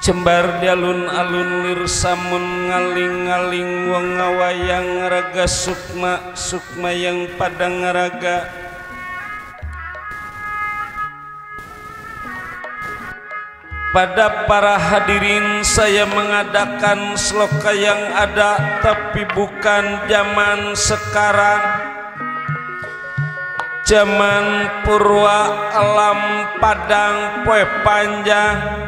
Cembar di alun-alun lir samun ngaling-ngaling wong ngawayang raga sukma sukma yang padang raga. Pada para hadirin saya mengadakan sloka yang ada tapi bukan zaman sekarang. Zaman purwa alam padang poe panjang.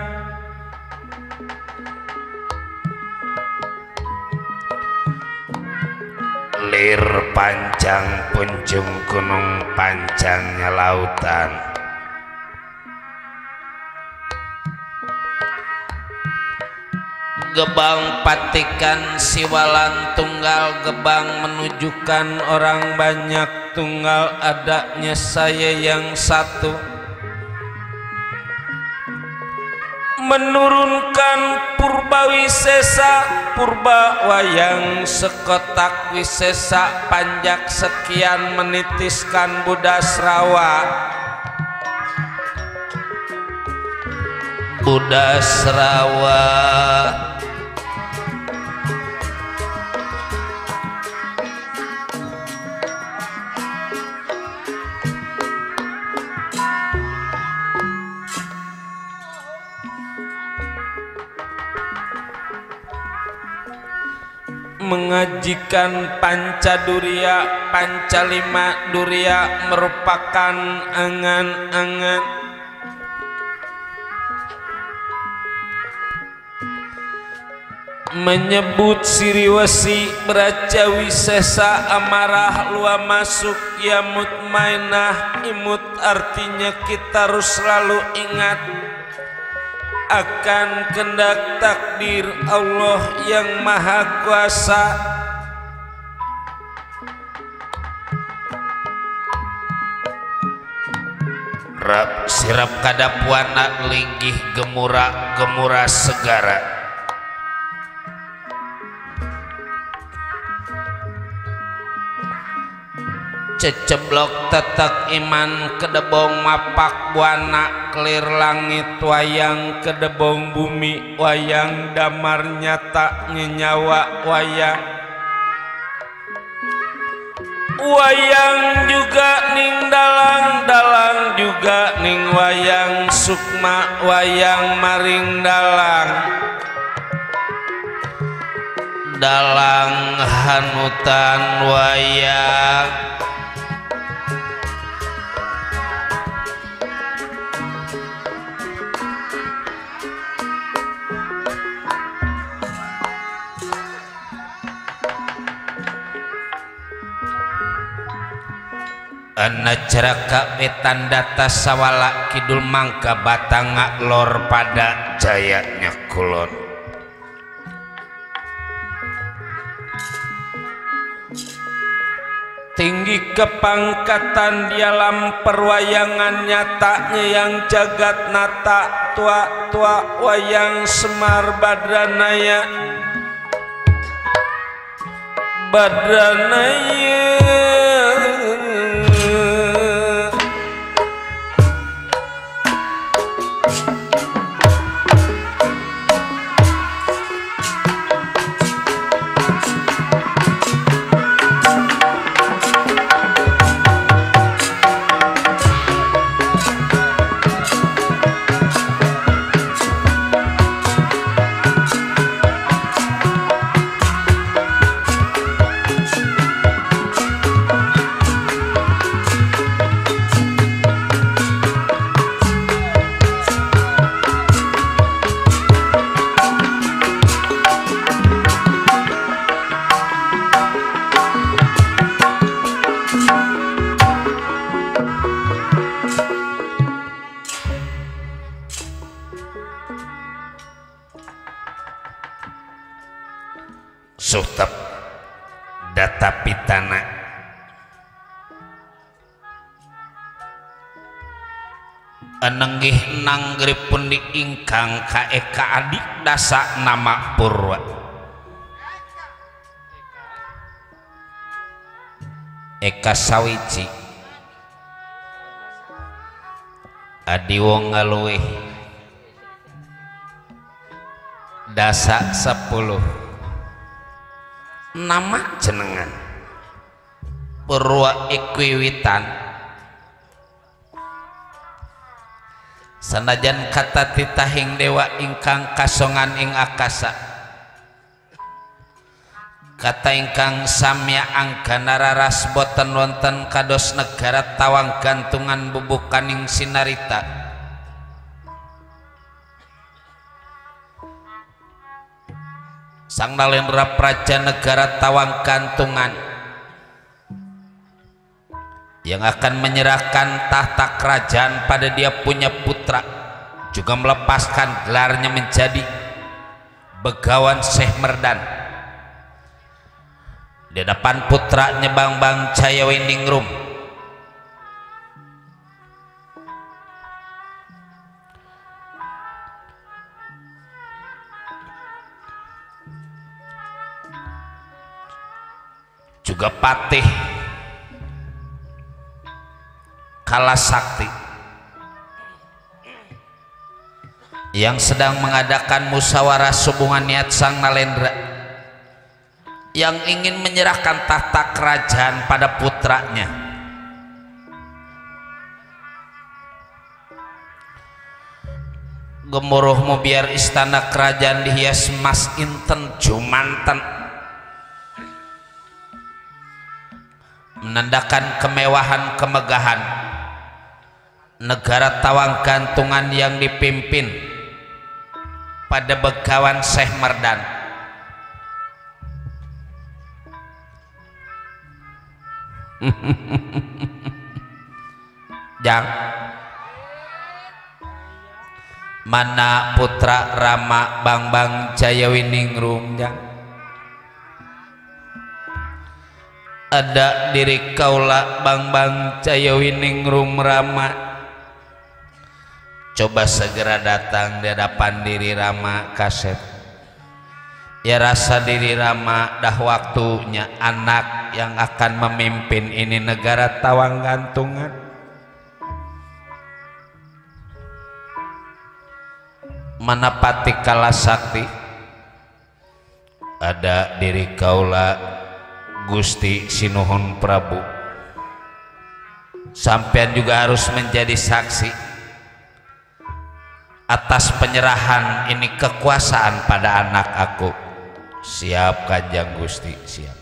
Lir panjang punjung gunung panjangnya lautan. Gebang patikan siwalan tunggal gebang menunjukkan orang banyak tunggal adanya saya yang satu. Menurunkan purba wisesa purba wayang sekotak wisesa panjak sekian menitiskan budasrawa budasrawa mengajikan Pancadurya Pancalima Durya merupakan angan-angan menyebut siriwasi beraca wisesa amarah lua masuk ya mutmainah imut artinya kita harus selalu ingat akan kehendak takdir Allah yang maha kuasa. Rap sirap kadapuana linggih gemura gemura segara. Ceceblok tetek iman kedebong mapak buana kelir langit wayang kedebong bumi wayang damar nyata nyenyawa wayang wayang juga ning dalang dalang juga ning wayang sukma wayang maring dalang dalang hanutan wayang Anaceraka wetan data sawala kidul mangka batanga lor pada jayanya kulon. Tinggi kepangkatan di alam perwayangan nyatanya yang jagat nata tua-tua wayang semar badranaya badranaya suhtep data pitana anenggih nanggripun diingkang ka eka adik dasa nama purwa eka sawiji adi wong ngaluih dasa 10 nama jenengan Purwa Ikwiwitan sanajan kata titahing dewa ingkang kasongan ing akasa kata ingkang samya angkana raras boten wonten kados negara tawang gantungan bubukaning sinarita Sang Nalendra Praja negara tawang gantungan yang akan menyerahkan tahta kerajaan pada dia punya putra juga melepaskan gelarnya menjadi Begawan Syekh Merdan di depan putranya Bambang Jayawiningrum juga Patih Kalasakti yang sedang mengadakan musyawarah hubungan niat Sang Nalendra yang ingin menyerahkan tahta kerajaan pada putranya. Gemuruhmu biar istana kerajaan dihias emas inten jumanten menandakan kemewahan kemegahan negara tawang gantungan yang dipimpin pada Begawan Syekh Merdan. Jang mana putra Rama Bambang Jayawiningrum jang ada diri kaula Bambang Jayawiningrum Rama coba segera datang di hadapan diri Rama Kasep ya rasa diri Rama dah waktunya anak yang akan memimpin ini negara tawang gantungan mana Patih Kalasakti ada diri kaula Gusti Sinuhun Prabu sampean juga harus menjadi saksi atas penyerahan ini kekuasaan pada anak aku. Siap Kanjeng Gusti, siap.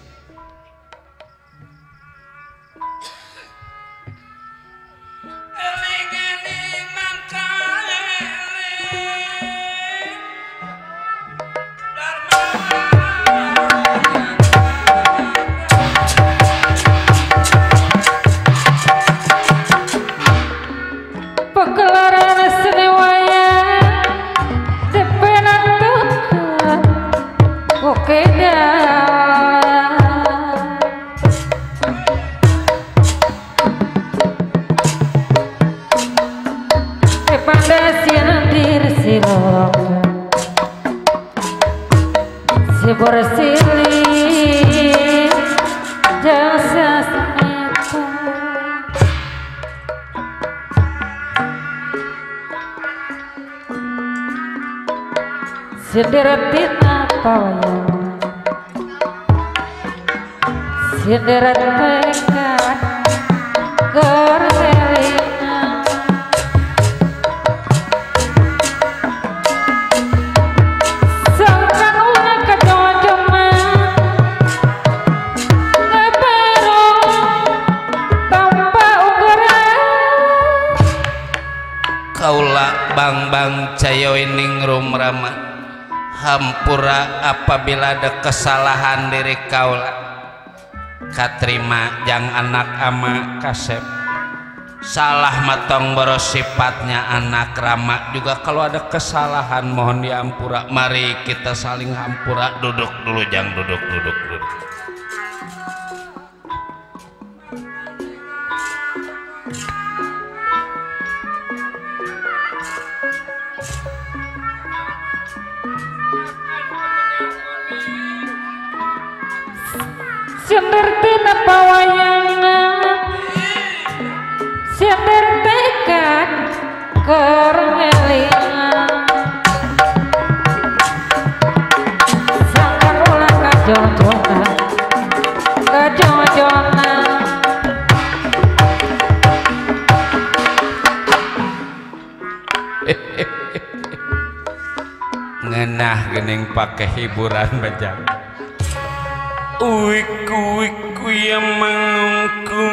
Sideratina pawaya Siderat pekat Korselina Sangkan una kejojoma Ngebero Tanpa ukuran Kaula Bambang Jayawiningrum Rama hampura apabila ada kesalahan diri kaula katrima jang anak ama Kasep salah matong boros sifatnya anak Rama juga kalau ada kesalahan mohon diampura mari kita saling hampura duduk dulu jang duduk Sindertina pawayangan Sinder tekan Korngelingan nyenyah gening pakai hiburan bajang uik yang mengungku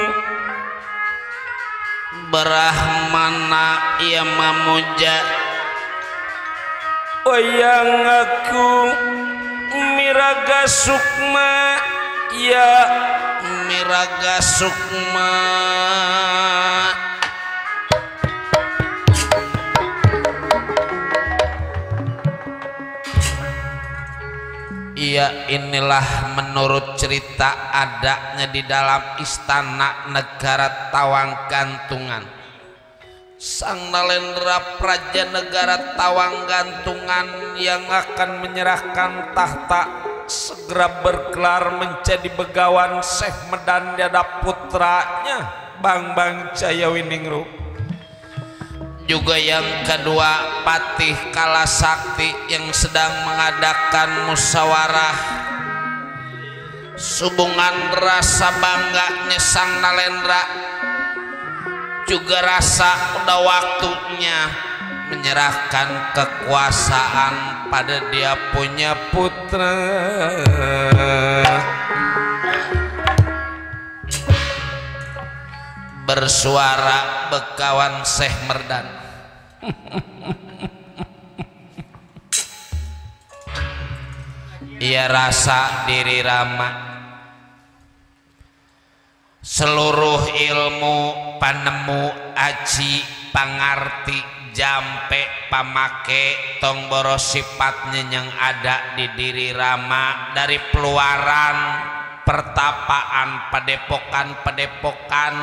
Brahmana ia mamuja oyang aku miraga sukma ya miraga sukma ya inilah menurut cerita adanya di dalam istana negara Tawang Gantungan. Sang Nalendra Praja negara Tawang Gantungan yang akan menyerahkan tahta segera bergelar menjadi begawan Syekh Medan Dada putranya Bang Jayawiningrup. Juga yang kedua Patih Kalasakti yang sedang mengadakan musyawarah hubungan rasa bangganya Sang Nalendra juga rasa udah waktunya menyerahkan kekuasaan pada dia punya putra. Bersuara begawan Syekh Merdan ia rasa diri Rama seluruh ilmu panemu aji pangarti jampe pamake tong boros sifatnya yang ada di diri Rama dari peluaran pertapaan padepokan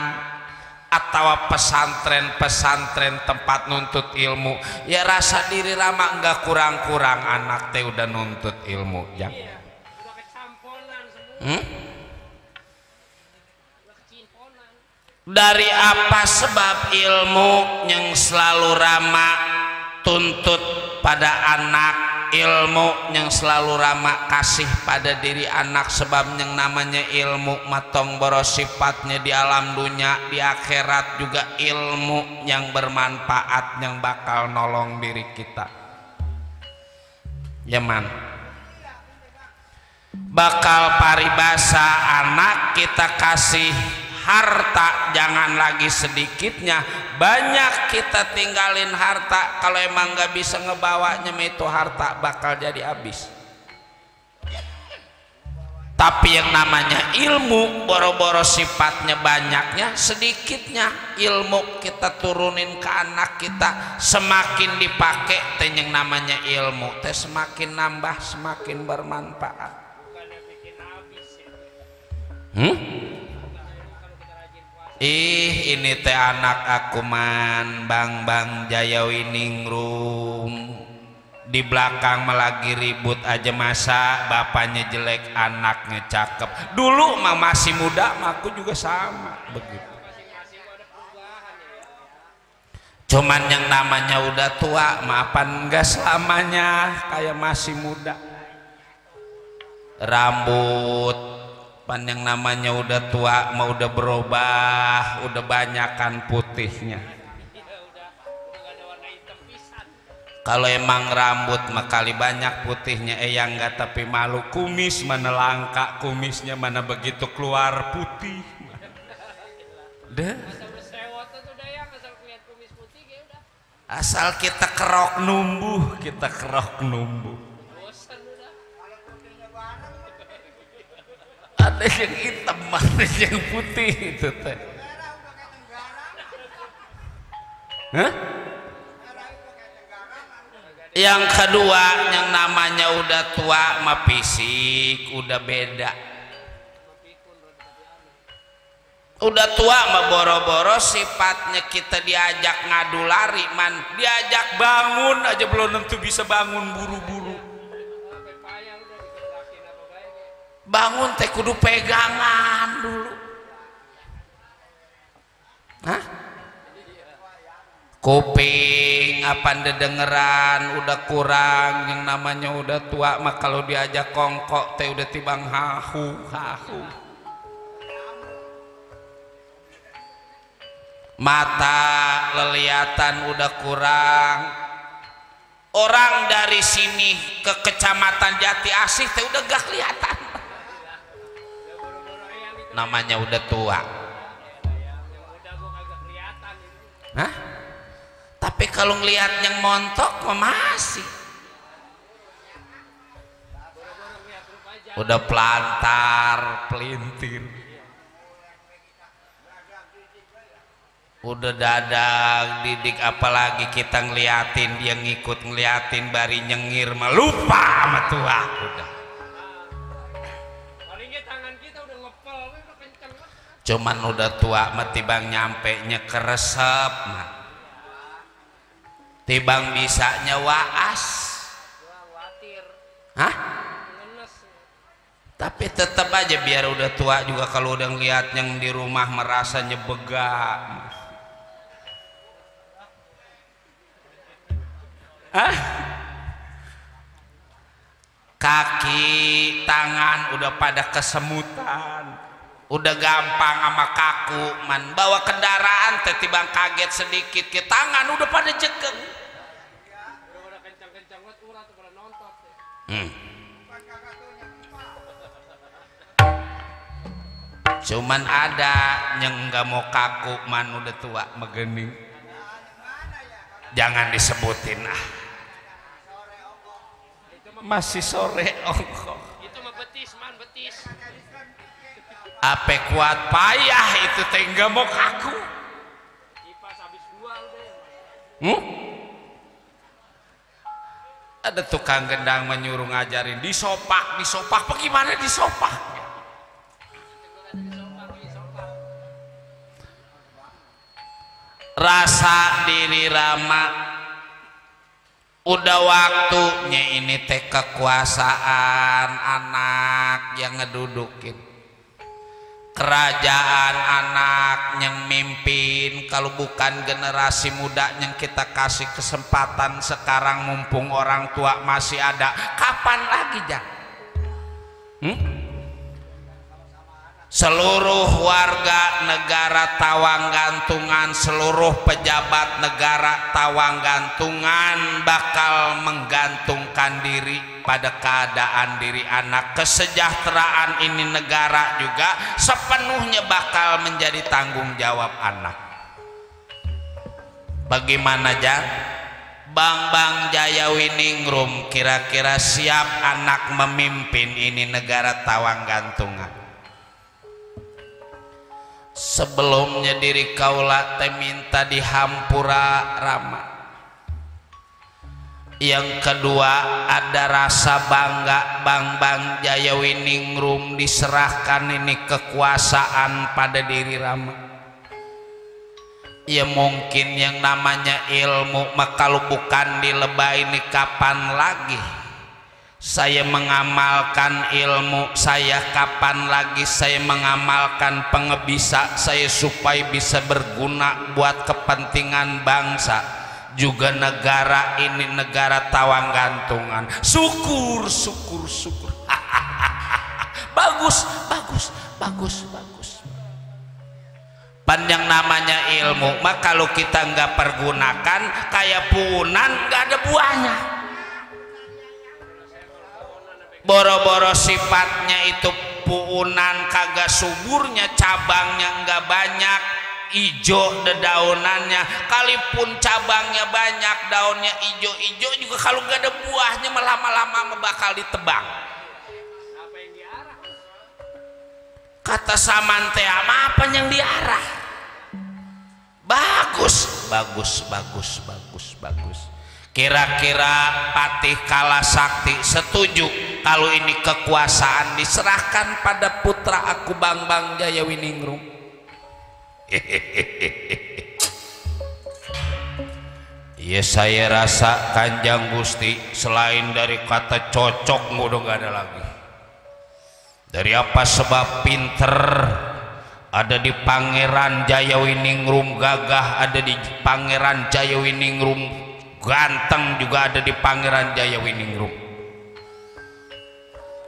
atau pesantren tempat nuntut ilmu ya rasa diri Rama enggak kurang-kurang anak teh udah nuntut ilmu ya dari apa sebab ilmu yang selalu Rama tuntut pada anak ilmu yang selalu Rama kasih pada diri anak sebab yang namanya ilmu matong boros sifatnya di alam dunia di akhirat juga ilmu yang bermanfaat yang bakal nolong diri kita Yaman bakal paribasa anak kita kasih harta jangan lagi sedikitnya banyak kita tinggalin harta kalau emang gak bisa ngebawanya itu harta bakal jadi habis tapi yang namanya ilmu boro-boro sifatnya banyaknya sedikitnya ilmu kita turunin ke anak kita semakin dipakai teh yang namanya ilmu teh semakin nambah semakin bermanfaat ini teh anak aku man Bang Jayawiningrum di belakang lagi ribut aja masa bapaknya jelek anaknya cakep dulu mah masih muda mah aku juga sama begitu cuman yang namanya udah tua maafan enggak selamanya kayak masih muda rambut yang namanya udah tua mau udah berubah udah banyakan putihnya kalau emang rambut mah kali banyak putihnya yang enggak tapi malu kumis mana langka kumisnya mana begitu keluar putih deh asal kita kerok numbuh ada yang hitam ada yang putih itu teh yang kedua yang namanya udah tua mah fisik udah beda udah tua mah boro-boro sifatnya kita diajak ngadu lari man diajak bangun aja belum tentu bisa bangun buru-buru bangun teh kudu pegangan dulu kuping apa dengeran udah kurang yang namanya udah tua mah kalau diajak kongkok teh udah tibang hahu mata leliatan udah kurang orang dari sini ke kecamatan Jati Asih teh udah gak kelihatan, namanya udah tua. Hah? Tapi kalau ngelihat yang montok mah masih udah pelantar pelintir, udah dadak didik, apalagi kita ngeliatin dia ngikut ngeliatin bari nyengir mah lupa sama tua udah. Cuman udah tua mah tibang nyampe nya keresep mah, tibang bisanya waas. Hah? Tapi tetap aja biar udah tua juga kalau udah ngeliat yang di rumah merasanya bega. Hah? Kaki tangan udah pada kesemutan, udah gampang sama kaku man. Bawa kendaraan teh tibang kaget sedikit ke tangan udah pada jegeng. Cuman ada yang nggak mau kaku man udah tua megening, jangan disebutin ah, masih sore ongkoh itu mah betis man, betis ape kuat payah itu teh nggak mau kaku. Ada tukang gendang menyuruh ngajarin disopak bagaimana disopak. Rasa diri Rama udah waktunya ini teh kekuasaan anak yang ngedudukin kerajaan, anak yang mimpin. Kalau bukan generasi muda yang kita kasih kesempatan sekarang mumpung orang tua masih ada, kapan lagi Jang? Seluruh warga negara tawang gantungan, seluruh pejabat negara tawang gantungan bakal menggantungkan diri pada keadaan diri anak. Kesejahteraan ini negara juga sepenuhnya bakal menjadi tanggung jawab anak. Bagaimana Jang? Bang Jayawiningrum kira-kira siap anak memimpin ini negara tawang gantungan? Sebelumnya diri kaula teh minta dihampura Rama. Yang kedua ada rasa bangga Bang Jayawiningrum diserahkan ini kekuasaan pada diri Rama. Ya mungkin yang namanya ilmu mah kalau bukan dilebay ini kapan lagi saya mengamalkan ilmu saya, kapan lagi saya mengamalkan pengebisa saya supaya bisa berguna buat kepentingan bangsa juga negara ini, negara tawang gantungan. Syukur bagus panjang namanya ilmu maka kalau kita nggak pergunakan kayak punan nggak ada buahnya. Boro-boro sifatnya itu puunan kagak suburnya, cabangnya enggak banyak, ijo dedaunannya, kalipun cabangnya banyak daunnya ijo-ijo juga kalau enggak ada buahnya lama-lama bakal ditebang. Kata Samante apa yang diarah? Bagus. Kira-kira Patih Kalasakti setuju kalau ini kekuasaan diserahkan pada putra aku Bang Jayawiningrum? Ya saya rasa Kanjeng Gusti selain dari kata cocok udah gak ada lagi. Dari apa sebab pinter ada di Pangeran Jayawiningrum, gagah ada di Pangeran Jayawiningrum, ganteng juga ada di Pangeran Jayawiningrum.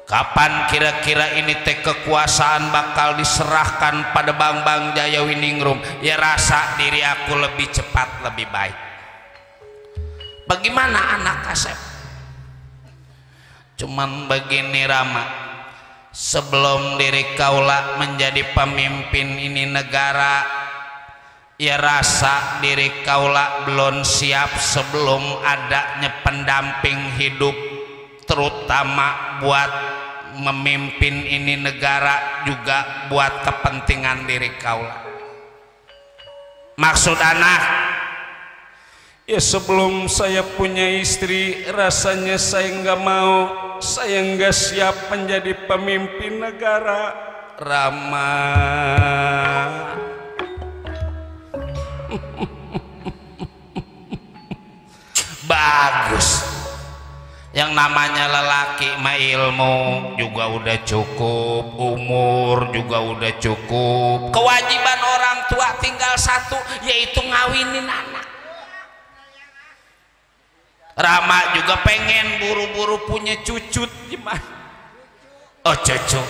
Kapan kira-kira ini teh kekuasaan bakal diserahkan pada Bang Jayawiningrum? Ya rasa diri aku lebih cepat lebih baik. Bagaimana anak Kasep? Cuman begini Rama, sebelum diri kaula menjadi pemimpin ini negara, ya rasa diri kaula belum siap sebelum adanya pendamping hidup, terutama buat memimpin ini negara, juga buat kepentingan diri kaula. Maksud anak, ya sebelum saya punya istri, rasanya saya nggak mau, saya nggak siap menjadi pemimpin negara. Rama, bagus. Yang namanya lelaki mah ilmu juga udah cukup, umur juga udah cukup. Kewajiban orang tua tinggal satu, yaitu ngawinin anak. Rama juga pengen buru-buru punya cucut, gimana? Oh cucu.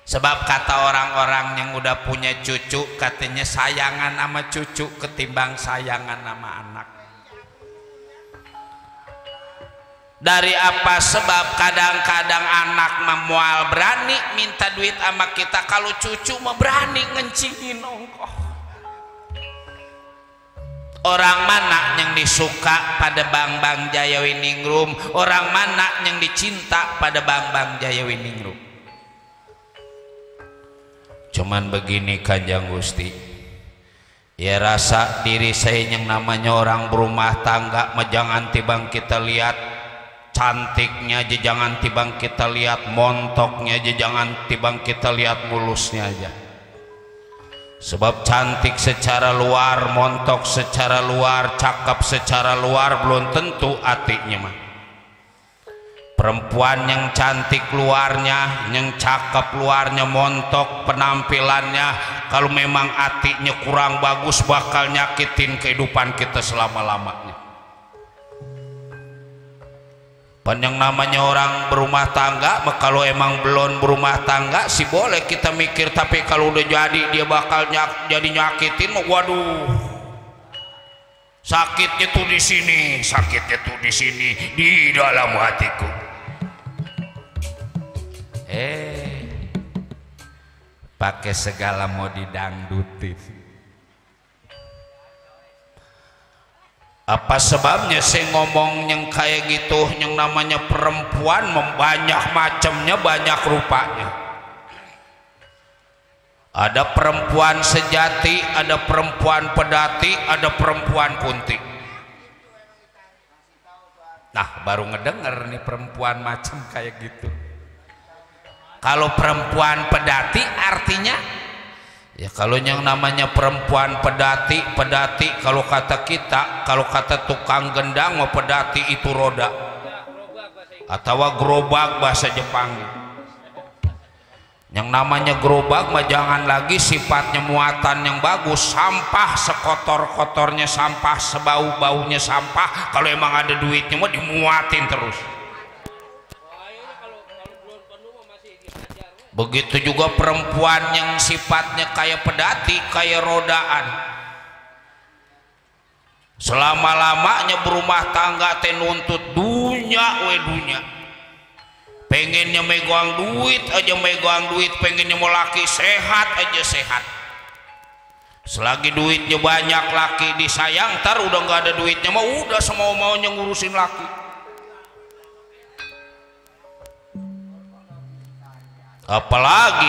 Sebab kata orang-orang yang udah punya cucu, katanya sayangan sama cucu ketimbang sayangan sama anak. Dari apa sebab kadang-kadang anak memual berani minta duit sama kita, kalau cucu mah berani ngencingin ongkoh. Orang mana yang disuka pada Bang Jayawiningrum, orang mana yang dicinta pada Bang Jayawiningrum. Cuman begini Kanjeng Gusti, ya rasa diri saya yang namanya orang berumah tangga mah jangan tibang kita lihat cantiknya aja, jangan tibang kita lihat montoknya aja, jangan tibang kita lihat mulusnya aja. Sebab cantik secara luar, montok secara luar, cakep secara luar, belum tentu hatinya mah. Perempuan yang cantik luarnya, yang cakep luarnya, montok penampilannya, kalau memang hatinya kurang bagus bakal nyakitin kehidupan kita selama-lamanya. Yang namanya orang berumah tangga, kalau emang belum berumah tangga sih boleh kita mikir, tapi kalau udah jadi dia bakal jadi nyakitin, waduh, sakitnya tuh di sini, sakitnya tuh di sini, di dalam hatiku. Pakai segala mau didangdutin. Apa sebabnya saya ngomong yang kayak gitu? Yang namanya perempuan banyak macamnya, banyak rupanya. Ada perempuan sejati, ada perempuan pedati, ada perempuan kunti. Nah, baru ngedenger nih perempuan macam kayak gitu. Kalau perempuan pedati artinya, ya kalau yang namanya perempuan pedati kalau kata kita, kalau kata tukang gendang mau pedati itu roda atau gerobak bahasa Jepang. Yang namanya gerobak mah jangan lagi sifatnya muatan yang bagus, sampah sekotor-kotornya sampah, sebau-baunya sampah, kalau emang ada duitnya mah dimuatin terus. Begitu juga perempuan yang sifatnya kayak pedati, kayak rodaan. Selama-lamanya berumah tangga teh nuntut dunya we dunya. Pengennya megang duit aja megang duit, pengennya mau laki sehat aja sehat. Selagi duitnya banyak laki disayang, ntar udah nggak ada duitnya mah udah semau-maunya ngurusin laki. Apalagi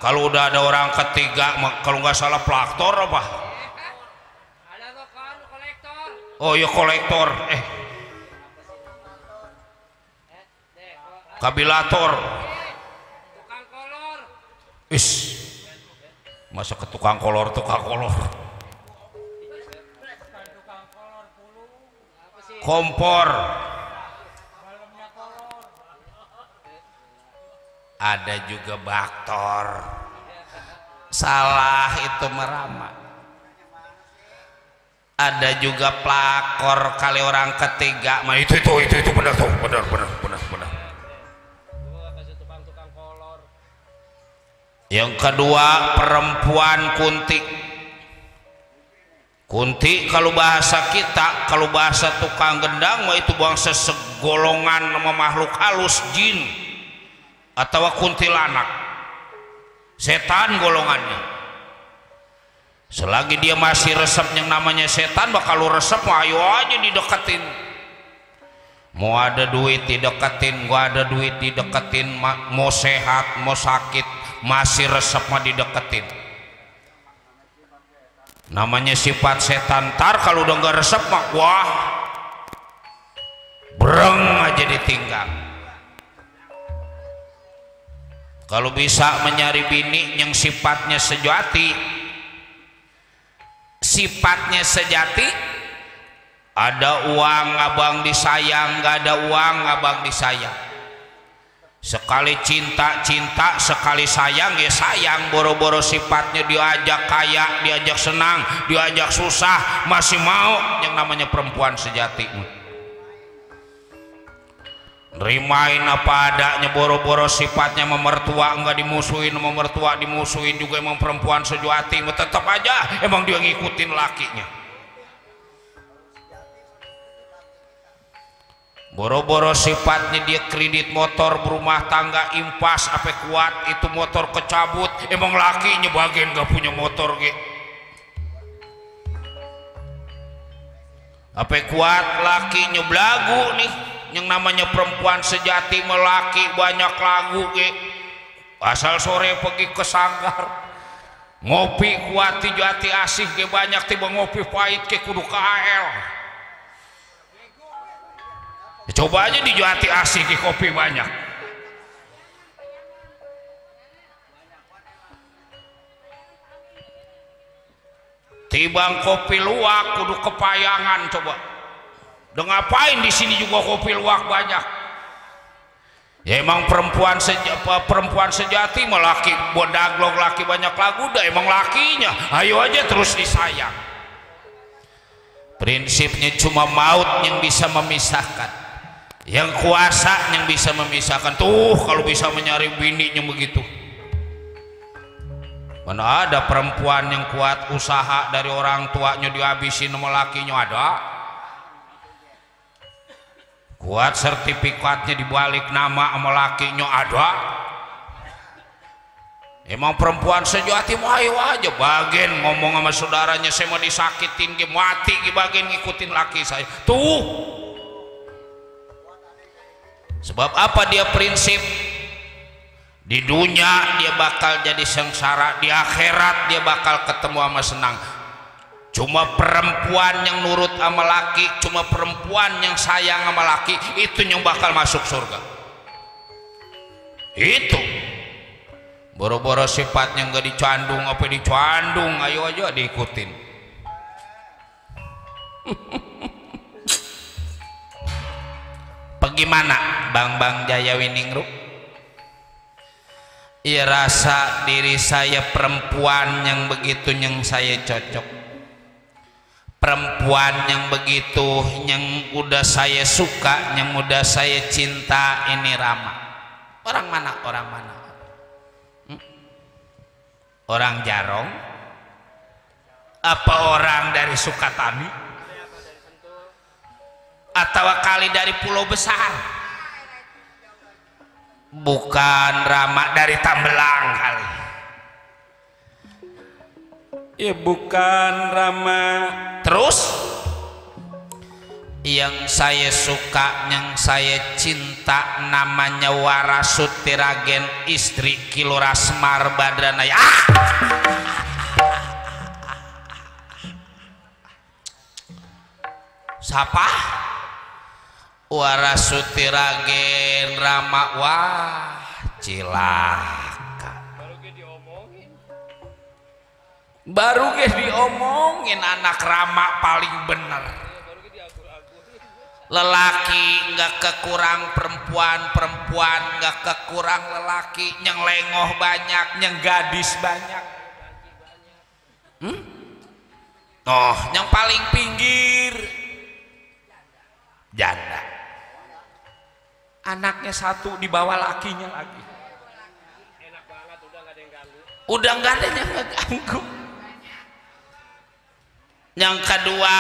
kalau udah ada orang ketiga, kalau nggak salah plaktor apa? Oh ya kolektor, kabilator. Is, masa ke tukang kolor, kompor. Ada juga baktor, salah itu merama. Ada juga pelakor kali orang ketiga, mah itu benar tuh, benar. Yang kedua perempuan kunti. Kunti kalau bahasa kita, kalau bahasa tukang gendang mah itu bangsa segolongan nama makhluk halus, jin atau kuntilanak, setan golongannya. Selagi dia masih resep yang namanya setan, bakal lu resep mah ayo aja dideketin. Mau ada duit dideketin, gua ada duit dideketin, mau sehat mau sakit masih resep mah dideketin. Namanya sifat setan. Tar kalau udah nggak resep mah wah breng aja ditinggal. Kalau bisa mencari bini yang sifatnya sejati, ada uang abang disayang, nggak ada uang abang disayang. Sekali cinta, sekali sayang ya sayang. Boro-boro sifatnya diajak kaya, diajak senang, diajak susah masih mau. Yang namanya perempuan sejati nerimain apa adanya. Boro-boro sifatnya memertua enggak dimusuhin, memertua dimusuhin juga. Emang perempuan sejati tetap aja emang dia ngikutin lakinya. Boro-boro sifatnya dia kredit motor, berumah tangga, impas apa kuat itu motor kecabut, emang lakinya bagian gak punya motor ge. Apa kuat lakinya belagu nih. Yang namanya perempuan sejati melaki banyak lagu ge. Asal sore pergi ke sanggar ngopi kuat jati asih ge banyak, tiba ngopi pahit ke kudu ke AL. Coba aja di Jati Asih di kopi banyak. Tibang kopi luwak kudu kepayangan coba. Udah ngapain di sini juga kopi luwak banyak. Ya emang perempuan sejati mah laki bodaglog, laki banyak lagu dah emang lakinya. Ayo aja terus disayang. Prinsipnya cuma maut yang bisa memisahkan. Yang kuasa yang bisa memisahkan. Tuh kalau bisa mencari bininya begitu. Mana ada perempuan yang kuat usaha dari orang tuanya dihabisin sama lakinya, ada. Kuat sertifikatnya dibalik nama sama lakinya, ada. Emang perempuan sejati mah ayo aja bagian ngomong sama saudaranya, saya mau disakitin mati bagian ngikutin laki saya. Tuh sebab apa dia prinsip di dunia dia bakal jadi sengsara, di akhirat dia bakal ketemu sama senang. Cuma perempuan yang nurut sama laki, cuma perempuan yang sayang sama laki itu yang bakal masuk surga. Itu boro-boro sifatnya nggak dicandung apa dicandung, ayo aja diikutin. Bagaimana Bang Jaya Winingrup? Ya rasa diri saya perempuan yang begitu yang saya cocok, perempuan yang begitu yang udah saya suka, yang udah saya cinta. Ini Rama. Orang mana? Orang Jarong? Apa orang dari Sukatani? Atau kali dari Pulau Besar? Bukan Rama dari Tambelang kali. Ya bukan Rama. Terus yang saya suka, yang saya cinta namanya Warasuti Ragen, istri Kilora Semar Badranaya. Siapa? Warasuti Ragen Rama. Wah cilaka. Baru ge diomongin anak Rama paling bener. Lelaki nggak kekurang perempuan, perempuan nggak kekurang lelaki. Yang lengoh banyak, yang gadis banyak. Oh, yang paling pinggir janda. Anaknya satu di bawah lakinya lagi. Enak banget, udah nggak ada yang ganggu. Udah nggak ada yang ganggu. Yang kedua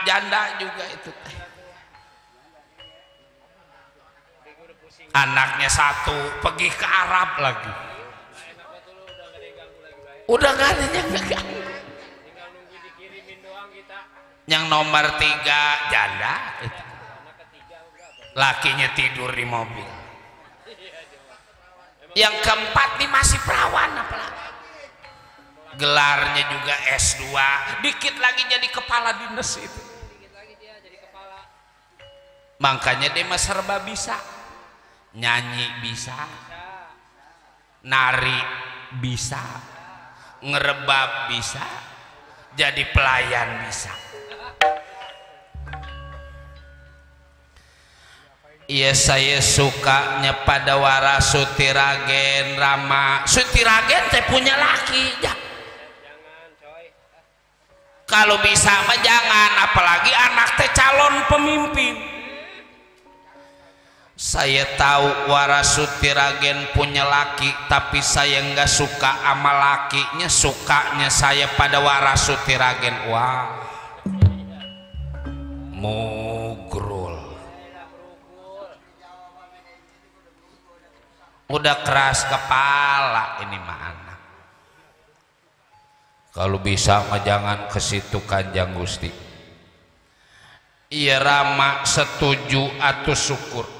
janda juga itu. Anaknya satu pergi ke Arab lagi. Udah gak ada yang ngeganggu. Yang nomor 3 janda itu. Lakinya tidur di mobil. Yang keempat nih masih perawan apalagi. Gelarnya juga S2, dikit lagi jadi kepala dinas itu. Makanya dia mah serba bisa. Nyanyi bisa, nari bisa, ngerebab bisa, jadi pelayan bisa. Iya, saya sukanya pada wara Sutiragen Rama. Sutiragen teh punya laki ya. Kalau bisa mah jangan, apalagi anak teh calon pemimpin. Saya tahu wara Sutiragen punya laki, tapi saya nggak suka sama lakinya, sukanya saya pada wara Sutiragen. Wah, mugrul. Udah keras kepala ini mah anak. Kalau bisa mah jangan ke situ Kanjeng Gusti. Iya, Rama setuju atau syukur.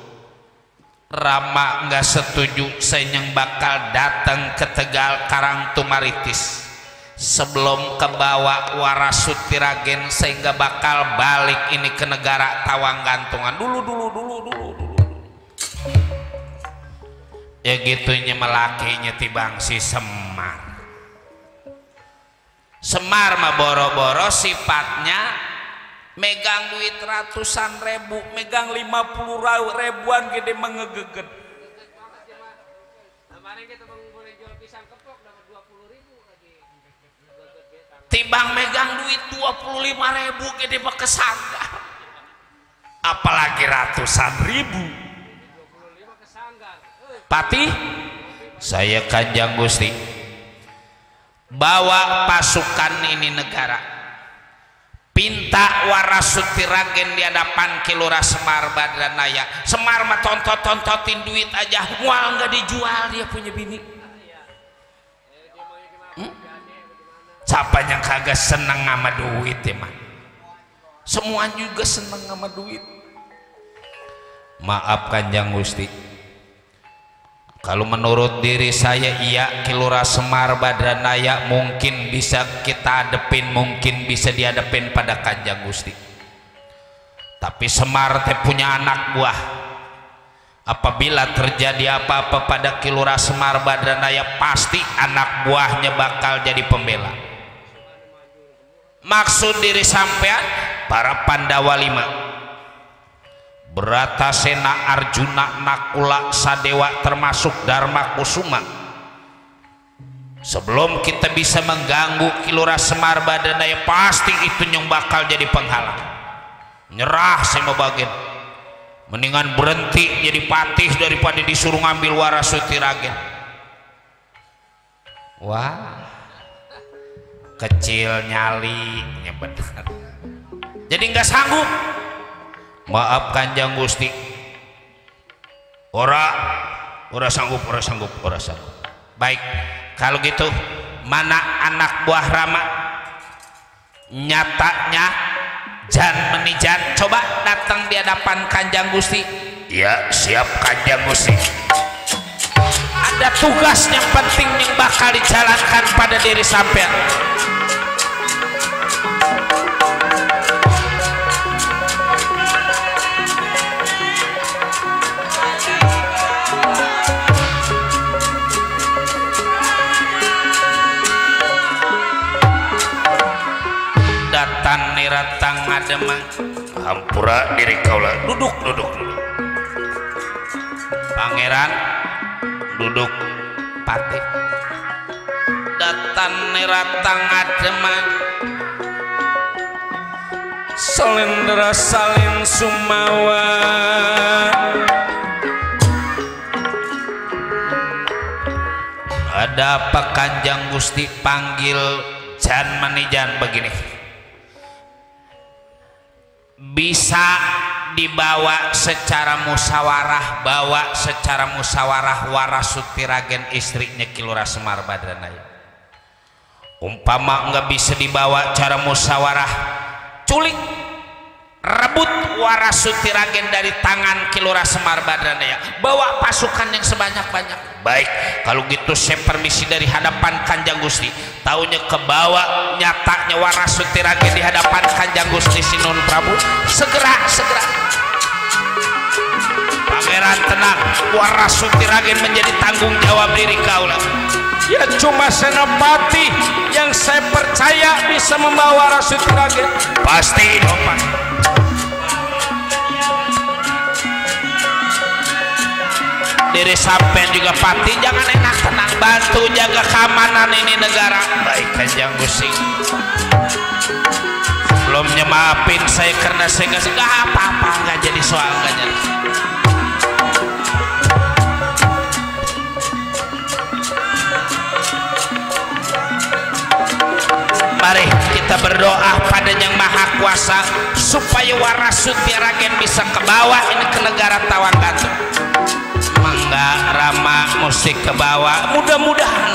Rama nggak setuju, saya yang bakal datang ke Tegal Karangtumaritis. Sebelum ke bawah wara Sutiragen, saya nggak bakal balik ini ke negara Tawang Gantungan. Dulu. Ya gitunya melakinya tibang si Semar. Semar mah boro-boro sifatnya megang duit ratusan ribu, megang 50 ribuan gede mengegeget. Tibang megang duit 25.000 gede bekesanggar. Apalagi ratusan ribu. Patih, saya Kanjeng Gusti bawa pasukan ini negara, pinta wara Sutiragen di hadapan Kilura Semar Badranaya. Semar mah tontotin duit aja, mual nggak dijual dia punya bini. Siapa yang kagak seneng sama duit ya mah? Semua juga seneng sama duit. Maaf Kanjeng Gusti, kalau menurut diri saya iya, Kilura Semar Badranaya mungkin bisa kita hadepin, mungkin bisa dihadapin pada Kanjeng Gusti. Tapi Semar teh punya anak buah. Apabila terjadi apa-apa pada Kilura Semar Badranaya, pasti anak buahnya bakal jadi pembela. Maksud diri sampean para Pandawa 5, Bratasena, Arjuna, Nakula, Sadewa, termasuk Dharma Kusuma. Sebelum kita bisa mengganggu Kilura Semar Badranaya, pasti itu yang bakal jadi penghalang. Nyerah saya mau bagian, mendingan berhenti jadi patih daripada disuruh ngambil wara Sutiragen. Wah, kecil nyali bener. Jadi nggak sanggup. Maaf Kanjeng Gusti, ora sanggup. Baik, kalau gitu mana anak buah Rama? Nyatanya Jan Menijan, coba datang di hadapan Kanjeng Gusti. Ya, siap Kanjeng Gusti. Ada tugas yang penting yang bakal dijalankan pada diri sampean. Datan niratang ademang hampura diri kaula. Duduk. Pangeran duduk patih. Datan niratang ademang solendra salin sumawa. Ada apa Kanjeng Gusti panggil Jan Manijan begini? bisa dibawa secara musyawarah, bawa secara musyawarah Warasuti Ragen istrinya Ki Lurah Semar Badranaya. Umpama nggak bisa dibawa cara musyawarah, culik rebut Warasuti Ragen dari tangan Ki Lurah Semar Badranaya, bawa pasukan yang sebanyak-banyak. Baik, kalau gitu saya permisi dari hadapan Kanjeng Gusti. Taunya kebawa nyatanya Warasuti Ragen di hadapan Kanjeng Gusti Sinun Prabu. Segera Pangeran tenang, Warasuti Ragen menjadi tanggung jawab diri kaula. Ya cuma Senopati yang saya percaya bisa membawa Warasuti Ragen. Pasti dong Pak. Diri sampean juga Pati jangan enak tenang, bantu jaga keamanan ini negara. Baik Kanjeng Gusti. Sebelumnya maafin saya karena saya nggak apa-apa, nggak jadi soal, nggak jadi. Mari kita berdoa pada Yang Maha Kuasa supaya Warasuti Ragen bisa ke bawah ini ke negara Tawanggatung. Mangga Rama musik ke bawah, mudah-mudahan.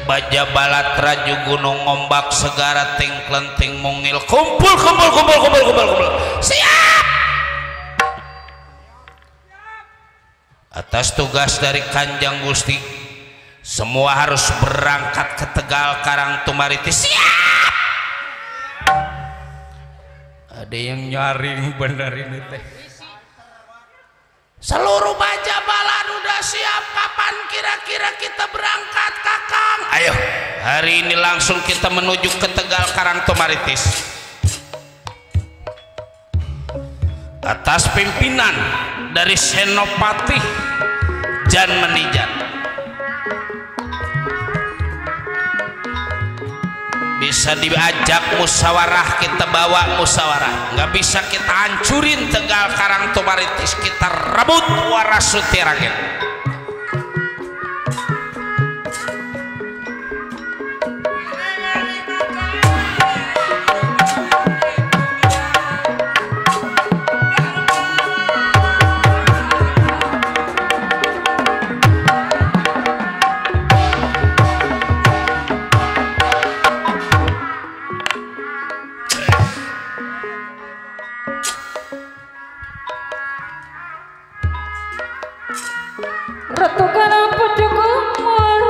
Baja balat raju gunung ombak segara ting klenting mungil kumpul. Siap. Atas tugas dari Kanjeng Gusti, semua harus berangkat ke Tegal Karangtumariti. Siap. Ada yang nyaring bener ini teh. Seluruh baja balat udah siap. Kapan kira-kira kita berangkat, Kakang? Ayo, hari ini langsung kita menuju ke Tegal Karangtumaritis. Atas pimpinan dari Senopati Jan Menijan. Bisa diajak musyawarah, kita bawa musyawarah. Nggak bisa kita hancurin Tegal Karangtumaritis, kita rebut Warasuti Ragen. Ratu Kala Pucuk Umur,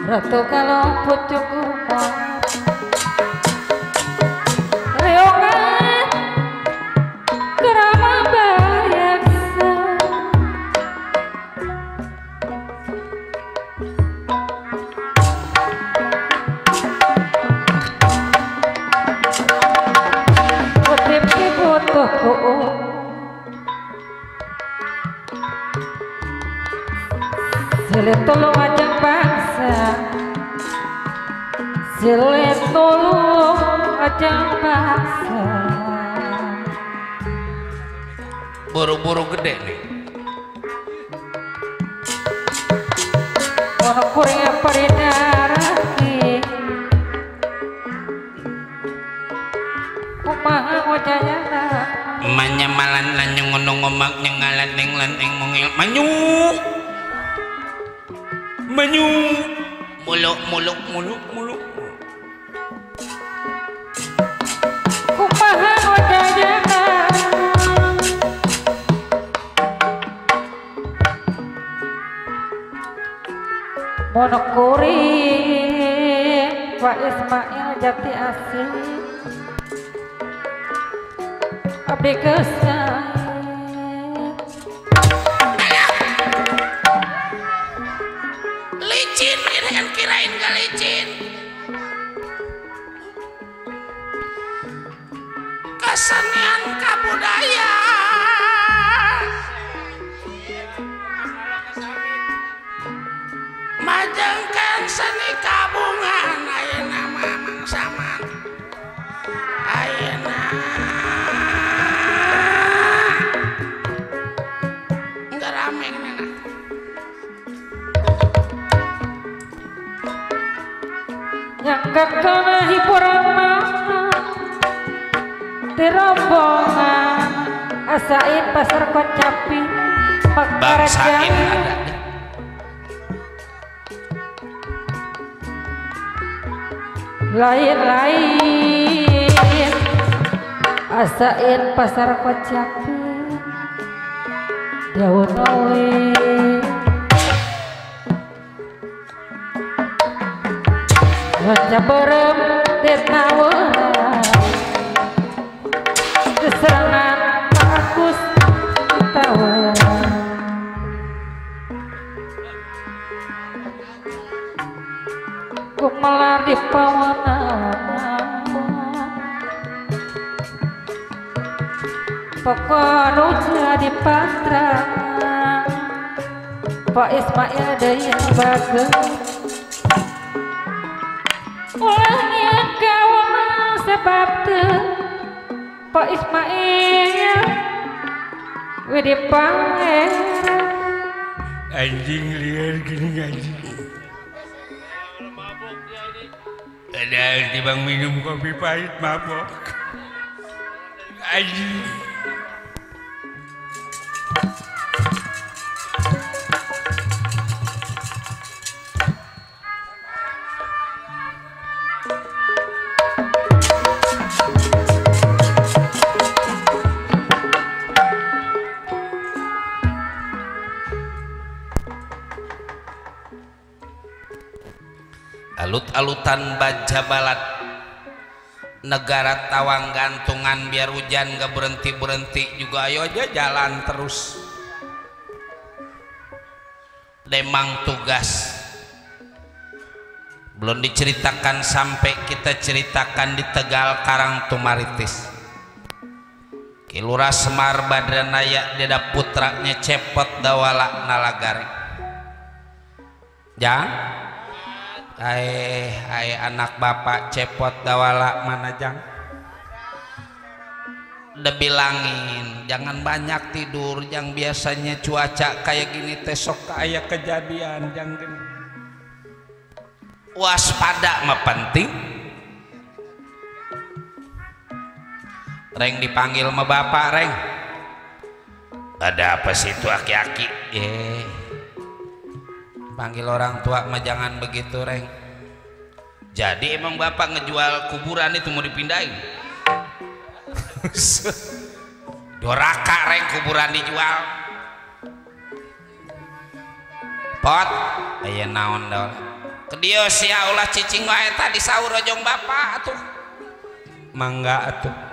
Ratu Kala Pucuk Umur, Reongan Kerama Bayaksa. Silet tolong ajak bangsa, silet tolong ajak bangsa. Buru-buru gede nih. Orang Korea perinaraki, kumaha ngojayana. Manyamalan lanyung ngunung ngomak nyengalan ning lanteng mungil manyu muluk Kumaha ngojayana. Monokuri Pak Ismail Jati Asih abdi kesayang. Licin, kan kirain gak licin. Said pasar Kocapi Bang Said ada lain-lain Said pasar Kocapi daun awe baca berem detnaweran keserangan bagus tawaran kumelar di pawanan pokok jadi pantran Pak Ismail dari bagus ulangnya kawan sebab tuh Pak Ismail Widi Pangeran anjing liar gini anjing ada dibang minum kopi pahit mabok anjing alut-alutan baja balat negara tawang gantungan biar hujan gak berhenti-berhenti juga ayo aja jalan terus demang tugas belum diceritakan sampai kita ceritakan di Tegal Karang Tumaritis Kilura Semar Badranaya deda putranya cepot dawala nalagari jang anak bapak cepot dawala mana jang udah bilangin jangan banyak tidur yang biasanya cuaca kayak gini tesok kayak kejadian jangan gini waspada mah penting reng dipanggil sama bapak reng ada apa sih itu aki-aki panggil orang tua mah jangan begitu reng jadi emang bapak ngejual kuburan itu mau dipindahin doraka reng kuburan dijual pot aya naon daul kedio sia ulah cicing wae tadi sahur ojong bapak atuh mangga atuh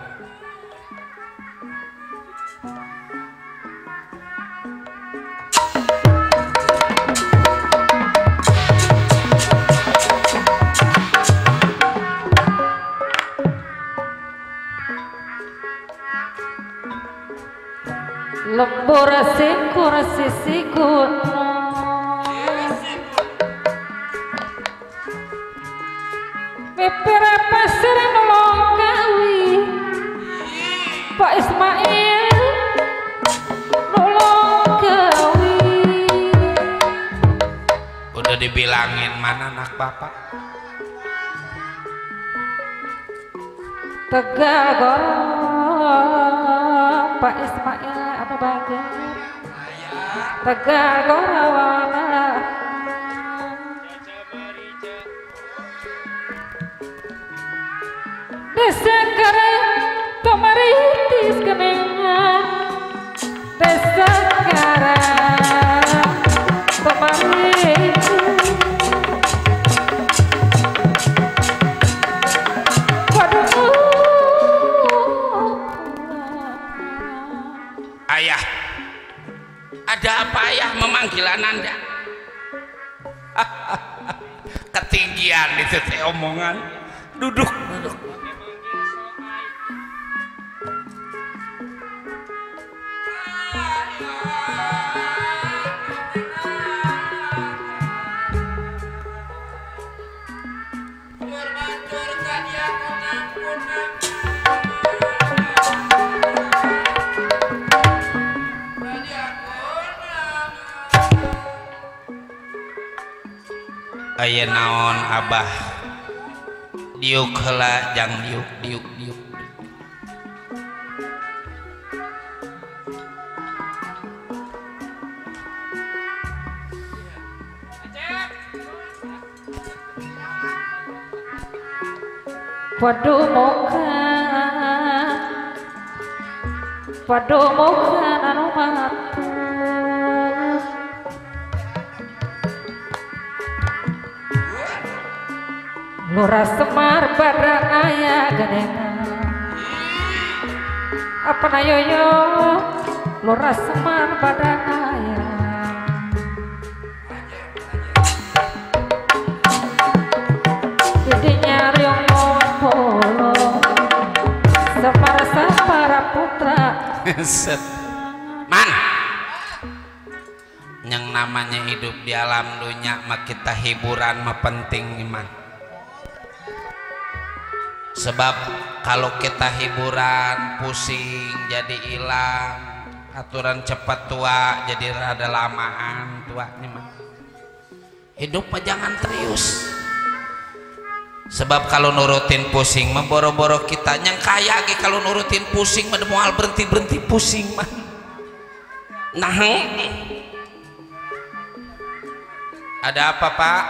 lembur sikur sisikun pepera pasir nolong kawi Pak Ismail nolong kawi udah dibilangin mana anak bapak Tegal gorong Pak Ismail anu bager Tegal gorawana desa karang Tumaritis kenengan desa karang Tumaritis ayah ada apa ayah memanggil ananda ketinggian itu teh omongan duduk aya naon abah diuk heula jang diuk padumokan anu mata Lura Semar badanaya ganengan apa na yoyo Lura Semar badanaya didinya riong polo Semar para putra set man yang namanya hidup di alam dunia mah kita hiburan mah penting iman. Sebab kalau kita hiburan pusing jadi hilang, aturan cepat tua jadi rada lamaan tua nih mah. Hidup mah jangan serius. Sebab kalau nurutin pusing mah boro-boro kita yang kaya ge kalau nurutin pusing mah moal berhenti pusing mah. Nah, ada apa Pak?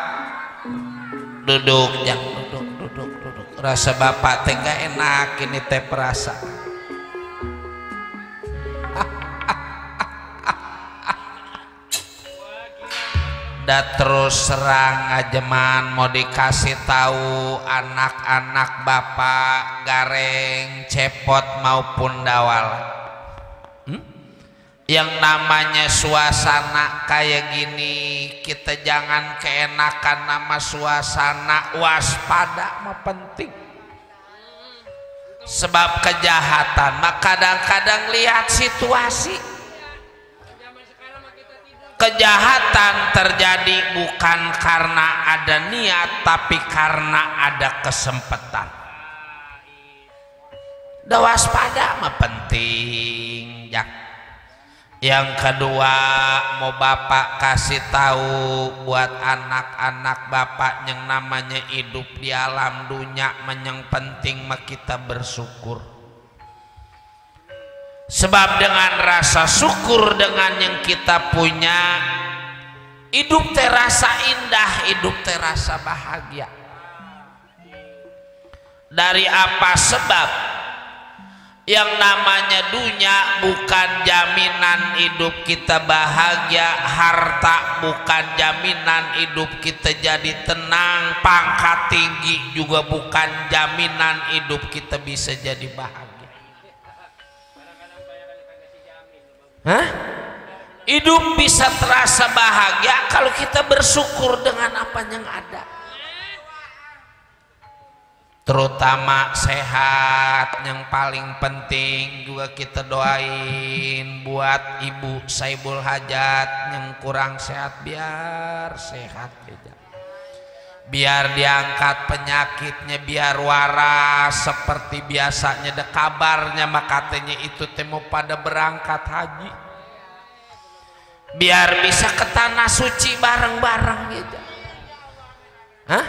Duduk yang duduk. Rasa bapak teh gak enak ini teh perasa. Da terus serang ajeman mau dikasih tahu anak-anak bapak gareng cepot maupun dawal. Yang namanya suasana kayak gini kita jangan keenakan nama suasana, waspada mah penting. Sebab kejahatan mah kadang-kadang lihat situasi. Kejahatan terjadi bukan karena ada niat tapi karena ada kesempatan. Da waspada mah penting jak. Yang kedua mau bapak kasih tahu buat anak-anak bapak yang namanya hidup di alam dunia yang penting mah kita bersyukur. Sebab dengan rasa syukur dengan yang kita punya hidup terasa indah, hidup terasa bahagia. Dari apa sebab? Yang namanya dunia bukan jaminan hidup kita bahagia, harta bukan jaminan hidup kita jadi tenang, pangkat tinggi juga bukan jaminan hidup kita bisa jadi bahagia. Hah? Hidup bisa terasa bahagia kalau kita bersyukur dengan apa yang ada. Terutama sehat yang paling penting juga kita doain buat ibu Saibul Hajat yang kurang sehat biar sehat aja. Biar diangkat penyakitnya biar waras seperti biasanya ada kabarnya makanya itu temu pada berangkat haji. Biar bisa ke tanah suci bareng-bareng gitu. Hah?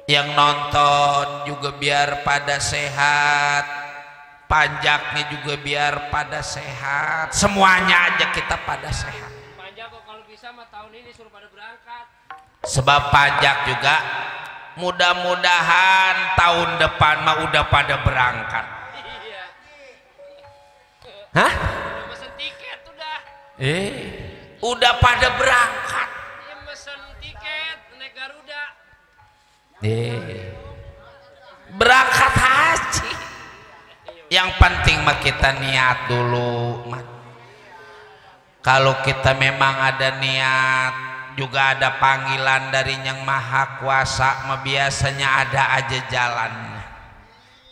Yang nonton juga biar pada sehat, pajaknya juga biar pada sehat, semuanya aja kita pada sehat. Pajak kok kalau bisa mah tahun ini suruh pada berangkat. Sebab pajak juga mudah-mudahan tahun depan mah udah pada berangkat. Iya. Hah? Udah pesen tiket udah. Udah pada berangkat. Iya pesen tiket naik Garuda. Berangkat haji. Yang penting mah kita niat dulu. Kalau kita memang ada niat, juga ada panggilan dari Yang Maha Kuasa, mah biasanya ada aja jalannya.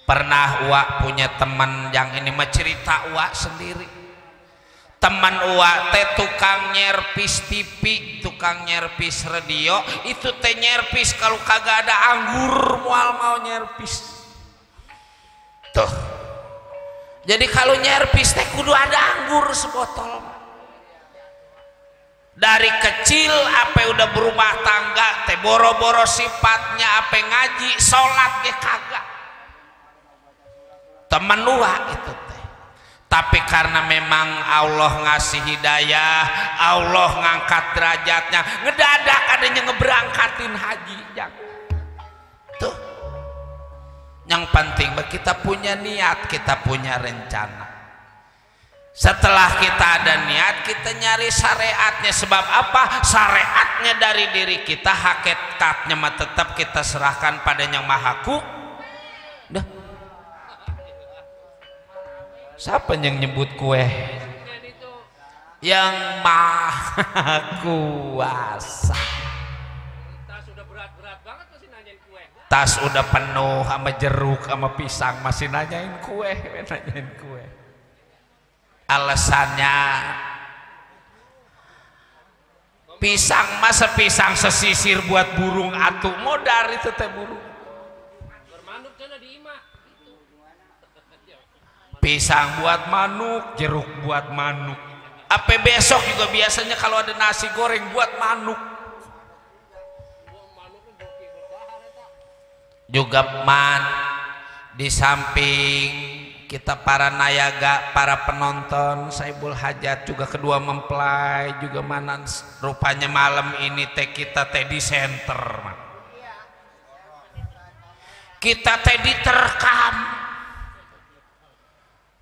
Pernah Uwa punya teman yang ini mah cerita Uwa sendiri. Teman Uwa teh tukang nyerpis TV, tukang nyerpis radio, itu teh nyerpis kalau kagak ada anggur mual mau nyerpis. Tuh. Jadi kalau nyerpis teh kudu ada anggur sebotol. Dari kecil apa udah berumah tangga teh boro-boro sifatnya apa ngaji, sholat ge kagak. Teman Uwa itu teh. Tapi karena memang Allah ngasih hidayah, Allah ngangkat derajatnya, ngedadak adanya ngeberangkatin haji. Tuh, Yang penting kita punya niat, kita punya rencana. Setelah kita ada niat, kita nyari syariatnya. Sebab apa? Syariatnya dari diri kita, hakikatnya mah tetap kita serahkan pada Yang Maha Dah. Siapa yang nyebut kue? Yang Maha Kuasa. Tas udah berat-berat banget masih nanyain kue. Tas udah penuh sama jeruk sama pisang masih nanyain kue, nanyain kue. Alasannya pisang masa pisang sesisir buat burung atuh modar itu teh burung. Bermanuk sana di imah. Pisang buat manuk, jeruk buat manuk. Apa besok juga biasanya kalau ada nasi goreng buat manuk. Juga di samping kita para nayaga, para penonton, Saibul Hajat juga kedua mempelai juga mana rupanya malam ini teh kita teh di center. Kita teh diterkam.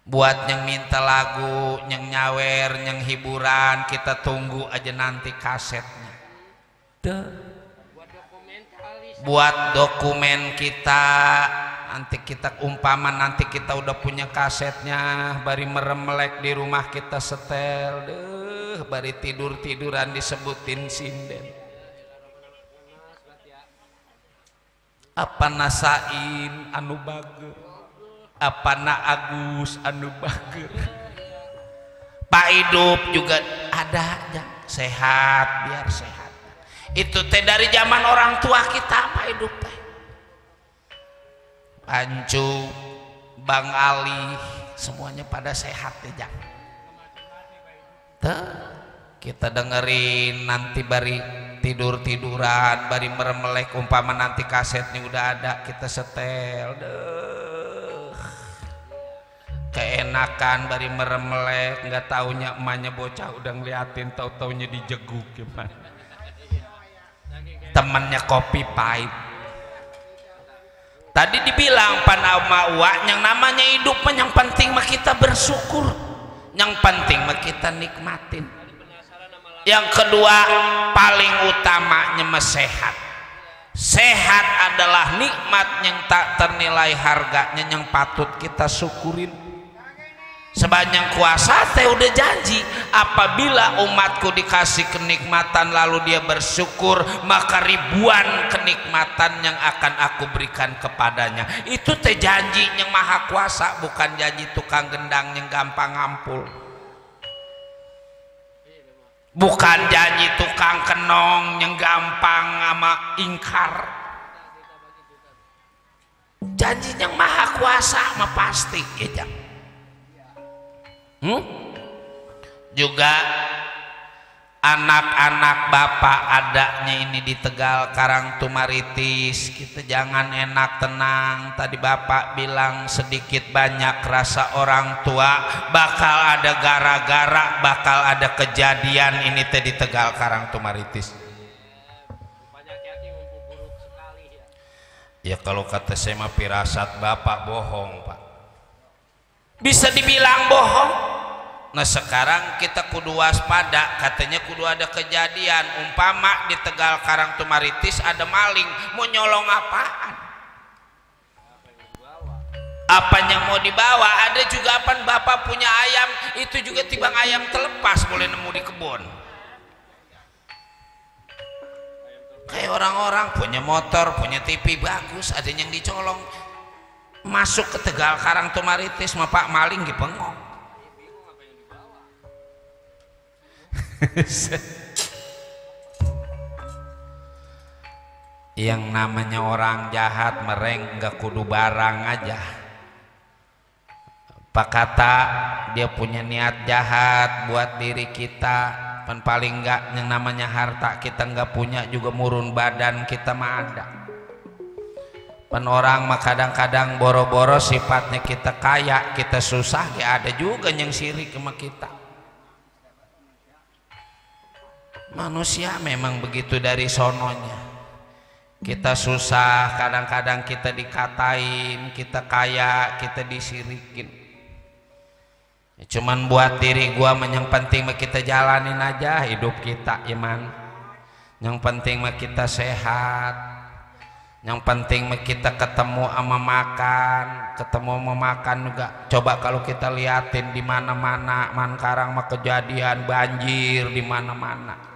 Buat yang minta lagu, yang nyawer, yang hiburan, kita tunggu aja nanti kasetnya. Buat dokumen kita, nanti kita umpama nanti kita udah punya kasetnya, bari meremlek di rumah kita setel, bari tidur-tiduran disebutin sinden. Apa nasain anu bager, apa na Agus anu bager. Pak hidup juga ada aja, sehat biar sehat. Itu teh dari zaman orang tua kita Pak hidup teh. Ancu, Bang Ali, semuanya pada sehat ya. Kita dengerin nanti bari tidur-tiduran, bari meremelek umpama nanti kasetnya udah ada kita setel. Keenakan bari meremelek, nggak taunya emaknya bocah udah ngeliatin, tau-taunya dijeguk gimana. Temannya kopi pahit. Tadi dibilang panamawa yang namanya hidup yang penting mah kita bersyukur, yang penting mah kita nikmatin. Yang kedua paling utamanya mah sehat. Sehat adalah nikmat yang tak ternilai harganya yang patut kita syukurin. Sebanyak kuasa teh udah janji, apabila umatku dikasih kenikmatan lalu dia bersyukur, maka ribuan kenikmatan yang akan aku berikan kepadanya. Itu teh janji yang Maha Kuasa, bukan janji tukang gendang yang gampang ngampul, bukan janji tukang kenong yang gampang sama ingkar. Janji yang Maha Kuasa mah pasti ya. Juga anak-anak bapak adanya ini di Tegal Karangtumaritis, kita jangan enak tenang. Tadi bapak bilang sedikit banyak rasa orang tua bakal ada gara-gara, bakal ada kejadian ini teh di Tegal Karangtumaritis. Ya kalau kata saya mah firasat bapak bohong Pak, bisa dibilang bohong. Nah sekarang kita kudu waspada, katanya kudu ada kejadian umpama di Tegal Karangtumaritis ada maling mau nyolong apaan, apanya mau dibawa. Ada juga apa bapak punya ayam, itu juga tibang ayam terlepas boleh nemu di kebun. Kayak orang-orang punya motor, punya TV bagus, ada yang dicolong. Masuk ke Tegal Karangtumaritis mah Pak maling di bengong. Yang namanya orang jahat mereng nggak kudu barang aja. Pak kata dia punya niat jahat buat diri kita, pan paling nggak yang namanya harta kita nggak punya juga murun badan kita mah ada. Pan orang mah kadang-kadang boro-boro sifatnya kita kaya, kita susah, ya ada juga yang sirik sama kita. Manusia memang begitu dari sononya. Kita susah, kadang-kadang kita dikatain, kita kaya, kita disirikin. Cuman buat diri gua yang penting mah kita jalanin aja hidup kita, iman. Yang penting mah kita sehat. Yang penting mah kita ketemu sama makan juga. Coba kalau kita liatin di mana-mana, sekarang mah kejadian banjir di mana-mana.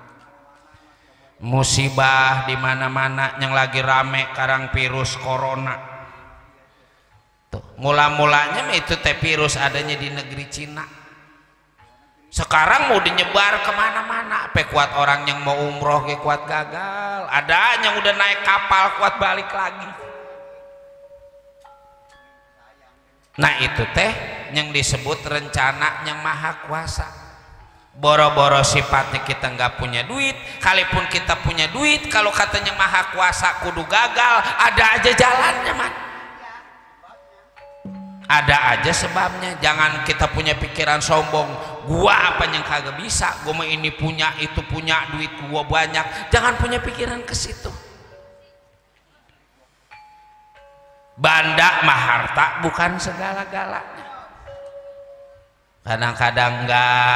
Musibah di mana-mana, yang lagi rame sekarang virus corona. Tuh, mula-mulanya itu teh virus adanya di negeri Cina. Sekarang mau dinyebar kemana-mana. Apa kuat orang yang mau umroh ke kuat gagal. Ada yang udah naik kapal kuat balik lagi. Nah itu teh yang disebut rencana yang maha kuasa. Boro-boro sifatnya kita nggak punya duit. Kalaupun kita punya duit, kalau katanya maha kuasa kudu gagal, ada aja jalannya man. Ada aja sebabnya. Jangan kita punya pikiran sombong, gua apa yang kagak bisa, gua mah ini punya itu punya, duit gua banyak. Jangan punya pikiran ke situ. Banda mah harta bukan segala-galanya. Kadang-kadang enggak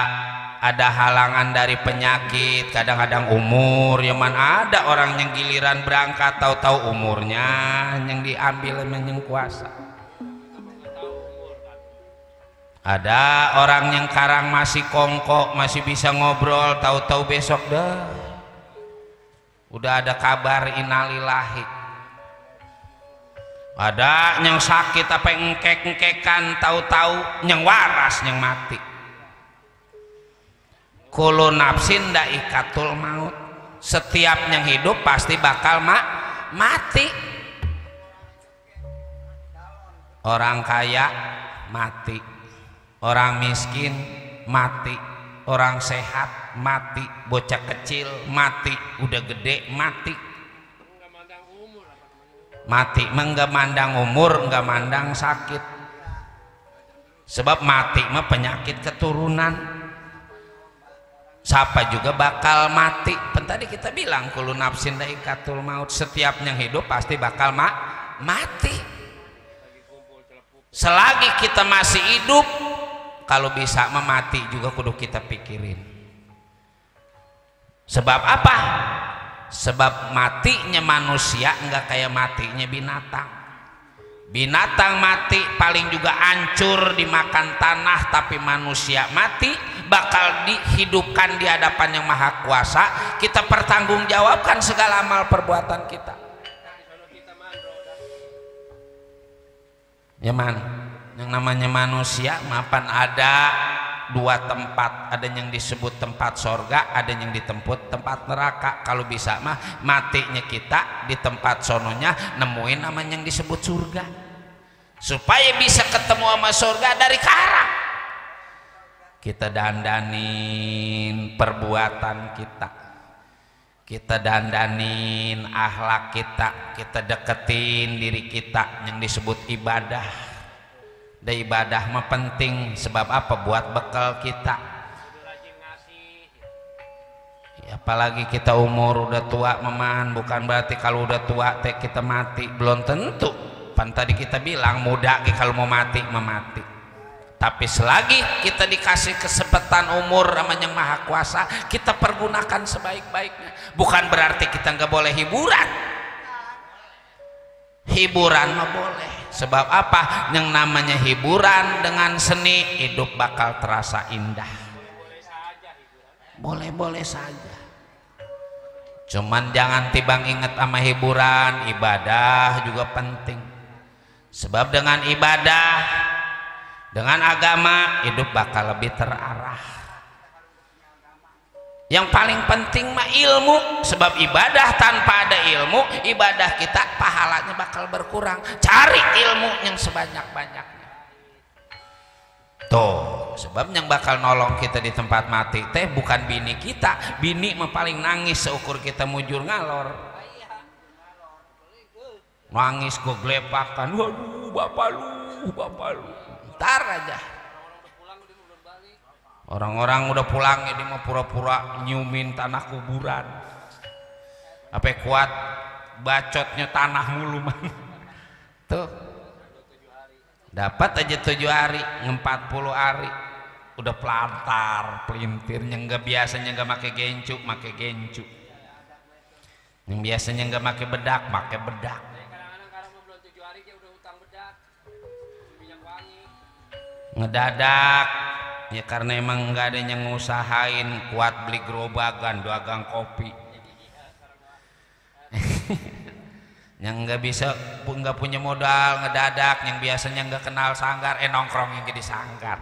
ada halangan dari penyakit, kadang-kadang umur. Ya mana ada orang yang giliran berangkat tahu-tahu umurnya yang diambil yang kuasa. Ada orang yang karang masih kongkok, masih bisa ngobrol, tahu-tahu besok dah udah ada kabar innalillahi. Ada yang sakit apa engkek-engkekan, tahu-tahu yang waras yang mati. Kullu nafsin dha'iqatul maut. Setiap yang hidup pasti bakal mati. Orang kaya mati, orang miskin mati, orang sehat mati, bocah kecil mati, udah gede mati. Mati enggak mandang umur, enggak mandang sakit. Sebab mati mah penyakit keturunan. Siapa juga bakal mati. Tadi kita bilang kullu nafsin dha'iqatul maut. Setiap yang hidup pasti bakal mati. Selagi kita masih hidup, kalau bisa mati juga kudu kita pikirin. Sebab apa? Sebab matinya manusia enggak kayak matinya binatang. Binatang mati paling juga hancur dimakan tanah, tapi manusia mati bakal dihidupkan di hadapan yang maha kuasa. Kita pertanggungjawabkan segala amal perbuatan kita. Ya man, yang namanya manusia mapan ada dua tempat, ada yang disebut tempat sorga, ada yang ditemput tempat neraka. Kalau bisa mah matinya kita di tempat sononya nemuin namanya yang disebut surga, supaya bisa ketemu sama surga dari sekarang. Kita dandanin perbuatan kita, kita dandanin akhlak kita deketin diri kita yang disebut ibadah. Dan ibadah mah penting, sebab apa? Buat bekal kita. Ya, apalagi kita umur udah tua meman, bukan berarti kalau udah tua teh kita mati, belum tentu. Pan tadi kita bilang muda kalau mau mati memati. Tapi selagi kita dikasih kesempatan umur sama yang maha kuasa, kita pergunakan sebaik-baiknya. Bukan berarti kita nggak boleh hiburan. Hiburan mah boleh. Sebab apa? Yang namanya hiburan dengan seni, hidup bakal terasa indah. Boleh-boleh saja. Cuman jangan tibang inget sama hiburan, ibadah juga penting. Sebab dengan ibadah, dengan agama, hidup bakal lebih terarah. Yang paling penting mah ilmu. Sebab ibadah tanpa ada ilmu, ibadah kita pahalanya bakal berkurang. Cari ilmu yang sebanyak-banyaknya. Tuh, sebab yang bakal nolong kita di tempat mati teh bukan bini kita. Bini mah paling nangis seukur kita mujur ngalor. Nangis gue gelepakan, waduh bapak lu. Ntar aja. Orang-orang udah pulang, ini mau pura-pura nyumin tanah kuburan. Apa kuat bacotnya tanah mulu man. Tuh dapat aja 7 hari 40 hari udah pelantar pelintirnya, nggak biasanya nggak pakai gencu, pakai gencu. Yang biasanya nggak pakai bedak, pakai bedak. Kadang-kadang kalau mau belum 7 hari dia udah utang bedak, minyak wangi. Ngedadak ya karena emang nggak ada yang ngusahain, kuat beli gerobakan dagang kopi. Yang nggak bisa, nggak punya modal ngedadak, yang biasanya nggak kenal sanggar nongkrong yang jadi sanggar.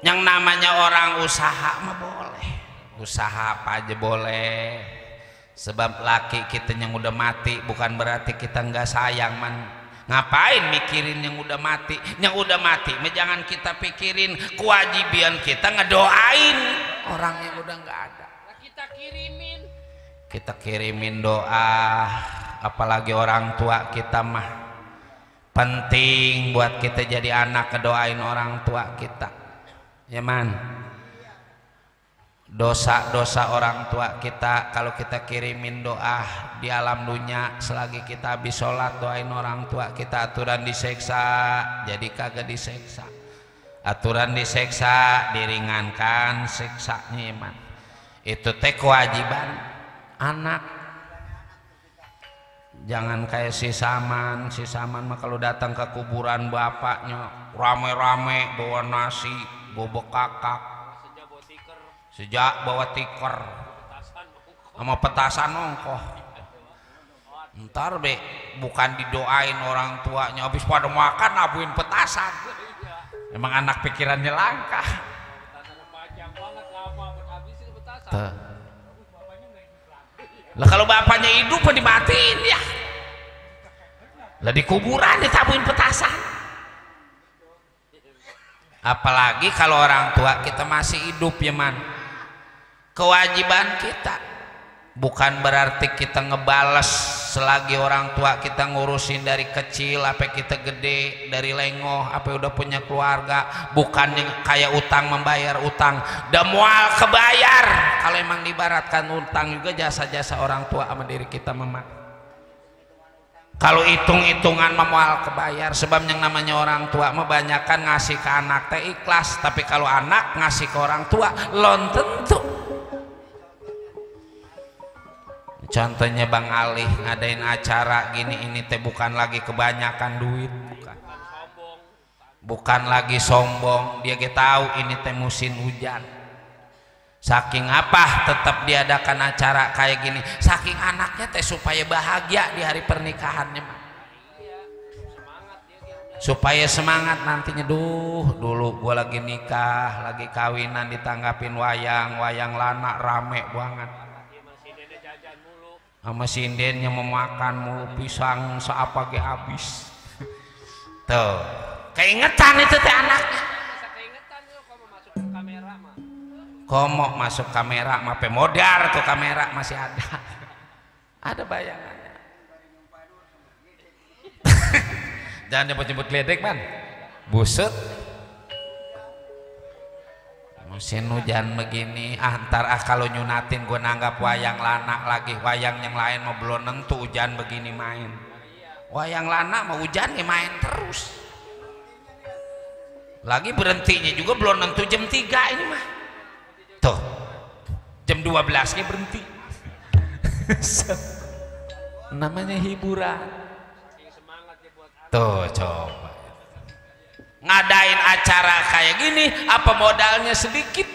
Yang namanya orang usaha mah boleh, usaha apa aja boleh, sebab laki kita yang udah mati bukan berarti kita nggak sayang man. Ngapain mikirin yang udah mati? Yang udah mati jangan kita pikirin, kewajiban kita ngedoain orang yang udah nggak ada. Nah, kita kirimin doa, apalagi orang tua kita mah penting buat kita jadi anak ngedoain orang tua kita ya man. Dosa-dosa orang tua kita kalau kita kirimin doa di alam dunia, selagi kita habis sholat doain orang tua kita, aturan diseksa jadi kagak diseksa, aturan diseksa diringankan seksanya man. Itu teh kewajiban anak. Jangan kayak si Saman mah kalau datang ke kuburan bapaknya rame-rame bawa nasi, bawa kakak, sejak bawa tikar sama petasan nongkoh. Ntar be bukan didoain orang tuanya, habis pada makan abuin petasan. Emang anak pikirannya langka. Lah kalau bapaknya hidup dimatiin ya. Lah di kuburan ditabuin petasan. Apalagi kalau orang tua kita masih hidup ya man. Kewajiban kita bukan berarti kita ngebales selagi orang tua kita ngurusin dari kecil apa kita gede, dari lengoh apa udah punya keluarga, bukan yang kayak utang membayar utang dan mual kebayar. Kalau emang dibaratkan utang juga jasa-jasa orang tua sama diri kita memang. Kalau hitung-hitungan memual kebayar, sebab yang namanya orang tua mah banyakan ngasih ke anak teh ikhlas, tapi kalau anak ngasih ke orang tua lon tentu. Contohnya Bang Ali ngadain acara gini, ini teh bukan lagi kebanyakan duit, bukan lagi sombong, dia tahu ini teh musim hujan. Saking apa tetap diadakan acara kayak gini, saking anaknya teh supaya bahagia di hari pernikahannya, supaya semangat nantinya. Dulu gua lagi nikah, lagi kawinan ditanggapin wayang lana rame banget. Sama sinden yang memakan mulu pisang seapa ge habis. Tuh, keingetan itu teh anaknya. bisa keingetan tuh kalau masuk ke kamera mah. Komo masuk kamera mah pe modar tuh kamera masih ada. Ada bayangannya. Jangan nyebut-nyebut ledek man. Busut. Musim hujan begini antar kalau nyunatin gue nanggap wayang lana lagi, wayang yang lain mau belum nentu hujan begini main, wayang lana mau hujan ya main terus lagi, berhentinya juga belum nentu jam 3 ini mah tuh jam 12 nya berhenti. Namanya hiburan tuh. Coba ngadain acara kayak gini apa modalnya sedikit.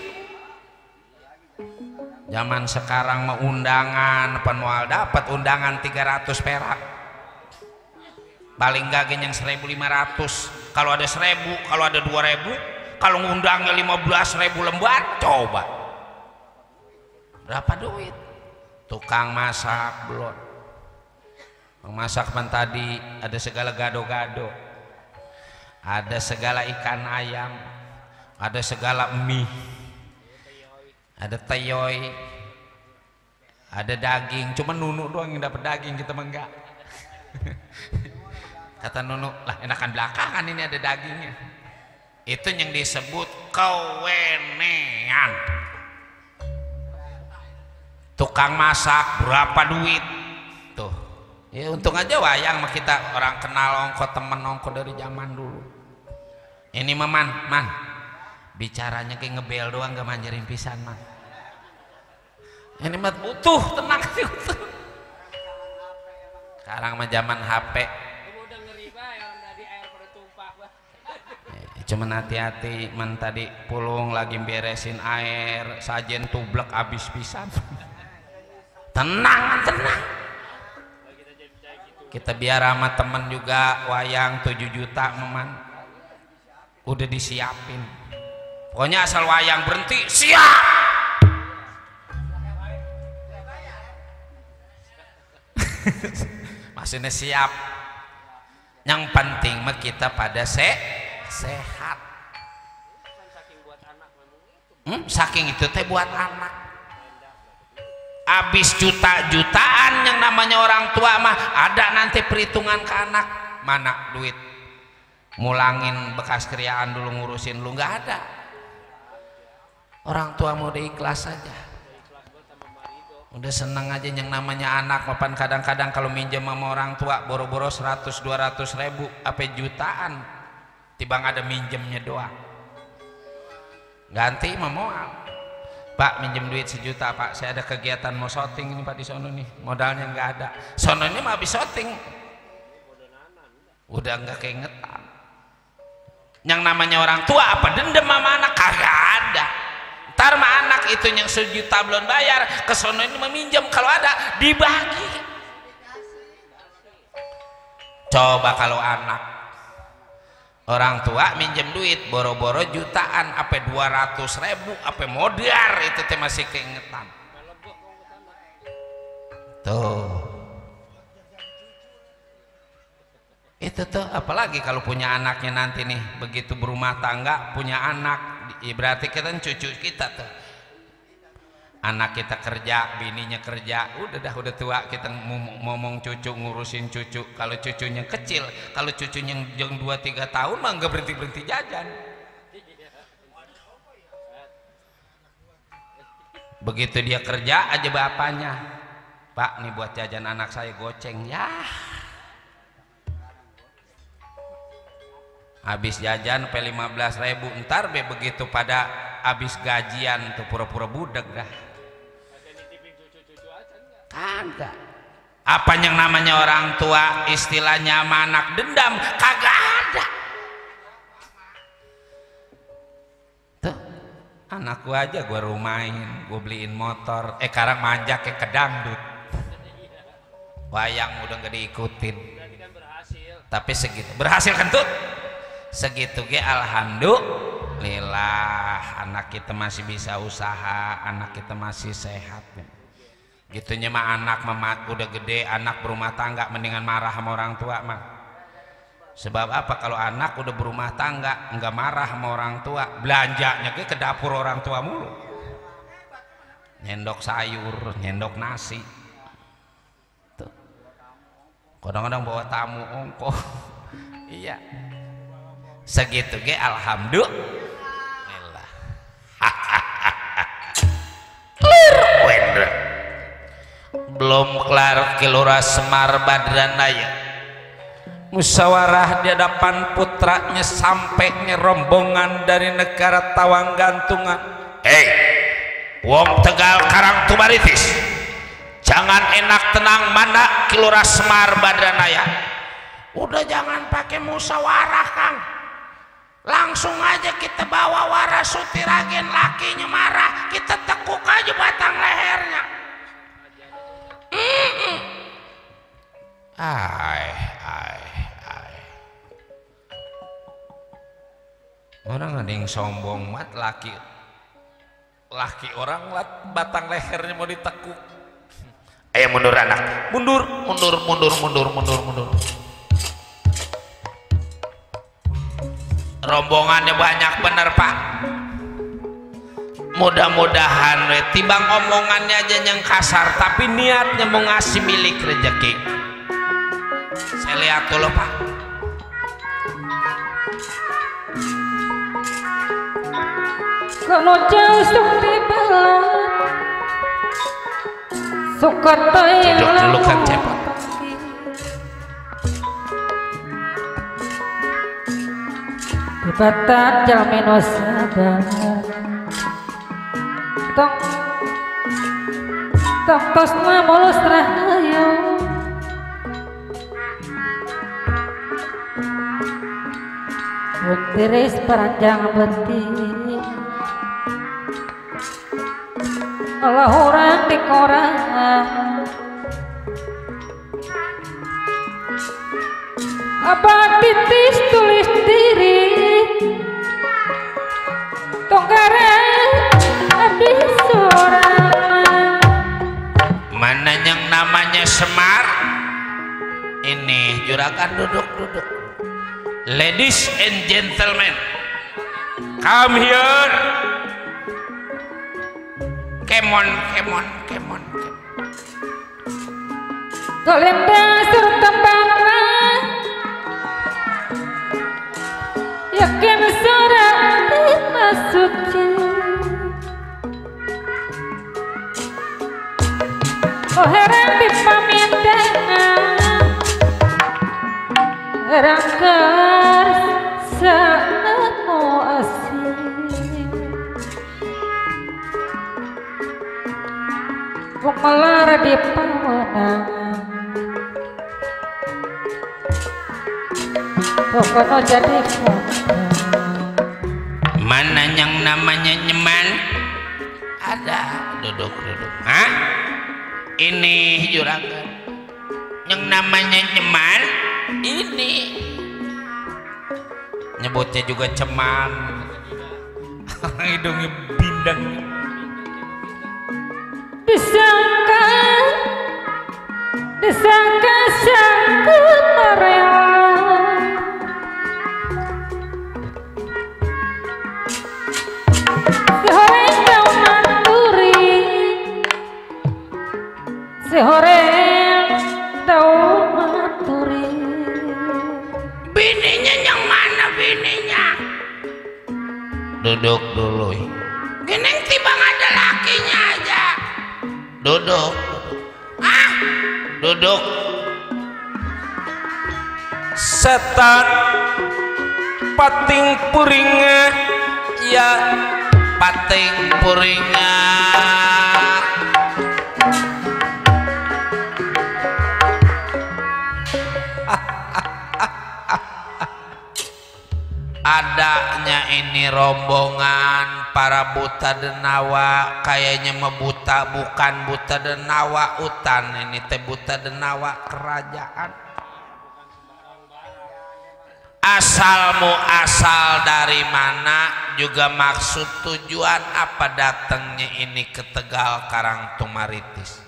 Zaman sekarang mah undangan penual dapat undangan 300 perak, paling gak yang 1.500, kalau ada 1.000, kalau ada 2.000, kalau ngundangnya 15.000 lembar, coba berapa duit. Tukang masak belum, masak pan tadi ada segala gado-gado, ada segala ikan ayam, ada segala mie, ada teyoy, ada daging. Cuma Nunu doang yang dapat daging, kita mah enggak. Kata Nunu, lah enakan belakangan ini ada dagingnya. Itu yang disebut kewenean. tukang masak berapa duit tuh ya. Untung aja wayang mah kita orang kenal ongko, temen ongko dari zaman dulu. Ini mah man bicaranya kayak ngebel doang, gak manjarin pisan man. Ini mah butuh tenang sih. Sekarang mah zaman HP. Udah ngeri bah yang tadi air pada tumpah bah. Cuman hati-hati man, tadi pulung lagi beresin air sajen tublek abis pisan. Tenang. Kita biar sama temen juga wayang 7 juta meman udah disiapin. Pokoknya asal wayang berhenti siap. Maksudnya siap. Yang penting mah kita pada sehat. Saking itu teh buat anak. Habis juta-jutaan yang namanya orang tua mah ada nanti perhitungan ke anak. Mana duit mulangin bekas kriaan dulu ngurusin lu, nggak ada. Orang tua mau udah ikhlas aja, udah seneng aja. Yang namanya anak mapan kadang-kadang kalau minjem sama orang tua boro-boro 100-200 ribu apa jutaan tibang ada minjemnya doang. Ganti memoal, Pak minjem duit 1 juta Pak, saya ada kegiatan mau syuting ini Pak di sono nih, modalnya nggak ada. Sono ini mah habis syuting udah nggak keingetan. Yang namanya orang tua apa dendam sama anak, kagak ada. Ntar mah anak itu yang 1 juta belum bayar ke sono ini meminjam, kalau ada dibagi. Coba kalau anak orang tua minjem duit boro-boro jutaan apa 200 ribu apa modar, itu teh masih keingetan tuh. Itu tuh apalagi kalau punya anaknya nanti nih begitu berumah tangga punya anak, berarti kita cucu kita tuh. Anak kita kerja, bininya kerja, udah tua kita ngomong cucu, ngurusin cucu. Kalau cucunya kecil, kalau cucunya yang 2-3 tahun mah nggak berhenti jajan. Begitu dia kerja aja bapaknya, Pak nih buat jajan anak saya goceng ya. Habis jajan pe 15 ribu, ntar be begitu pada habis gajian tuh pura-pura budek dah. Kagak. Apa yang namanya orang tua istilahnya sama anak dendam, kagak ada. Tuh anakku aja gua rumahin, gua beliin motor, sekarang manjak ke dangdut. Wayang udah gak diikutin. Tapi segitu berhasil kan tuh? Segitu ge alhamdulillah, anak kita masih bisa usaha, anak kita masih sehat. Gitunya mah anak mah udah gede, anak berumah tangga mendingan marah sama orang tua mah. Sebab apa? Kalau anak udah berumah tangga nggak marah sama orang tua, belanjanya ke dapur orang tua mulu, nyendok sayur, nyendok nasi tuh. Kadang-kadang bawa tamu ongko. Iya segitu ge alhamdulillah. Belum kelar Kilura Semar Badranaya musyawarah di hadapan putranya sampai rombongan dari negara Tawang Gantungan. Wong Tegal Karang Tumaritis, jangan enak tenang mana Kilura Semar Badranaya. Udah jangan pakai musyawarah Kang, langsung aja kita bawa Warasuti Ragen, lakinya marah kita tekuk aja batang lehernya. Orang ada yang sombong mat, laki orang batang lehernya mau ditekuk. Ayo mundur anak, mundur. Rombongannya banyak bener Pak. Mudah-mudahan timbang omongannya aja yang kasar tapi niatnya mau ngasih milik rezeki. Saya lihat dulu Pak. Kono jauh sukti balan Sukotoy Duduk dulu Kang Cepot. Dibatan jalmeno sadar Tong Tong tosna mulus rahayu Buntiris peranjang beti Allah orang di koran Abah titis tulis diri Tonggaran abdi sorangan Mana yang namanya Semar? Ini juragan duduk. Ladies and gentlemen, come here. Come on. Golenda sur tembarna Yakin surat suci Oh herang dipamindangan Herang kersanu asing Bumelar di pawenang Pokoknya jadi Mana yang namanya Nyeman? Ada, duduk. Hah? Ini juragan. Yang namanya Nyeman? Ini. Nyebutnya juga Ceman. Hidungnya bindang. Disangka sangkut merela Si horeng tau maturi Bininya yang mana bininya? Duduk dulu. Geneng tibang ada lakinya aja. Duduk. Duduk. Setan pating puringa ya pating puringa adanya ini rombongan para buta denawa kayaknya mebuta bukan buta denawa utan ini teh buta denawa kerajaan asalmu asal dari mana juga maksud tujuan apa datangnya ini ke Tegal Karangtumaritis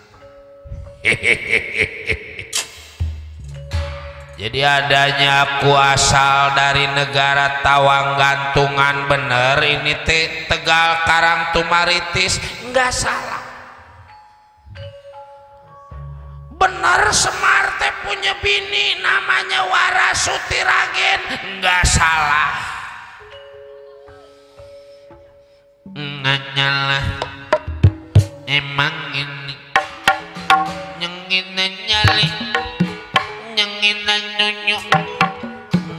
jadi adanya aku asal dari negara Tawang Gantungan bener ini Tegal Karangtumaritis nggak salah bener Semar teh punya bini namanya Warasuti Ragen nggak salah nggak nyalah emang ini nyengin nyali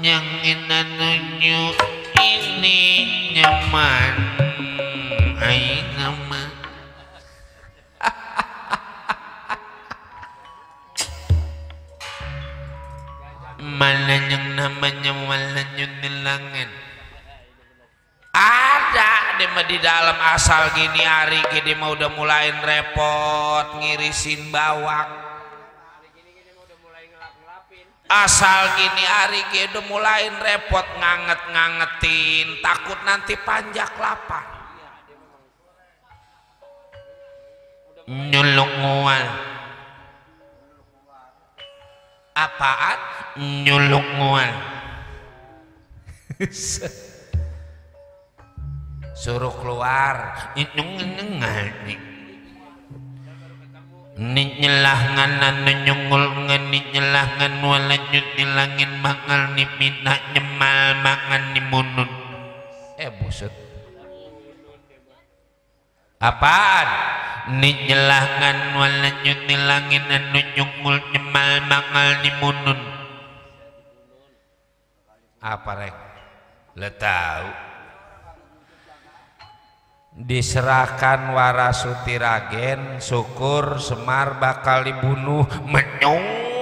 nyangina nunyu ini nyaman ai nama mana yang namanya malah nyunilangan ada di dalam asal gini hari gini mau udah mulain repot ngirisin bawang asal gini hari dia udah mulain repot ngangetin takut nanti panjak lapar nyulung ngual apaan nyulung ngual suruh keluar ni nyelangan anu nyungul ngani nyelangan walanjut nilangin mangal ni minta nyemal mangan ni munun busut Apaan? Ni nyelangan walanyut nilangin anu nyungul nyemal mangal nimunun. Apa rek? Le tahu. Diserahkan Warasuti Ragen, syukur Semar bakal dibunuh menyun.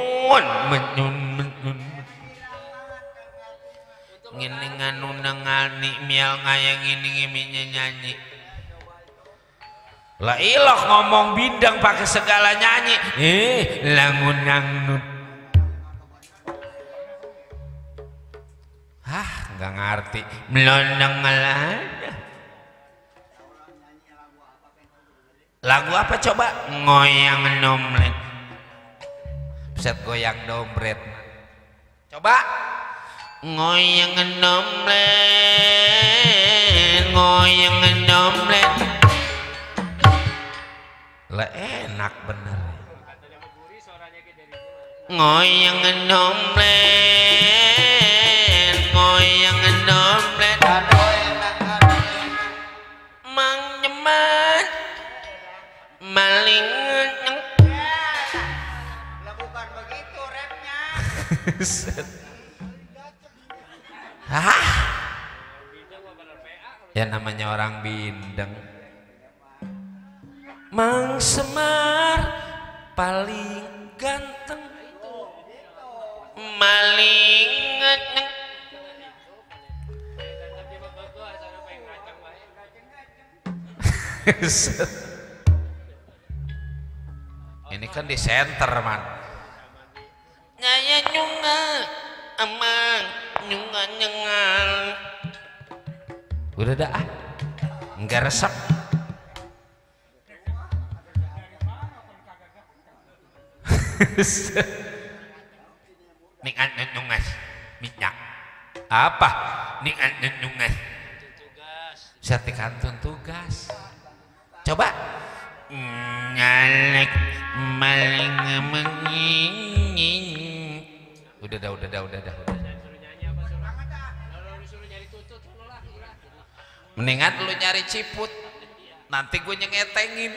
Ngini nganu nengani mial ngayang ini ngiminya nyanyi. Lah ilok ngomong bindang pakai segala nyanyi. Langun ngangnut. Hah, nggak ngerti. Melondong ngelanya. Lagu apa coba? Ngoyang dompret. Set goyang dompret. Coba. Ngoyang dompret, ngoyang dompret. Lah enak bener. Ngoyang dompret, ngoyang dompret. Mang nyemat maling. Lah bukan begitu rapnya. Hah? Ya namanya orang bindeng. Mang Semar paling ganteng, maling ngeceng. Ini kan di center man. Nyaya nyunga amang nyunga nyengal. Udah dah ah, enggak resep. Ning nyungas minyak apa? Ning nyungas sate kantun tugas. Coba nyalek maling menging. Udah dah. Mendingan lu nyari ciput, nanti gue nyengetengin.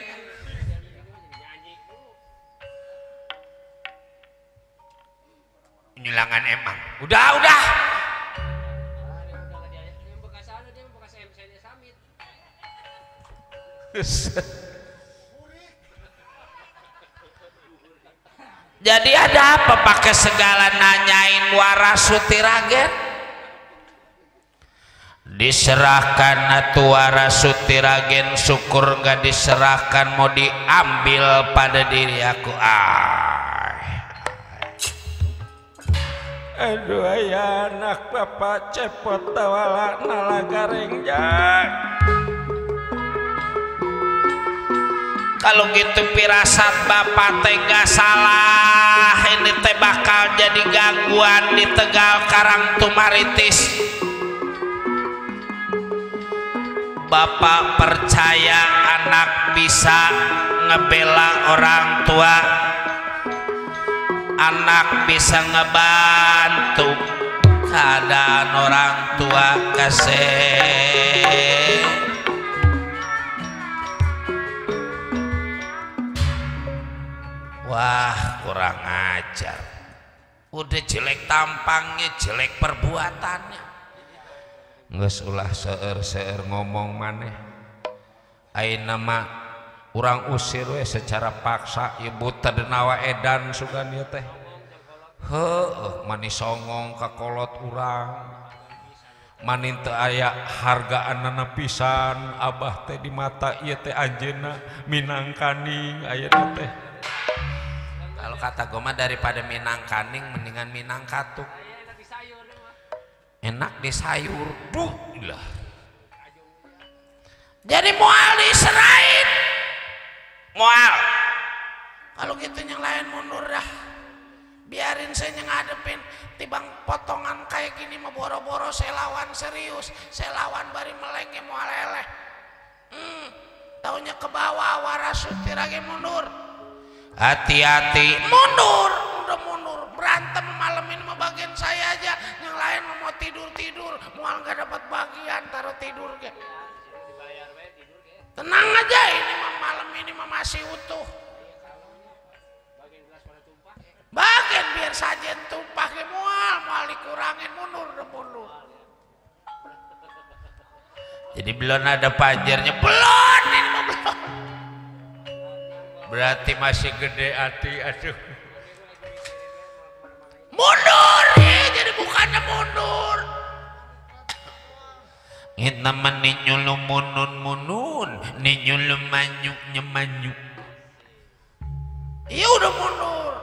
Nyulangan emang. Udah. Jadi ada apa pakai segala nanyain Warasuti Ragen? Diserahkan atuh Warasuti Ragen, syukur nggak diserahkan, mau diambil pada diri aku. Aduh ya anak bapak cepot tawala nalagareng jak. Kalau gitu pirasat bapak teh gak salah, ini teh bakal jadi gangguan di Tegal Karang Tumaritis. Bapak percaya anak bisa ngebela orang tua, anak bisa ngebantu keadaan orang tua kasih. Wah kurang ajar, udah jelek tampangnya, jelek perbuatannya. Nges ulah seueur ngomong maneh. Ayeuna mah urang usir we secara paksa, ibu terdenawa edan sugan ieu teh. Heuh, mani songong ka kolot urang. Mani teu aya hargaanna pisan, abah teh di mata ieu teh anjeunna Minang Kaning ayeuna teh. Kalau kata gue mah daripada Minang Kaning mendingan Minang Katuk. Enak di sayur, duh lah. Jadi moal diserahin, moal. Kalau gitu yang lain mundur dah, biarin saya ngadepin. Tibang potongan kayak gini mah boro-boro saya lawan serius, saya lawan bari meleng moal leleh. Taunya ke bawah Warasuti Ragen mundur. Hati-hati, mundur, udah mundur. Berantem malam ini mah bagian saya aja, yang lain mau tidur, mual nggak dapat bagian, taruh tidur ke. Tenang aja, ini mah malam ini mah masih utuh. Bagian biar saja tumpah ke mual dikurangin mundur. Jadi belum ada pajarnya, belum ini mah belum. Berarti masih gede hati, aduh. Mundur ya, jadi bukannya mundur. Kita meninjulu munun, ninjulu manyuk. Iya udah mundur.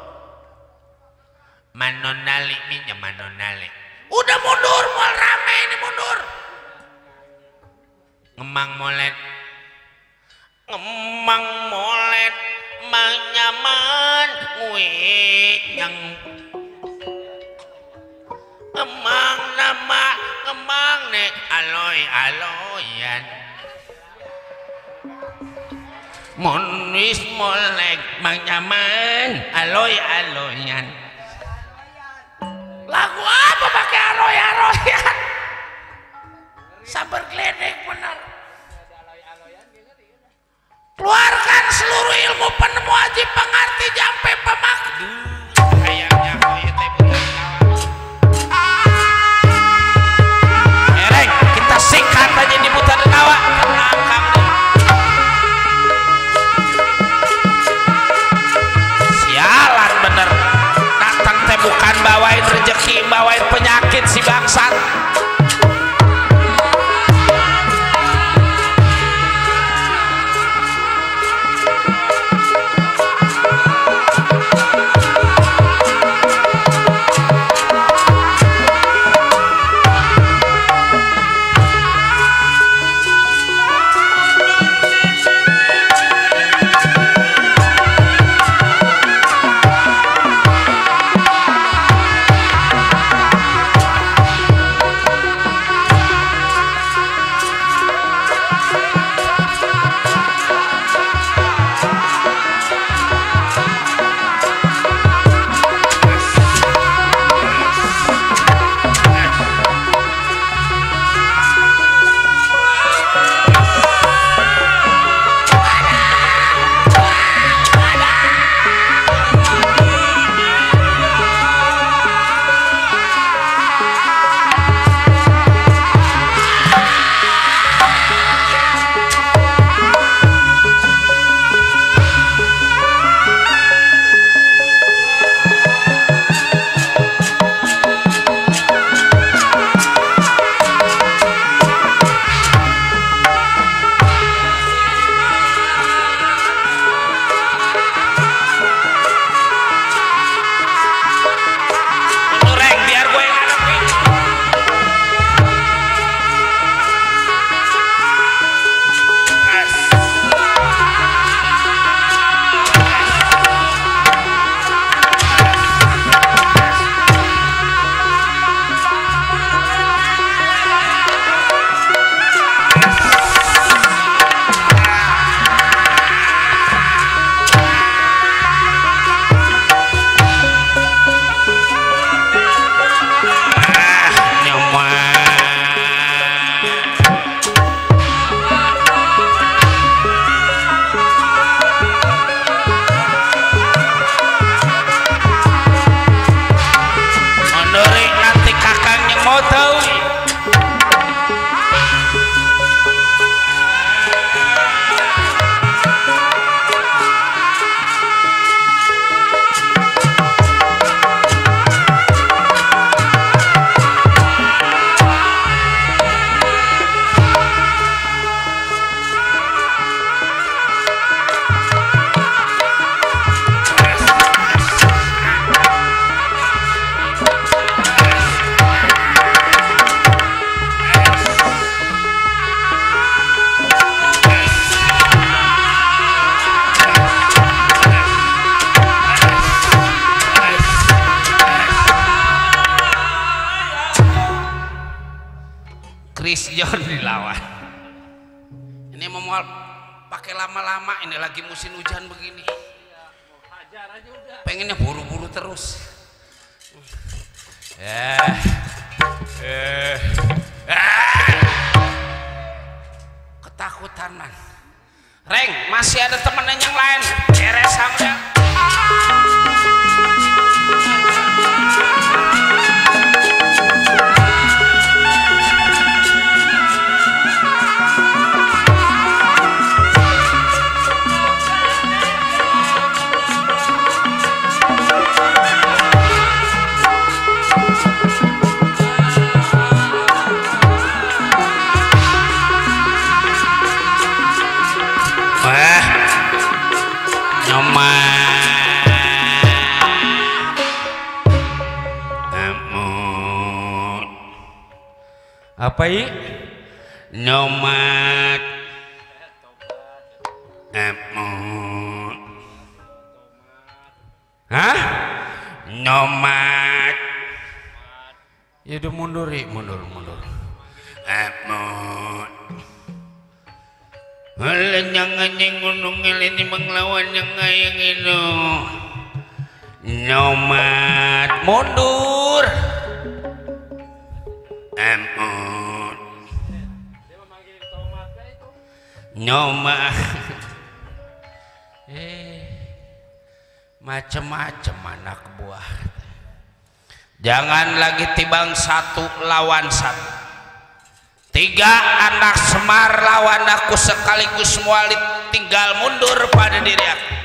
Manonali minyak manonali. Udah mundur, mau rame ini mundur. Ngemang molet, manyaman, yang ngemang nek aloyan. Monis molek manyaman, aloyan. Lagu apa pakai aroyan? Sabar geledek bener. Keluarkan seluruh ilmu penemu aji pengerti jampe pemak. Kayaknya koyo teh bukan kawan. Ereng, kita sikat aja di buta kawa. Tenang Kang. Sialan bener. Datang teh bukan bawain rezeki, bawain penyakit si bangsat. Chris John dilawan. Ini mau pakai lama-lama, ini lagi musim hujan begini. Pengennya buru-buru terus. Ketakutan man. Reng, masih ada temennya yang lain. Beres sampai. Apa i? Nomat hah? Nomat ya udah mundur jangan yang gunung ini menglawan yang ngayang itu nomat mundur nyoma macem-macem anak buah. Jangan lagi tibang 1 lawan 1. 3 anak Semar lawan aku sekaligus mualit, tinggal mundur pada diri aku.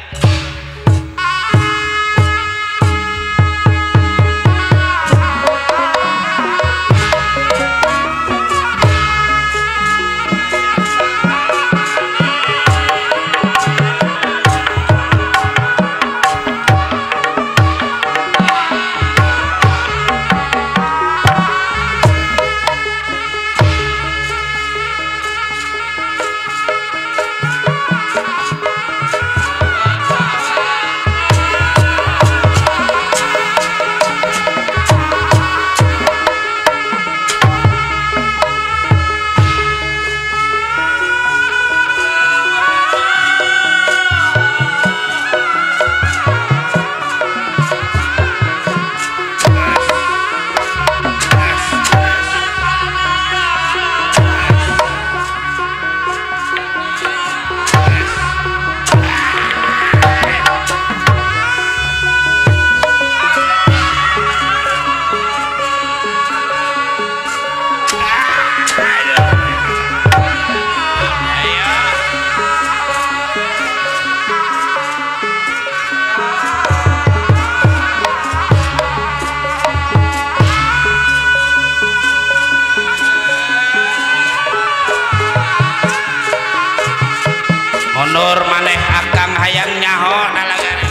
Mundur maneh akang hayang nyaho dalagana.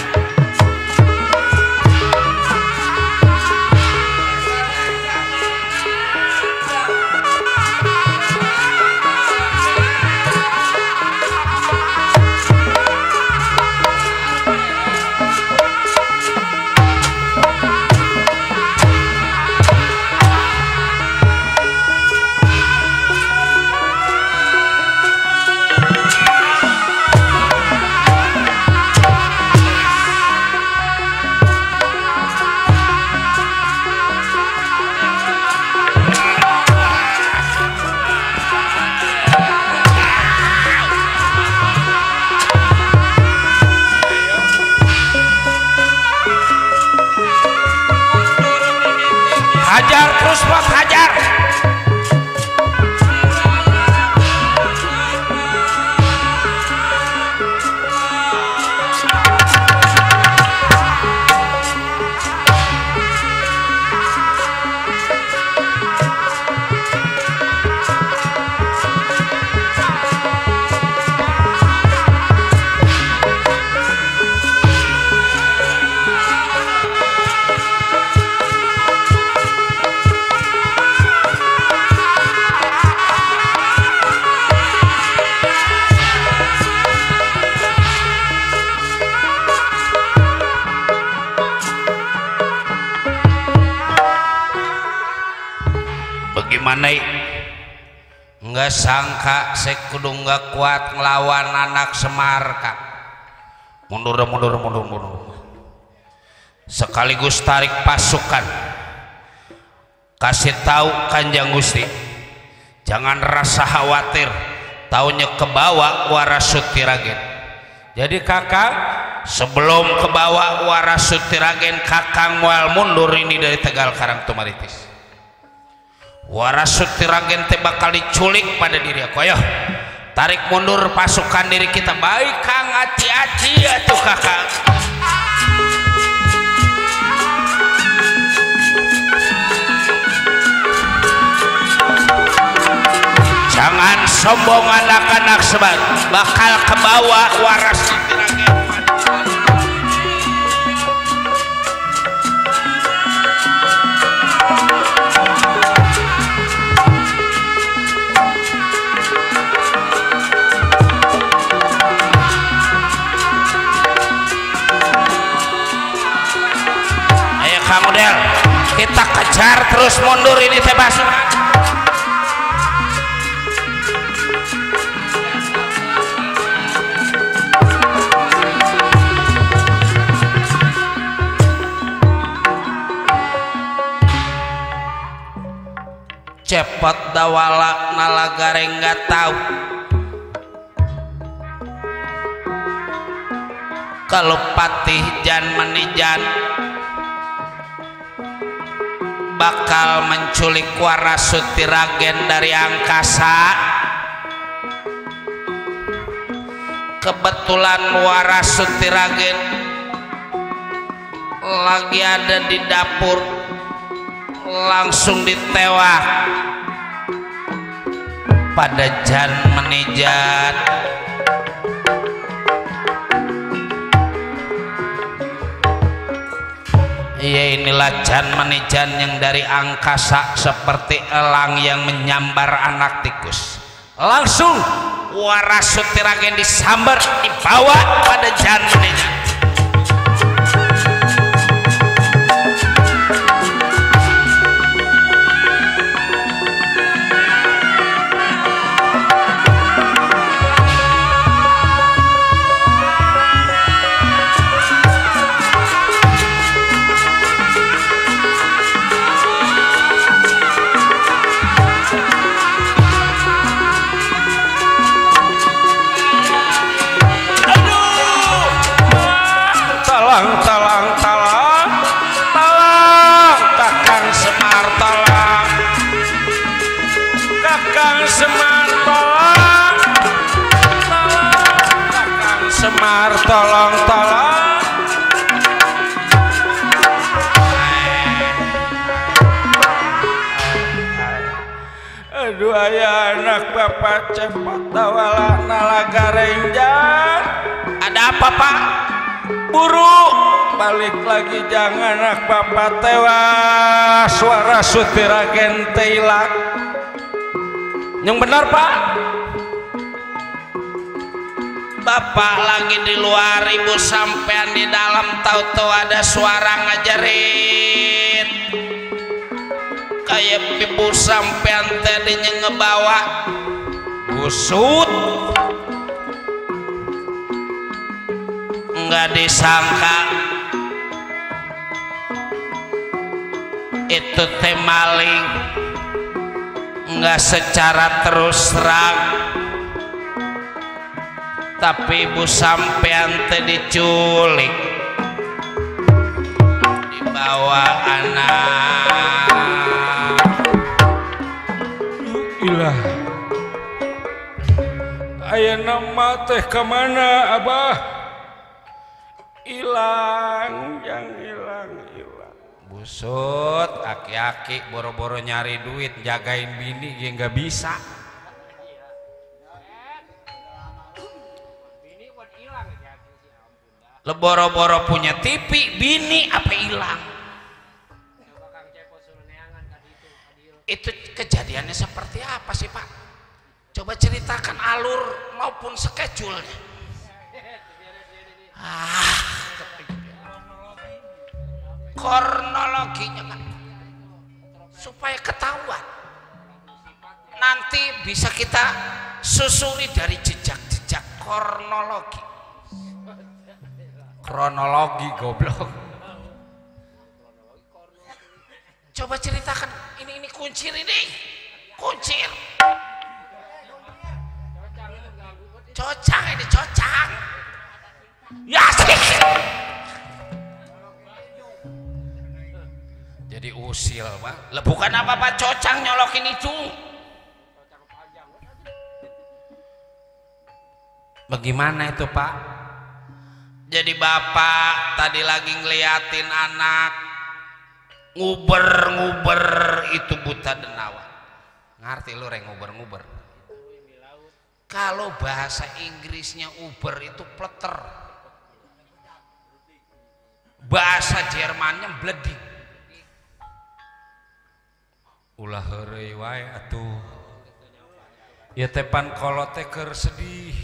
Hajar terus bos, hajar. Bagaimana nggak sangka saya kudu nggak kuat ngelawan anak Semar kak. Mundur sekaligus tarik pasukan, kasih tahu Kanjeng Gusti jangan rasa khawatir, taunya kebawa Warasutiragen. Jadi kakang sebelum kebawa Warasutiragen, kakang moal mundur ini dari Tegal Karang Tumaritis. Warasutiragen teh bakal diculik pada diri aku. Ayo tarik mundur pasukan diri kita. Baik kang, hati-hati atuh kakang. Jangan sombong anak-anak sebat, bakal kebawa Warasutiragen. Ayo Kang Udel, kita kejar terus mundur ini teh pasukan. Cepot dawala nalagare nggak tahu kalau patih jan menijan bakal menculik Warasutiragen dari angkasa. Kebetulan Warasutiragen lagi ada di dapur, langsung ditewak pada jan menijan. Ya inilah jan menijan yang dari angkasa seperti elang yang menyambar anak tikus. Langsung Warasutiragen disambar, dibawa pada jan menijan. Tolong. Aduh aya anak bapak cepot dawala nalagarenjang. Ada apa pak? Buru balik lagi, jangan anak bapak tewas. Warasutiragen teh ilang. Yang benar pak? Bapak lagi di luar, ibu sampean di dalam, tahu-tahu ada suara ngajarin kayak ibu sampean tadinya ngebawa busut. Nggak disangka itu teh maling, nggak secara terus terang, tapi ibu sampean teh diculik, dibawa anak. Ilah, aya nama teh kemana abah? Hilang, yang hilang. Busut, aki-aki boro-boro nyari duit, jagain bini ya nggak bisa. Leboro-boro punya TV, bini apa hilang? Itu kejadiannya seperti apa sih pak? Coba ceritakan alur maupun schedule-nya. Kronologinya kan supaya ketahuan, nanti bisa kita susuri dari jejak-jejak kronologi goblok. Coba ceritakan ini kuncir, ini kuncir. Cocang ini cocang. Ya sih. Jadi usil, Pak. Lah bukan apa-apa cocang nyolokin itu. Bagaimana itu, Pak? Jadi bapak tadi lagi ngeliatin anak nguber itu buta denawa. Ngerti lu reng nguber. Kalau bahasa Inggrisnya uber itu pleter. Bahasa Jermannya bleding. Ulah heureuy wae atuh. Ya tepan kolot teh keur sedih.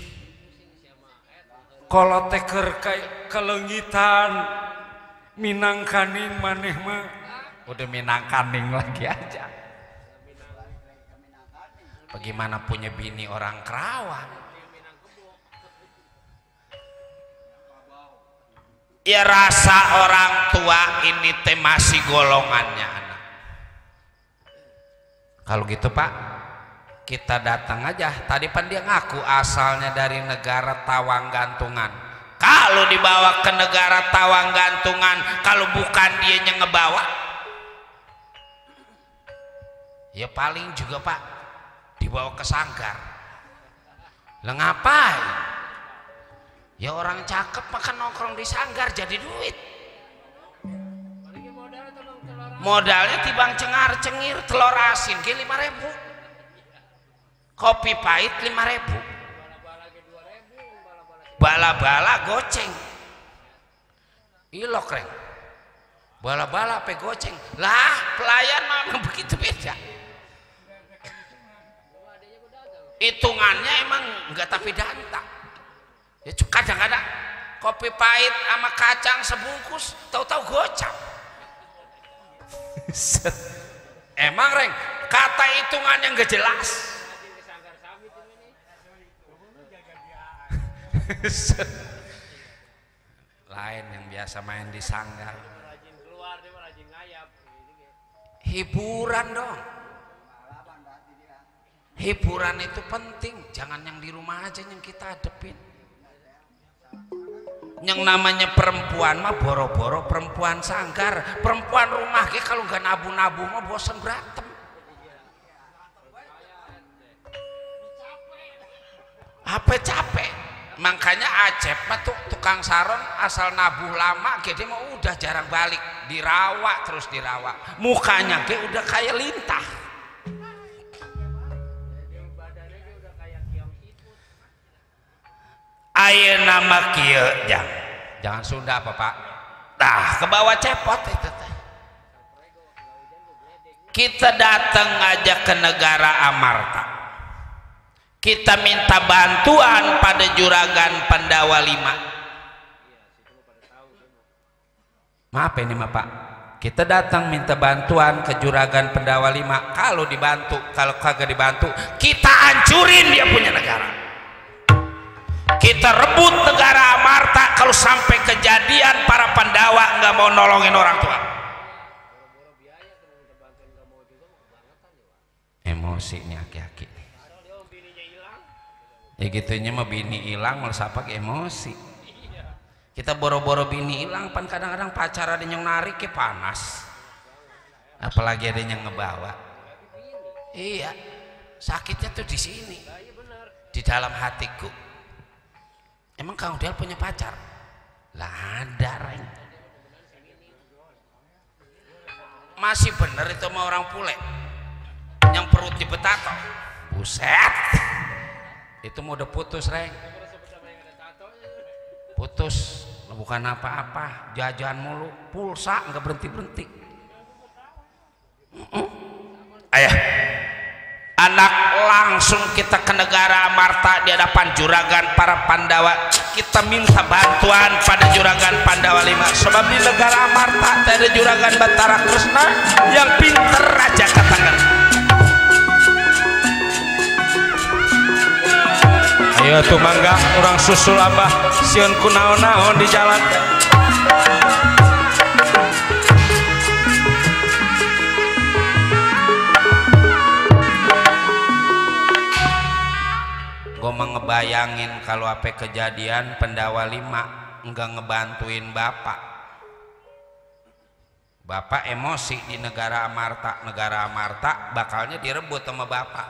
Kolot teh keur kelengitan. Minang kaning maneh mah. Udah minang kaning lagi aja. Bagaimana punya bini orang Kerawang? Ya rasa orang tua ini teh masih golongannya anak. Kalau gitu Pak, kita datang aja. Tadi pan dia ngaku asalnya dari negara Tawang Gantungan. Kalau dibawa ke negara Tawang Gantungan, kalau bukan dia yang ngebawa, ya paling juga Pak dibawa ke sanggar. Lah ngapain? Ya orang cakep makan nongkrong di sanggar jadi duit. Modalnya tibang cengar cengir telur asin ke 5.000, kopi pahit 5.000, bala-bala goceng, ilok reng, bala-bala pe goceng. Lah pelayan memang begitu beda. Hitungannya emang enggak tapi danta. Ya kadang-kadang kopi pahit sama kacang sebungkus tahu-tahu gocap. Emang reng kata hitungan yang gak jelas. Lain yang biasa main di sanggar. Hiburan dong. Hiburan itu penting, jangan yang di rumah aja yang kita hadepin. Yang namanya perempuan mah boro-boro perempuan sanggar, perempuan rumah ke kalau nggak nabu-nabu mah bosan berantem. Apa capek? Makanya Acep mah tuh tukang saron asal nabuh lama, dia mah udah jarang balik, dirawat terus dirawat. Mukanya ke udah kayak lintah. Ayo nama kieu jangan Sunda apa Pak? Nah ke bawah cepot itu teh. Kita datang aja ke negara Amarta. Kita minta bantuan pada Juragan Pandawa 5. Maaf ini mah Pak. Kita datang minta bantuan ke Juragan Pandawa 5. Kalau dibantu, kalau kagak dibantu, kita hancurin dia punya negara. Kita rebut negara Amarta. Kalau sampai kejadian para Pandawa nggak mau nolongin orang tua, emosi nih aki-aki. Ya gitunya mah bini hilang malah siapa emosi. Kita boro-boro bini hilang pan kadang-kadang pacar ada yang narik ke panas, apalagi ada yang ngebawa. Iya sakitnya tuh di sini, di dalam hatiku. Emang Kang Udel punya pacar? Lah ada reng. Masih bener itu sama orang bule yang perut dibetato. Buset. Itu mau udah putus reng. Putus, bukan apa-apa, jajan mulu, pulsa nggak berhenti-berhenti. Ayah. Anak langsung kita ke negara Amarta di hadapan Juragan para Pandawa. Kita minta bantuan pada Juragan Pandawa 5. Sebab di negara Amarta ada Juragan Batara Kresna yang pinter Raja Katanggan. Ayo tuh mangga orang susul abah sieun kunaon-naon di jalan. Gue mau ngebayangin kalau apa kejadian Pendawa 5 enggak ngebantuin bapak. Bapak emosi di negara Amarta bakalnya direbut sama bapak.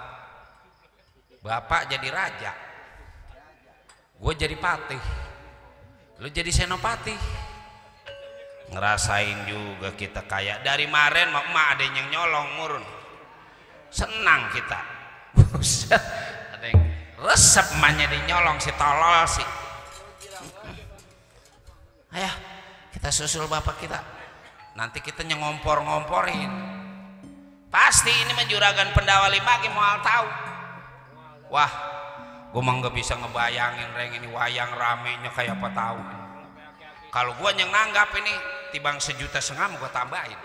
Bapak jadi raja, gue jadi patih, lu jadi senopati. Ngerasain juga kita kayak dari kemarin emak ada yang nyolong murun, senang kita. Buset, ada yang resep emaknya dinyolong si tolol sih. Ayo kita susul bapak kita, nanti kita nyengompor-ngomporin. Pasti ini menjuragan Pendawa 5 mau tahu. Wah, gue mah nggak bisa ngebayangin reng ini wayang ramenya kayak apa tahu. Kalau gue yang nanggap ini tibang 1,5 juta mau gue tambahin.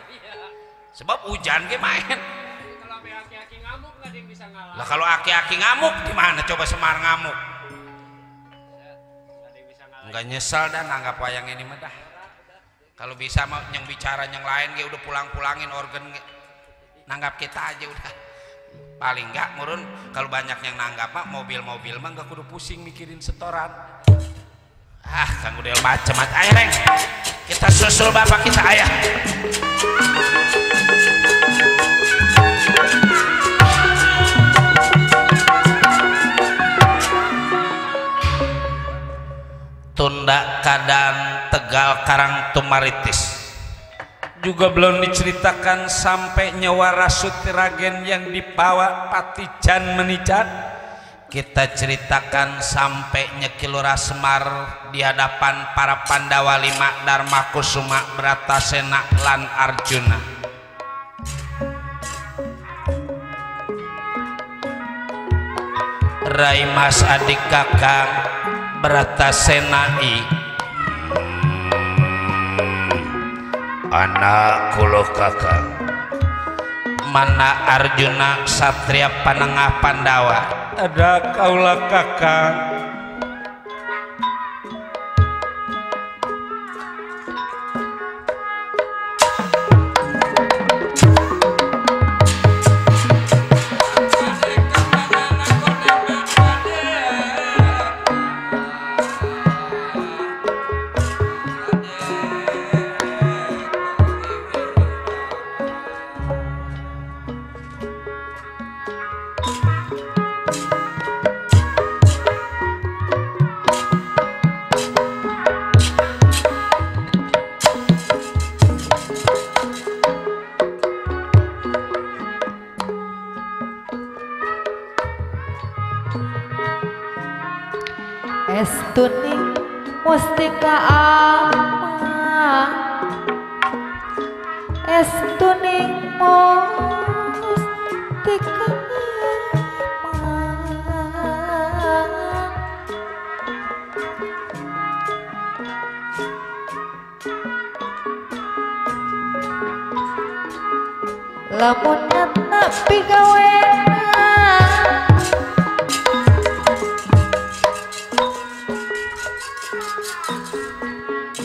Sebab hujan gue main. Kalau aki-aki ngamuk nggak ada yang bisa ngalah. Lah kalau aki-aki ngamuk gimana? Coba Semar ngamuk. Nggak nyesel dan nanggap wayang ini mah dah. Kalau bisa mau yang bicara yang lain gue udah pulang-pulangin organ nanggap kita aja udah. Paling enggak murun kalau banyak yang nanggap mah mobil-mobil mah enggak kudu pusing mikirin setoran. Kang Udel macam-macam. Ayo reng, kita susul bapak kita ayah. Tunda Kadang Tegal Karang Tumaritis juga belum diceritakan sampai nyawa Rasuti Ragen yang dibawa Patijan menicat. Kita ceritakan sampai Nyekilura Semar di hadapan para Pandawa 5 Dharma Kusuma Bratasena lan Arjuna. Rai Mas adik kakang Bratasenai anak kulo kakang mana Arjuna Satria Panengah Pandawa ada kaulah kakang. Estuning mustika ama, estuning mustika ama. Lamun nyata pigawena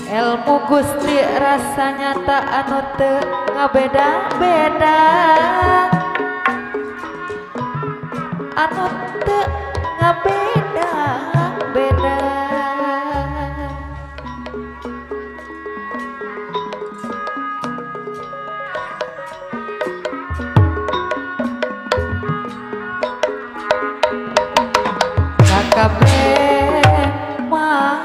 ilmu Gusti rasanya tak anu teu ngabeda-beda, anu teu ngabeda-beda. Kakabeh mah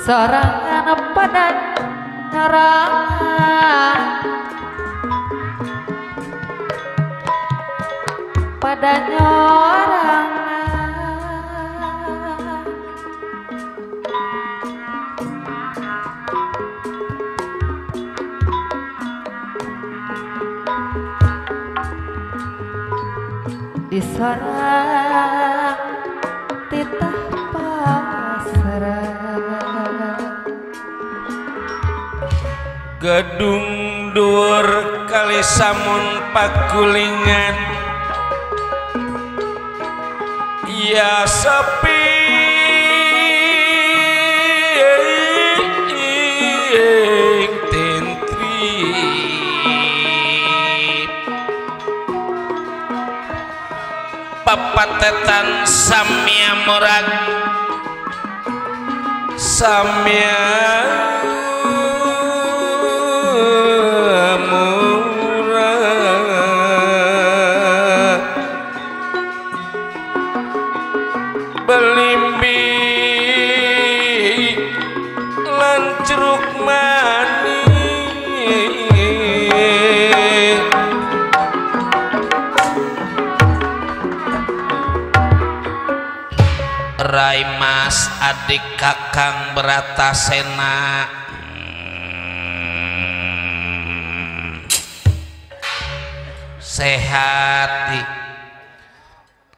sorangan pada nyarangan, pada nyorangan. Di sorang titah pasrah, Gedung Dur Kali Samun Pakulingan ya sepi tentri papatetan samia murag samia murag belimbi lan jeruk manis Raimas adik Kakang Bratasena sehati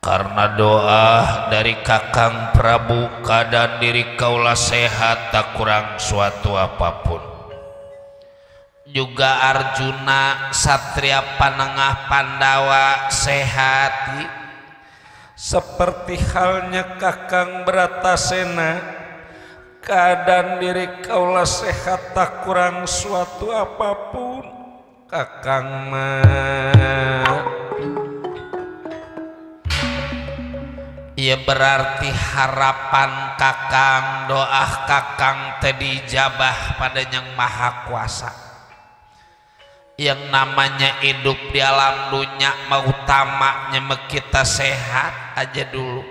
karena doa dari Kakang Prabu keadaan diri kaulah sehat tak kurang suatu apapun. Juga Arjuna Satria Panengah Pandawa sehati seperti halnya Kakang Bratasena, keadaan diri kaulah sehat tak kurang suatu apapun. Kakang mah ia berarti harapan Kakang, doa Kakang teh dijabah pada Yang Maha Kuasa. Yang namanya hidup di alam dunia mau utamanya kita sehat aja dulu.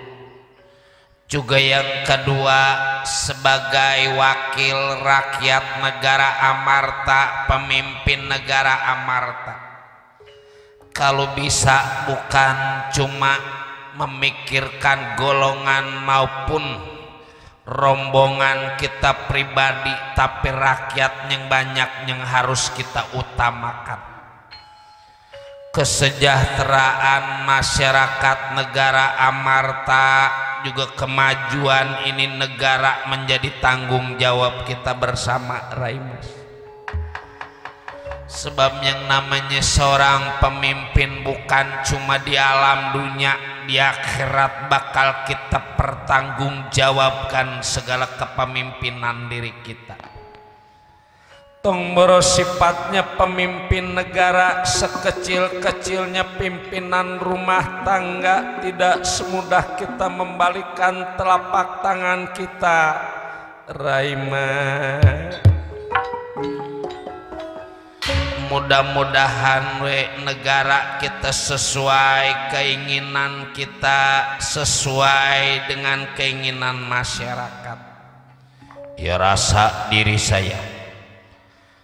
Juga yang kedua sebagai wakil rakyat negara Amarta, pemimpin negara Amarta, kalau bisa bukan cuma memikirkan golongan maupun rombongan kita pribadi, tapi rakyat yang banyak yang harus kita utamakan. Kesejahteraan masyarakat negara Amarta, juga kemajuan ini negara menjadi tanggung jawab kita bersama, Raimas. Sebab yang namanya seorang pemimpin bukan cuma di alam dunia, di akhirat bakal kita pertanggungjawabkan segala kepemimpinan diri kita. Tong boros sifatnya pemimpin negara, sekecil-kecilnya pimpinan rumah tangga, tidak semudah kita membalikan telapak tangan kita, Raimas. Mudah-mudahan negara kita sesuai keinginan kita, sesuai dengan keinginan masyarakat. Ya rasa diri saya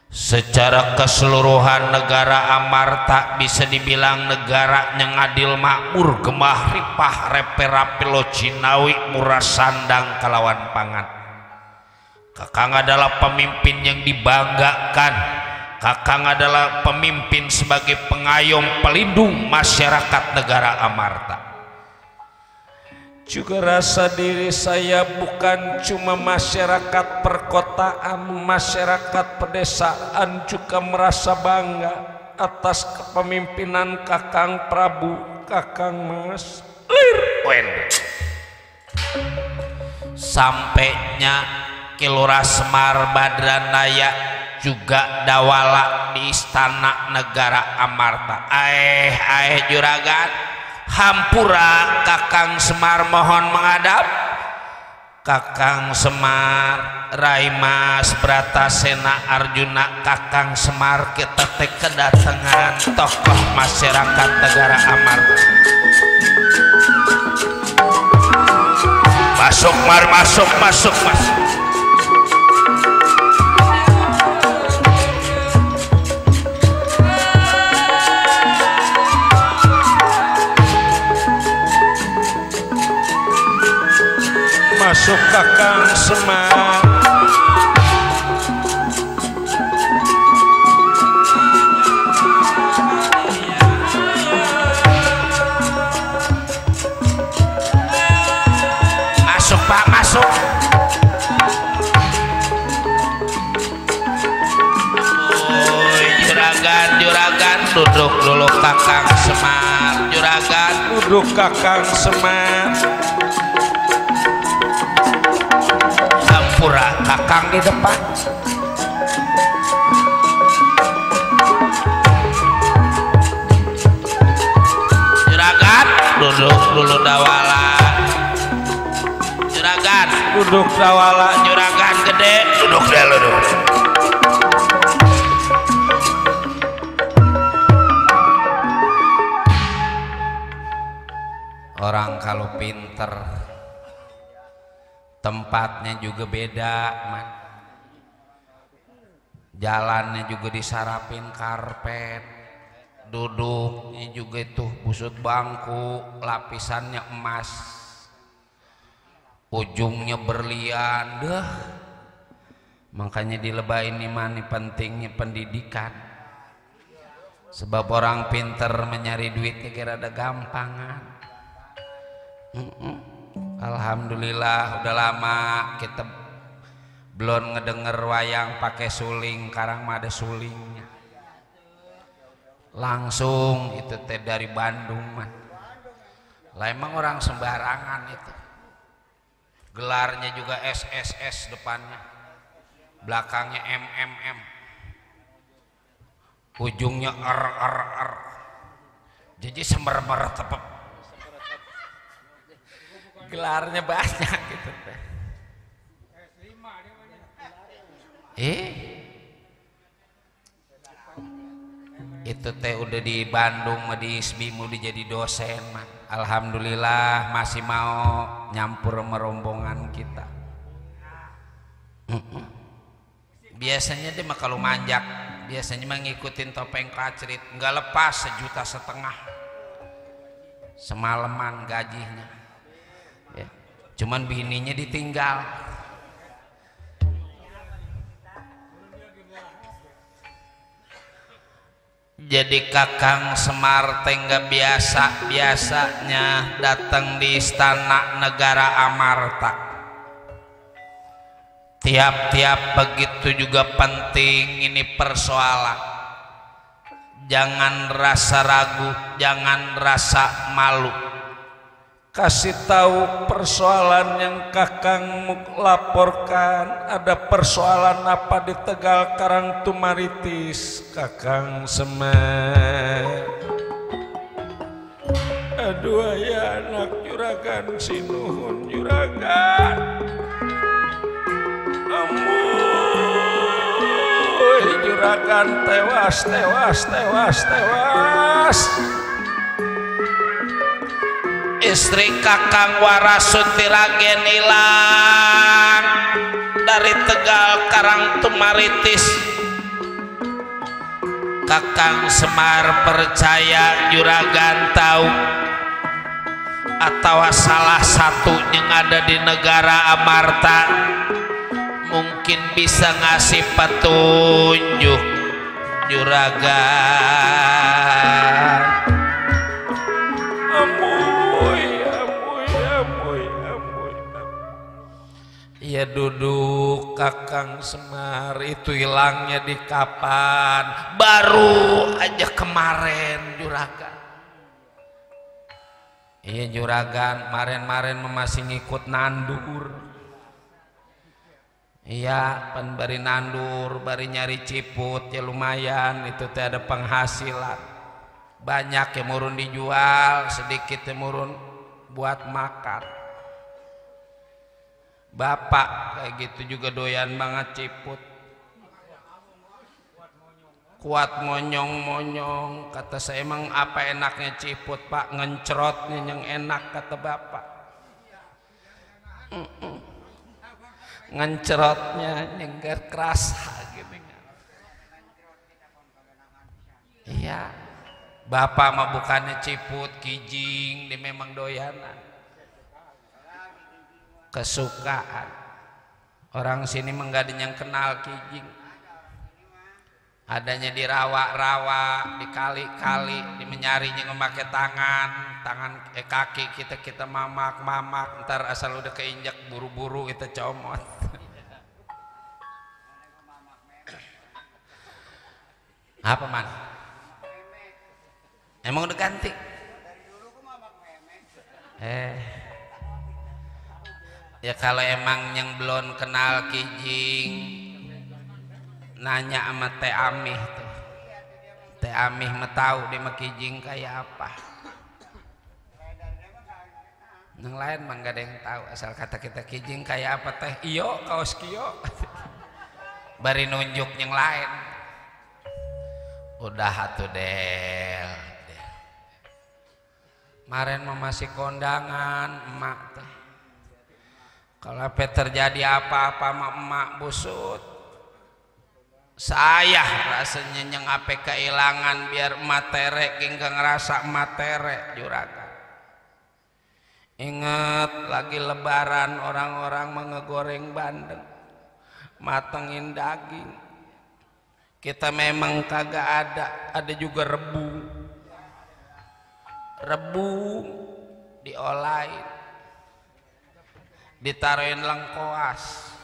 secara keseluruhan negara Amarta bisa dibilang negara yang adil makmur, gemah ripah repe rapilo cinawi murah sandang kalawan pangan. Kakang adalah pemimpin yang dibanggakan. Kakang adalah pemimpin sebagai pengayom pelindung masyarakat negara Amarta. Juga rasa diri saya bukan cuma masyarakat perkotaan, masyarakat pedesaan juga merasa bangga atas kepemimpinan Kakang Prabu, Kakang Mas Lirwen. Sampainya Kilora Semar Badranaya juga dawala di istana negara Amarta. Juragan, hampura Kakang Semar mohon menghadap. Kakang Semar, Raimas, Bratasena, Arjuna, Kakang Semar, kita teh kedatangan tokoh masyarakat negara Amarta. Masuk mar, masuk, masuk, masuk. Masuk Kakang Semar. Masuk Pak, masuk. Juragan, juragan, duduk dulu Kakang Semar. Juragan, duduk Kakang Semar. Hampura Kakang di depan. Juragan, duduk dulu dawala juragan duduk dawala juragan gede duduk deh lu duduk. Orang kalau pinter tempatnya juga beda man, jalannya juga disarapin karpet, duduknya juga tuh busut bangku lapisannya emas, ujungnya berlian deh. Makanya dilebain nih mani pentingnya pendidikan, sebab orang pinter mencari duitnya kira ada gampangan. Alhamdulillah udah lama kita belum ngedenger wayang pakai suling, karang mah ada sulingnya langsung itu teh dari Bandung man. Lah emang orang sembarangan itu, gelarnya juga SSS depannya, belakangnya MMM, ujungnya R, jadi semer-mer tepep, gelarnya banyak gitu teh. Itu teh udah di Bandung di ISBI mau jadi dosen man. Alhamdulillah masih mau nyampur merombongan kita. Biasanya dia mah kalau manjak biasanya mah ngikutin topeng kacrit, nggak lepas 1,5 juta semalaman gajinya ya. Cuman bininya ditinggal. Jadi Kakang Semar tengah biasanya datang di istana negara Amarta. Tiap-tiap begitu juga penting ini persoalan. Jangan rasa ragu, jangan rasa malu. Kasih tahu persoalan yang Kakang laporkan, ada persoalan apa di Tegal Karangtumaritis Kakang Semar. Aduh ya anak juragan sinuhun juragan, amuy juragan tewas. Istri Kakang Warasuti Ragen hilang dari Tegal Karangtumaritis. Kakang Semar percaya juragan tahu, atau salah satu yang ada di negara Amarta mungkin bisa ngasih petunjuk juragan. Ya duduk Kakang Semar, itu hilangnya di kapan? Baru aja kemarin juragan. Iya juragan, kemarin masih ngikut nandur. Iya pan bari nandur, bari nyari ciput ya lumayan, itu teh ada penghasilan. Banyak yang murun dijual, sedikit yang murun buat makan. Bapak kayak gitu juga doyan banget ciput, kuat monyong, kata saya. Emang apa enaknya ciput pak? Ngencrotnya yang enak kata bapak. Ngencrotnya yang gak kerasa gitu. Iya, bapak mah bukannya ciput kijing, dia memang doyanan kesukaan. Orang sini menggadi yang kenal kijing, adanya di rawa-rawa, di kali-kali, di menyarinya memakai tangan kaki kita mamak, ntar asal udah keinjak buru-buru kita comot. Apa man? Emang udah ganti? Ya kalau emang yang belum kenal kijing, nanya sama Teh Amih tuh. Teh Amih mah tahu dia mah kijing kayak apa. Yang lain mah nggak ada yang tahu, asal kata kita kijing kayak apa teh, iyo kaos kio. Bari nunjuk yang lain. Udah atuh Del. Kemarin mah masih kondangan emak teh. Kalau terjadi apa-apa sama emak busut. Saya rasanya yang ape kehilangan biar matere hingga ngerasa matere juragan. Ingat lagi lebaran orang-orang mengegoreng bandeng, matengin daging. Kita memang kagak ada juga rebu diolahin, ditaruhin lengkoas,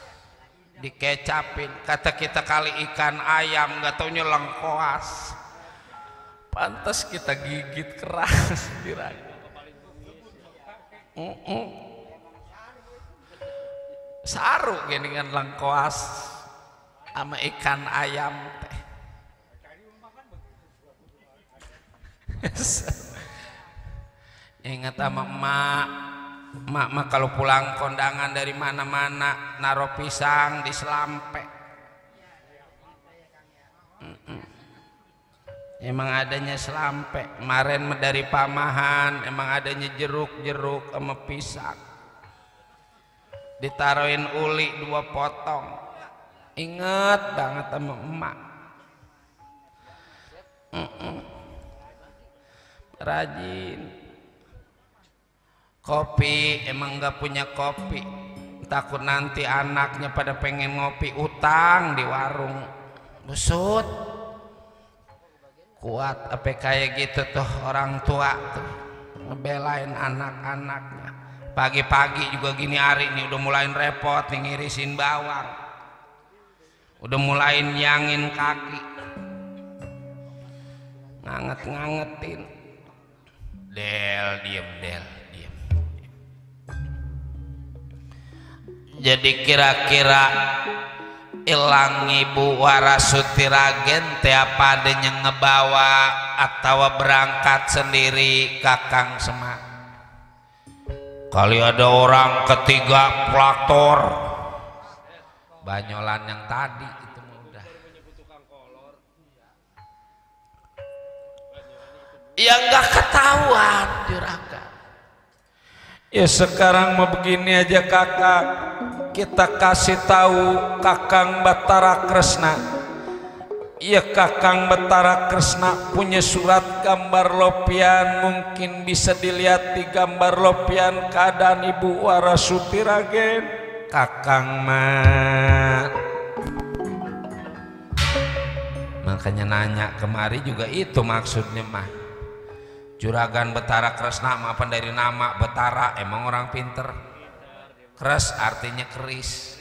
dikecapin. Kata kita kali ikan ayam nggak taunya lengkoas. Pantas kita gigit keras diraga. Saru gini dengan lengkoas sama ikan ayam teh. Ingat sama emak kalau pulang kondangan dari mana-mana naro pisang di selampe. Emang adanya selampe. Kemarin dari Pamahan emang adanya jeruk sama pisang. Ditaruhin uli 2 potong. Ingat banget sama emak. Rajin. Kopi emang nggak punya kopi. Takut nanti anaknya pada pengen ngopi, utang di warung. Busut. Kuat apa kayak gitu tuh orang tua tuh ngebelain anak-anaknya. Pagi-pagi juga gini hari nih udah mulai repot nih ngirisin bawang, udah mulai nyangin kaki, ngangetin. Del diem. Jadi kira-kira ilang Ibu Warasuti Ragen teh apa adanya ngebawa atau berangkat sendiri Kakang Semar? Kali ada orang ketiga pelaktor banyolan yang tadi itu udah ya nggak ketahuan juragan. Ya sekarang mau begini aja kakak, kita kasih tahu Kakang Batara Kresna. Ya Kakang Batara Kresna punya surat gambar lopian, mungkin bisa dilihat di gambar lopian keadaan Ibu Warasuti Ragen. Kakang mah makanya nanya kemari juga itu maksudnya mah. Juragan Batara Kresna apa dari nama Batara, emang orang pinter. Kres artinya keris,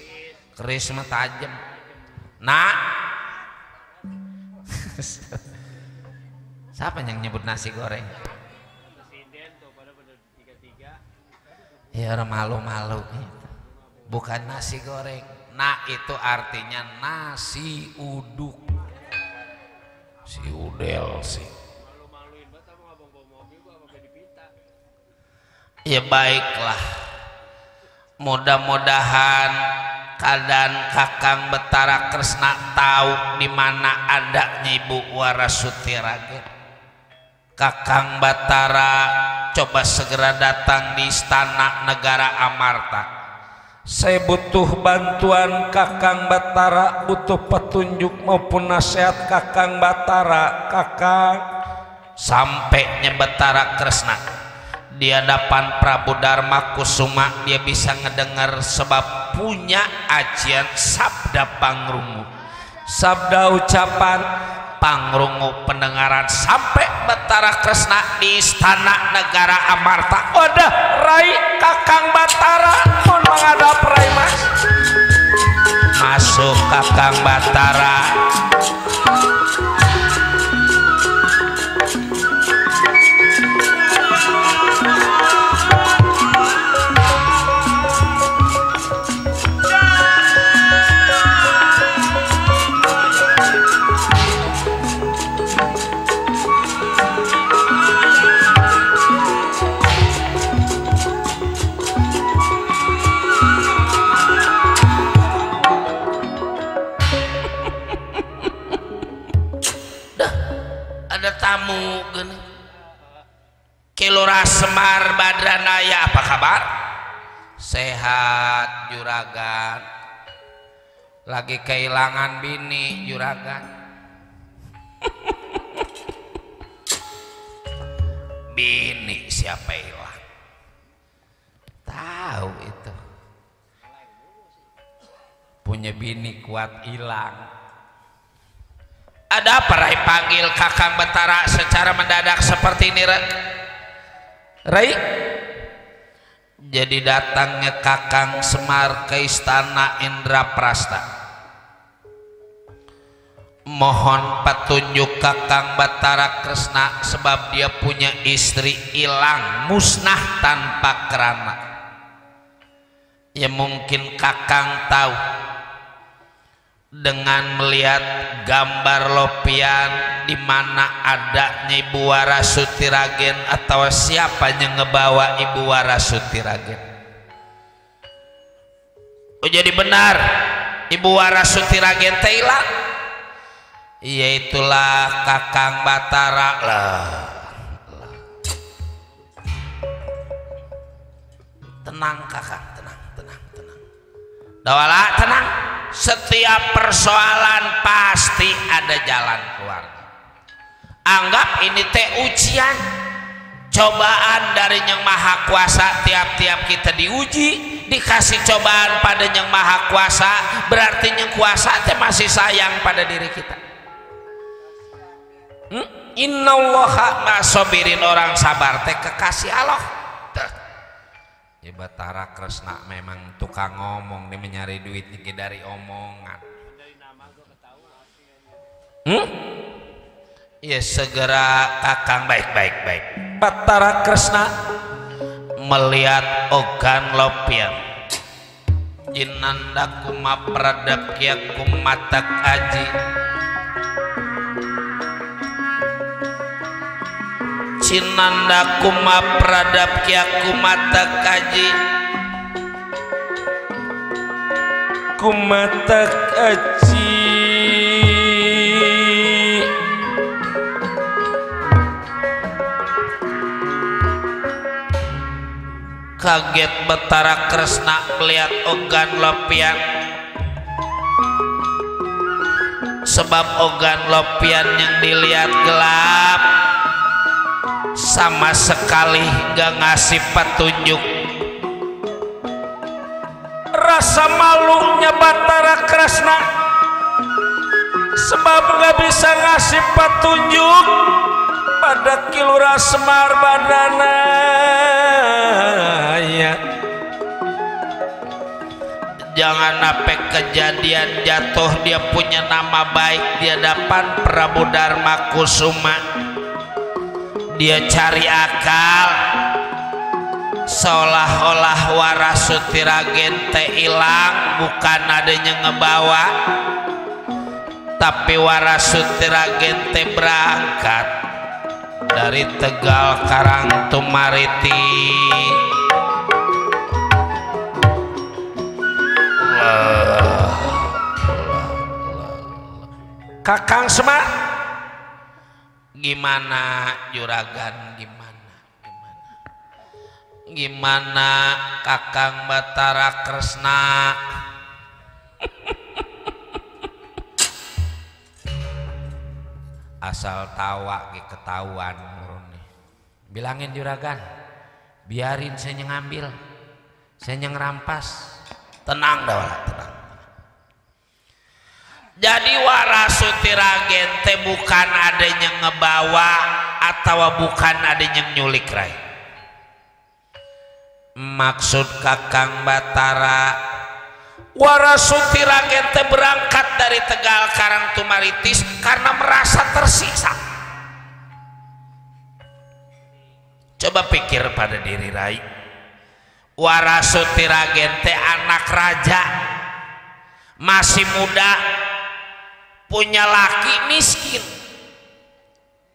keris mah tajam. Nah, siapa yang nyebut nasi goreng? Ya orang malu-malu, bukan nasi goreng. Nah itu artinya nasi uduk, si udel sih. Ya baiklah, mudah-mudahan keadaan Kakang Batara Kresna tahu di mana adanya Ibu Warasuti Ragen. Kakang Batara coba segera datang di istana negara Amarta. Saya butuh bantuan Kakang Batara, butuh petunjuk maupun nasihat Kakang Batara. Kakang, sampainya Batara Kresna di hadapan Prabu Darma Kusuma, dia bisa ngedengar sebab punya ajian sabda pangrungu, sabda ucapan pangrungu pendengaran. Sampai Batara Kresna di istana negara Amarta. Wadah Rai Kakang Batara, mohon menghadap Rai Mas. Masuk Kakang Batara. ada tamu gini Kilurah Semar Badranaya, apa kabar? Sehat juragan, lagi kehilangan bini juragan. Bini siapa hilang? Tahu itu, punya bini kuat hilang. Ada apa Rai panggil Kakang Batara secara mendadak seperti ini Rai? Jadi datangnya Kakang Semar ke istana Indraprasta, mohon petunjuk Kakang Batara Kresna, sebab dia punya istri hilang musnah tanpa kerana. Ya mungkin Kakang tahu dengan melihat gambar lopian di mana ada Ibu Warasuti Ragen, atau siapa yang ngebawa Ibu Warasuti Ragen. Oh jadi benar Ibu Warasuti Ragen hilang? Iya, itulah Kakang Batara lah. Tenang Kakang, tenang. Dawala tenang. Setiap persoalan pasti ada jalan keluar. Anggap ini teh ujian, cobaan dari Yang Maha Kuasa. Tiap-tiap kita diuji, dikasih cobaan pada Yang Maha Kuasa, berarti Yang Kuasa teh masih sayang pada diri kita. Innallaha ma'asobirin, orang sabar teh kekasih Allah. Ya Batara Kresna memang tukang ngomong, dia mencari duit dari omongan. Ya segera Kakang baik. Batara Kresna melihat ogan lopian, jinanda kuma peradap kia kumatak aji, cinanda kuma peradap kia kumatak aji, kumatak aji. Kaget Batara Kresna melihat ogan lopian, sebab ogan lopian yang dilihat gelap, sama sekali gak ngasih petunjuk. Rasa malunya Batara Kresna, sebab gak bisa ngasih petunjuk pada Kilurah Semar Badranaya. Jangan sampai kejadian jatuh dia punya nama baik di hadapan Prabu Dharma Kusuma. Dia cari akal, seolah-olah Warasuti Ragen teh hilang, bukan adanya ngebawa, tapi Warasuti Ragen teh berangkat dari Tegal Karangtumariti. Kakang Semar, gimana juragan, gimana Kakang Batara Kresna? Asal tawa ke ketahuan. Bilangin juragan, biarin saya ngambil, saya ngerampas. Tenang dah, tenang. Jadi Warasuti Ragen teh bukan adanya ngebawa atau bukan adanya nyulik Rai. Maksud Kakang Batara, Warasuti Ragen teh berangkat dari Tegal Karangtumaritis karena merasa tersiksa. Coba pikir pada diri Rai, Warasuti Ragen teh anak raja, masih muda, punya laki miskin,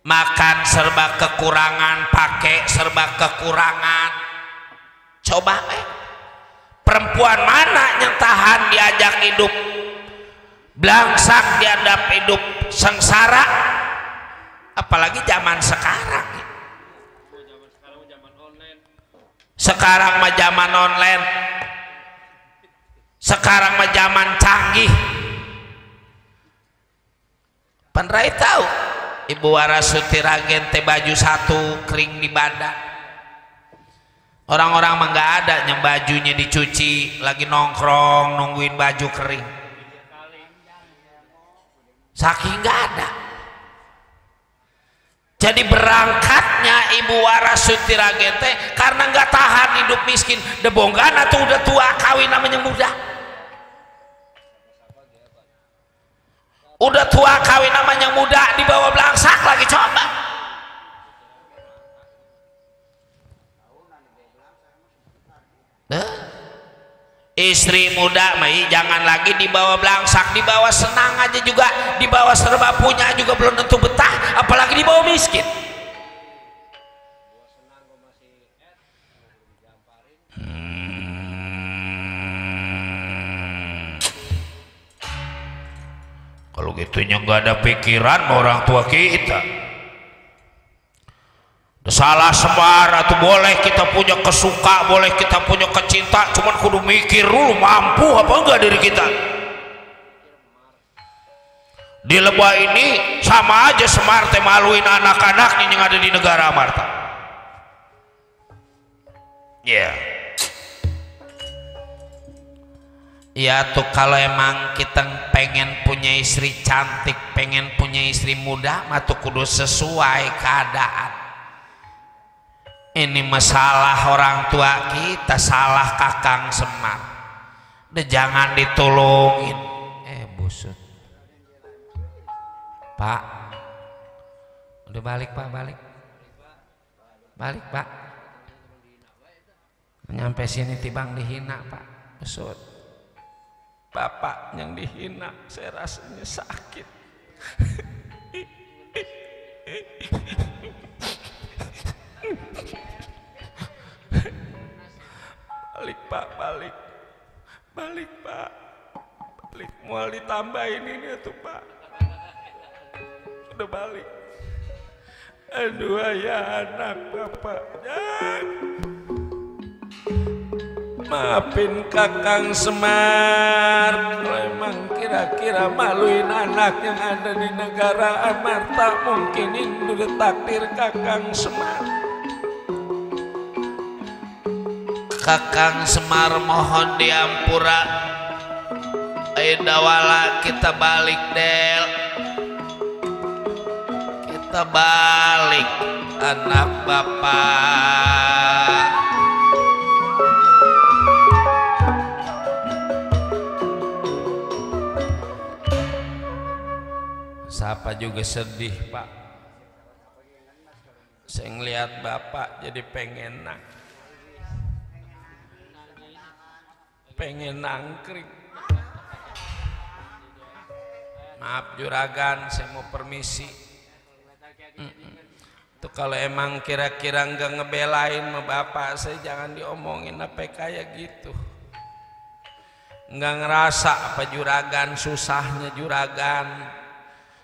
makan serba kekurangan, pakai serba kekurangan. Coba perempuan mana yang tahan diajak hidup, belangsak diadap hidup sengsara? apalagi zaman sekarang. Zaman online. Sekarang mah zaman online. Sekarang mah zaman canggih. Pandai tahu Ibu Warasuti Ragen teh baju satu kering di badan. Orang-orang mah nggak ada yang bajunya dicuci, lagi nongkrong nungguin baju kering. Saking nggak ada. Jadi berangkatnya Ibu Warasuti Ragen teh karena nggak tahan hidup miskin, debonggan atau udah tua kawin namanya muda. Udah tua kawin namanya muda dibawa belangsak lagi coba. Istri muda mah jangan lagi dibawa belangsak, dibawa senang aja juga, dibawa serba punya juga belum tentu betah, apalagi dibawa miskin. Kalau gitunya nggak ada pikiran orang tua kita. Salah semar atau boleh kita punya kesuka, boleh kita punya kecinta, cuman kudu mikir dulu mampu apa enggak diri kita. Di Lebah ini sama aja Semar teh maluin anak-anaknya yang ada di negara Amarta. Ya. Yeah. Ya tuh kalau emang kita pengen punya istri cantik, pengen punya istri muda, mah tuh kudu sesuai keadaan. Ini masalah orang tua kita, salah Kakang Semar. Udah jangan ditolongin. Busut. Pak. Udah balik Pak, balik. Balik Pak. Nyampe sini tibang dihina Pak. Busut. Bapak yang dihina, saya rasanya sakit. Balik Pak, balik. Balik Pak. Balik, mau ditambahin ini tuh Pak. Sudah balik. Aduh ya anak Bapak. Maafin Kakang Semar kalau emang kira-kira maluin anak yang ada di negara Amarta, mungkin ini udah takdir Kakang Semar. Kakang Semar mohon diampura. Ayo dawala kita balik Del, kita balik anak Bapak. Siapa juga sedih Pak, saya ngeliat Bapak jadi pengen nangkring. Maaf juragan, saya mau permisi. Tuh kalau emang kira-kira nggak ngebelain sama Bapak saya, jangan diomongin apa kayak gitu. Nggak ngerasa apa juragan susahnya juragan.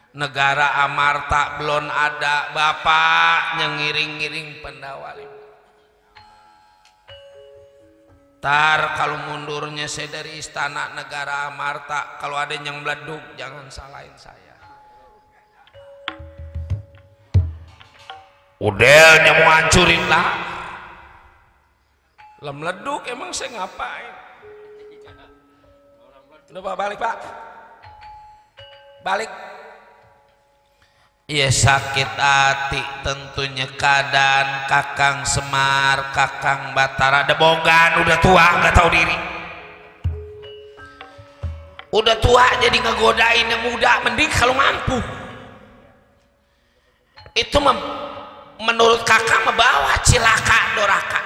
Negara Amarta belum ada Bapak yang ngiring-ngiring pendawalim. Tar kalau mundurnya saya dari istana negara Amarta, kalau ada yang meleduk jangan salahin saya. Udelnya mau hancurin lah. Lah meleduk emang saya ngapain? Udah Pak, balik Pak. Balik. Iya sakit hati tentunya keadaan Kakang Semar, Kakang Batara debogan, udah tua nggak tahu diri. Udah tua jadi ngegodain yang muda, mending kalau mampu. Itu menurut Kakang membawa cilaka doraka.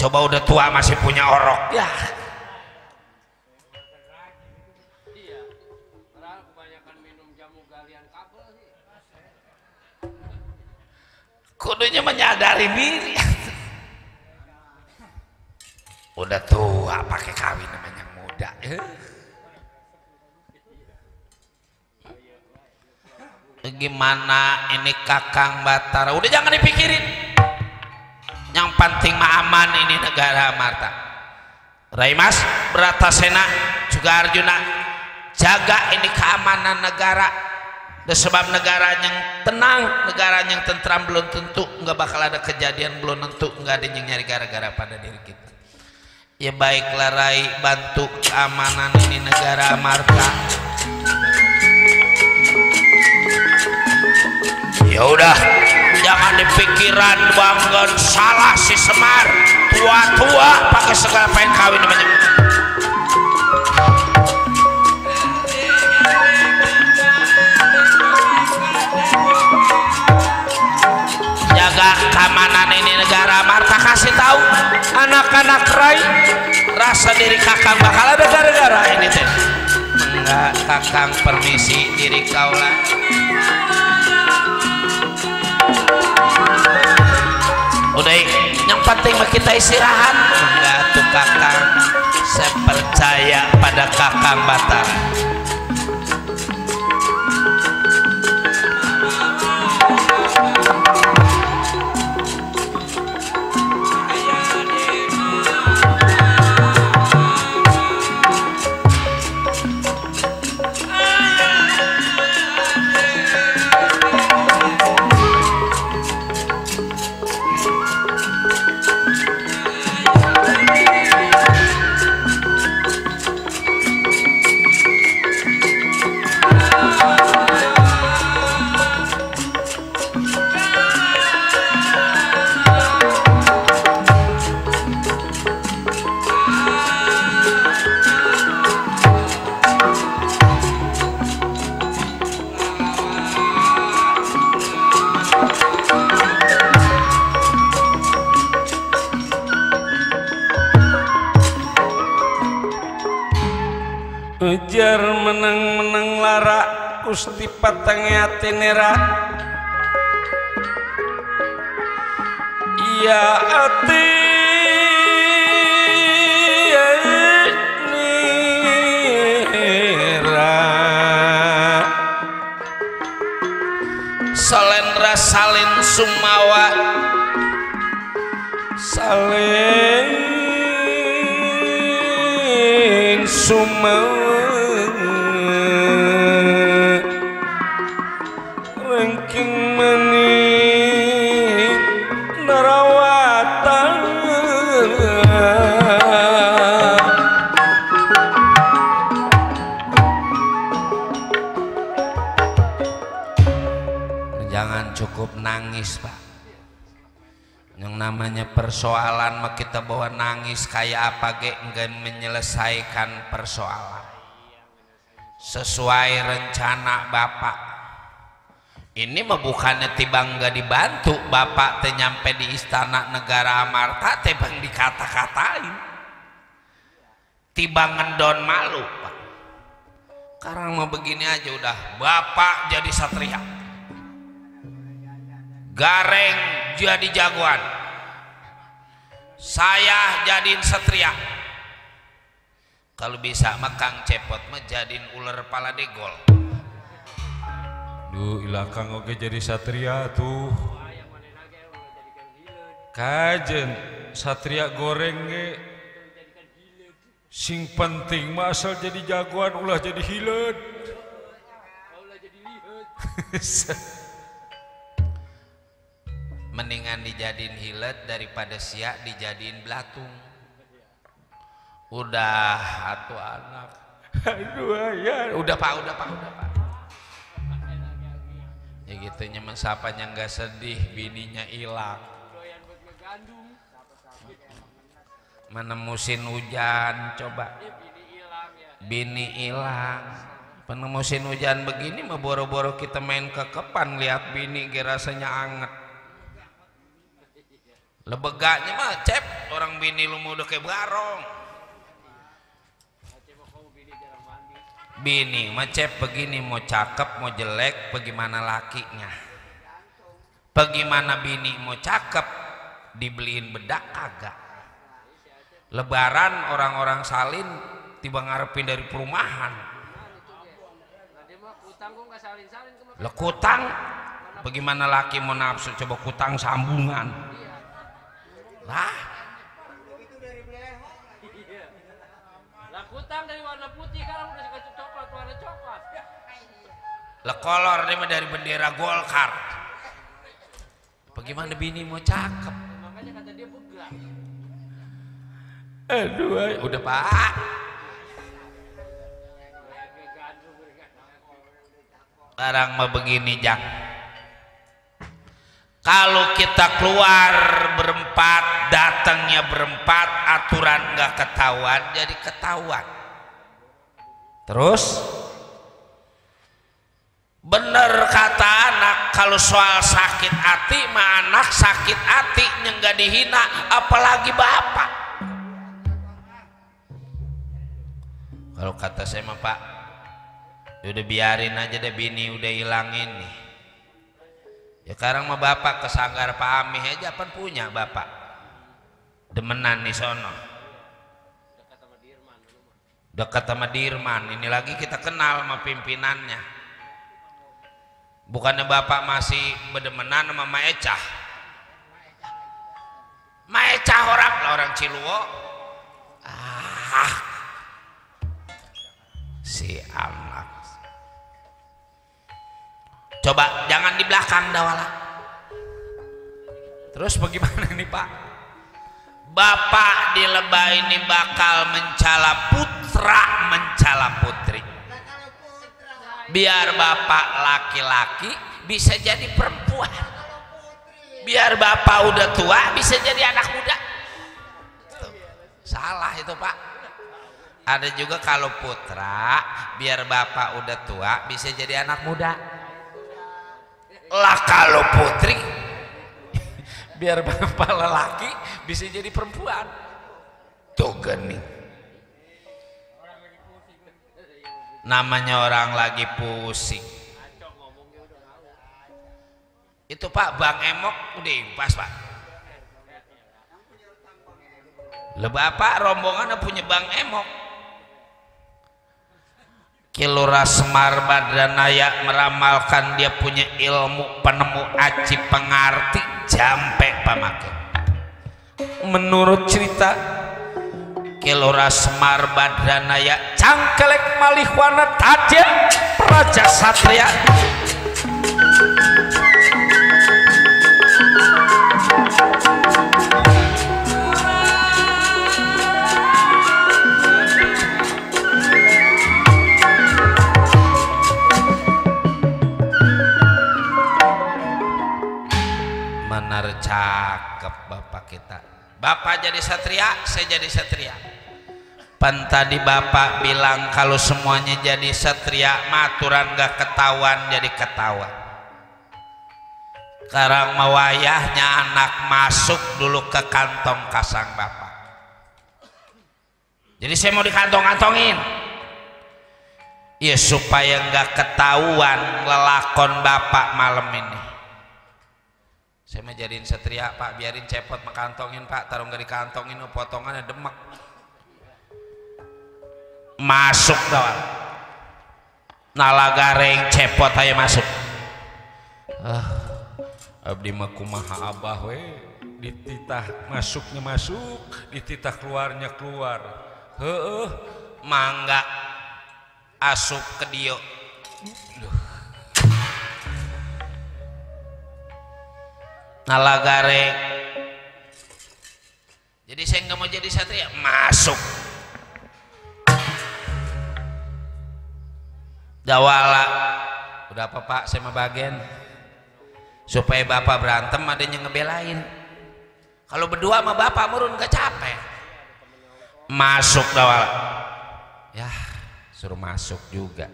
Coba udah tua masih punya orok ya. Kudunya menyadari diri. Udah tua pakai kawin namanya muda. gimana ini Kakang Batara, udah jangan dipikirin, yang penting mah aman ini negara Amarta. Rai Mas Bratasena juga Arjuna, jaga ini keamanan negara. Sebab negara yang tenang, negara yang tentram belum tentu nggak bakal ada kejadian, belum tentu nggak ada yang nyari gara-gara pada diri kita. Ya baiklah Rai, bantu keamanan ini negara Amarta. Ya udah, jangan dipikiran bangga salah si Semar, tua-tua pakai segala pengen kawin banyak. Jaga keamanan ini negara Amarta, kasih tahu anak-anak Rai, rasa diri Kakang bakal ada gara-gara ini teh. Enggak, Kakang permisi diri kau lah. Udah, yang penting mah kita istirahat. Enggak tuh Kakang, saya percaya pada Kakang Batara. Ujar menang-menang lara Gusti patangnya tenera. Ya ati nera salendra salin sumawa salin sumawa ranking maning narawatan jangan cukup nangis Pak. Yang namanya persoalan mah kita bawa nangis kayak apa ge enggak menyelesaikan persoalan sesuai rencana Bapak. Ini mah bukannya tibang nggak dibantu, Bapak teh nyampe di istana negara Amarta teh bang dikata-katain, tibang ngendon malu Pak. Sekarang mah begini aja udah, Bapak jadi satria, Gareng jadi jagoan, saya jadiin satria. Kalau bisa mah Kang Cepot mah jadiin ular pala degol. Duh, ilakang oke jadi satria tuh. Kajen satria goreng ge. Sing penting mah asal jadi jagoan ulah jadi hileud. Mendingan dijadiin hileud daripada sia dijadiin belatung. Udah atuh anak. Aduh ya, udah Pak. Ya gitu nyaman sapanya nggak sedih, bininya hilang. Mana musim hujan coba. Bini hilang. Pernah musim hujan begini mah boro-boro kita main kekepan lihat bini ge rasanya anget. Lebeganya mah Cep, orang bini lu mau udah kayak barong. Bini mah Cep begini mau cakep mau jelek bagaimana lakinya. Bagaimana bini mau cakep dibeliin bedak kagak. Lebaran orang-orang salin tiba ngarepin dari perumahan. Lah kutang, bagaimana laki mau nafsu coba kutang sambungan? Lah, Lah kutang dari warna putih kan udah dikasih coklat warna coklat. lah kolor dia mah dari bendera Golkar. Bagaimana bini mau cakep? Makanya kata dia begang. Aduh, udah Pak. Sekarang mah begini Jang. Kalau kita keluar berempat, datangnya berempat, aturan nggak ketahuan, jadi ketahuan. Terus bener kata anak, kalau soal sakit hati mah anak sakit hati nggak dihina, apalagi bapak. Kalau kata saya mah Pak, udah biarin aja deh bini udah hilangin nih. Ya sekarang mah bapak ke sanggar Pak Amih aja pan punya bapak. Demenan nih sono. Dekat sama Dirman. Ini lagi kita kenal sama pimpinannya. Bukannya bapak masih berdemenan sama Maecah. Maecah orang Ciluwo. Si anak. Coba jangan di belakang dawala. Terus bagaimana nih Pak? Bapak di lebah ini bakal mencala putra mencala putri. Biar bapak laki-laki bisa jadi perempuan. Biar bapak udah tua bisa jadi anak muda. Tuh, salah itu Pak. Ada juga kalau putra biar bapak udah tua bisa jadi anak muda. Lah kalau putri biar bapak lelaki bisa jadi perempuan. Tuh gini. Namanya orang lagi pusing. Itu Pak Bang Emok udah impas Pak. Lah bapak rombongan punya Bang Emok. Kilora Semar Badranaya meramalkan dia punya ilmu penemu aci pengarti jampe pamake. Menurut cerita Kilora Semar Badranaya cangkelek malihwana tajam Raja Satria. Benar cakep bapak kita. Bapak jadi satria, saya jadi satria. Pan tadi bapak bilang kalau semuanya jadi satria, maturan gak ketahuan jadi ketahuan. Sekarang mawayahnya anak masuk dulu ke kantong kasang bapak. Jadi saya mau dikantong-kantongin. Ya supaya gak ketahuan lelakon bapak malam ini. Saya mau jadiin satria Pak, biarin cepot makantongin Pak, taruh nggak dikantongin, potongannya demek. Masuk dawal. Nalagareng cepot aja masuk. Abdi mah kumaha abah we, dititah masuknya masuk, dititah keluarnya keluar. Heueuh, mangga asup ke dio. Nalagare. Jadi saya nggak mau jadi satria, masuk. Dawala, udah apa Pak? Saya mau bagian supaya bapak berantem adanya ngebelain. Kalau berdua sama bapak murun gak capek. Masuk dawala. Ya, suruh masuk juga.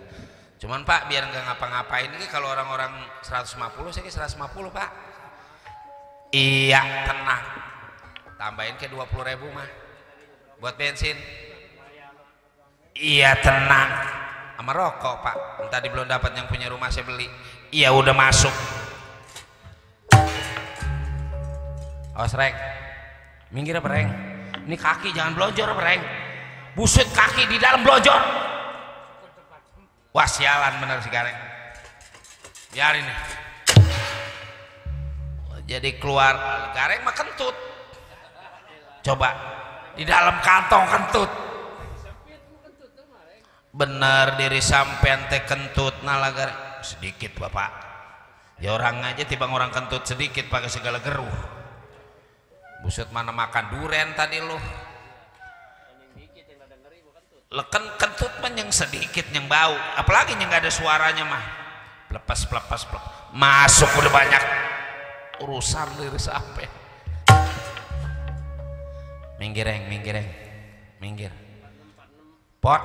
Cuman Pak biar nggak ngapa-ngapain ini kalau orang-orang 150 saya ke 150 Pak. Iya tenang, tambahin ke 20.000 mah buat bensin. Iya tenang, sama rokok Pak. Tadi belum dapat yang punya rumah saya beli. Iya udah masuk. Awas Reng, minggir apa Reng? Ini kaki jangan blonjor apa Reng? Buset kaki di dalam blonjor. Wah sialan bener si Gareng. biarin nih. Jadi keluar gareng mah kentut. Coba di dalam kantong kentut. Bener diri sampean teh kentut nalagar sedikit bapak. Ya orang aja tibang orang kentut sedikit pakai segala geruh. Buset mana makan duren tadi lu. Leken kentut mah yang sedikit yang bau, apalagi yang nggak ada suaranya mah. Pelepas. Masuk udah banyak urusan diri sampai. Minggir. Pot.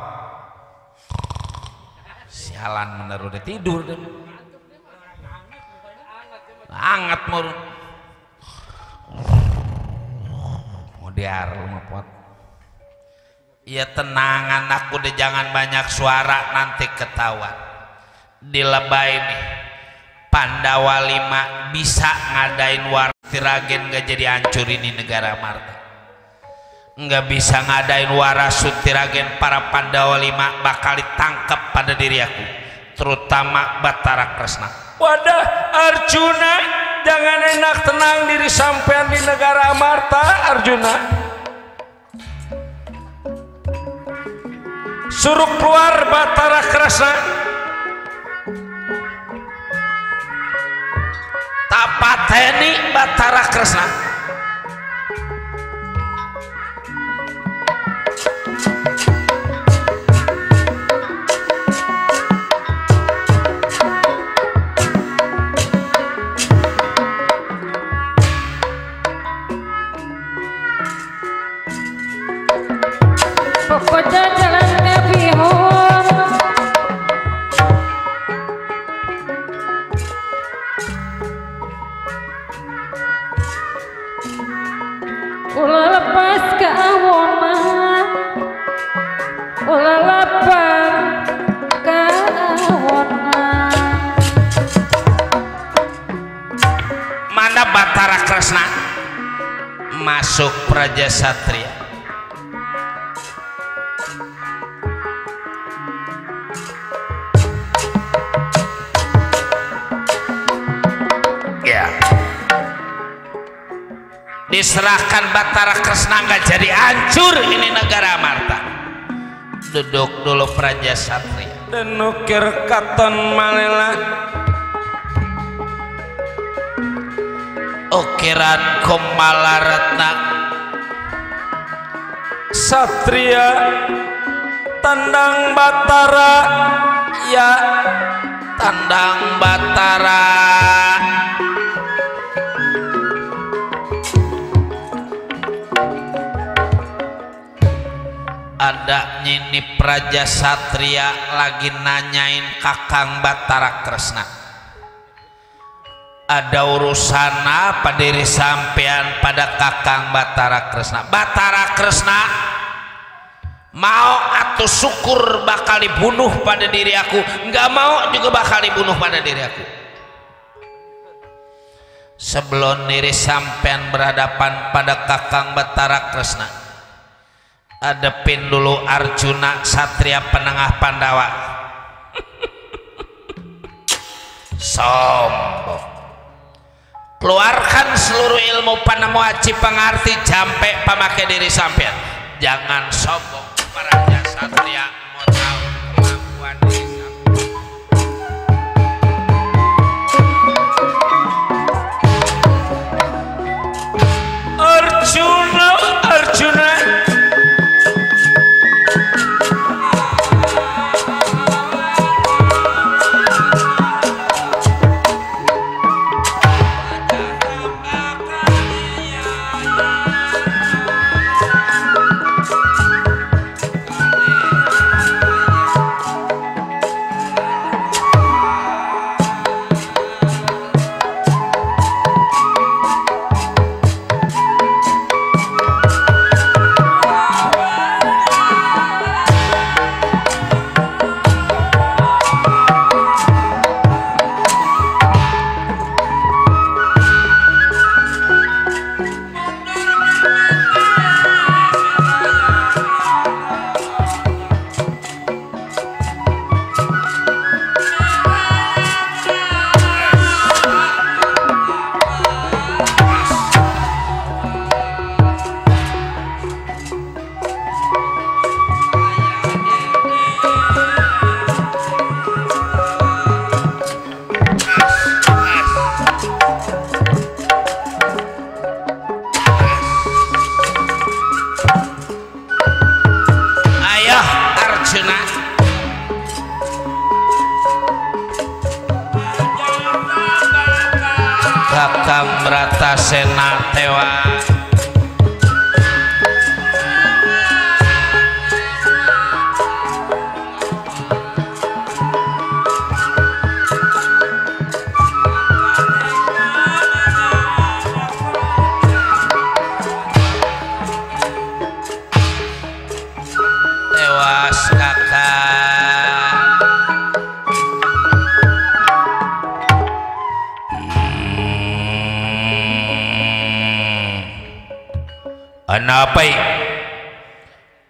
Sialan bener udah tidur deh. Anget mau diar rumah pot. Ya tenang anakku deh, jangan banyak suara nanti ketahuan. Dilebay nih Pandawa 5 bisa ngadain Wartiragen gak jadi hancur ini negara Marta. Nggak bisa ngadain Warasutiragen, para Pandawa 5 bakal ditangkap pada diri aku, terutama Batara Kresna. Wadah Arjuna, jangan enak tenang diri sampean di negara Amarta Arjuna. Suruh keluar Batara Kresna. Tapateni Batara Kresna. Pokoknya jalannya bihun, ulah lepas ke awonan, ulah lepas ke awonan. Mana Batara Kresna masuk Praja Satria. Diserahkan Batara Kresna nggak jadi hancur ini negara Amarta. Duduk dulu Praja Satria. Dan ukir katon malela, ukiran Kumalaratna. Satria tandang Batara, ya tandang Batara. Ada nyini Praja Satria lagi nanyain Kakang Batara Kresna, ada urusan apa diri sampean pada Kakang Batara Kresna. Batara Kresna mau atau syukur bakal dibunuh pada diri aku, nggak mau juga bakal dibunuh pada diri aku. Sebelum diri sampean berhadapan pada Kakang Batara Kresna, adepin dulu Arjuna Satria penengah Pandawa. Sombong. Keluarkan seluruh ilmu panemu aci pengarti jampe pamakai diri sampean. Jangan sombong. Praja Satria mau tahu kemampuan diri sampean. Arjuna Kakang Bratasena tewas. Tewas kakak. Kenapa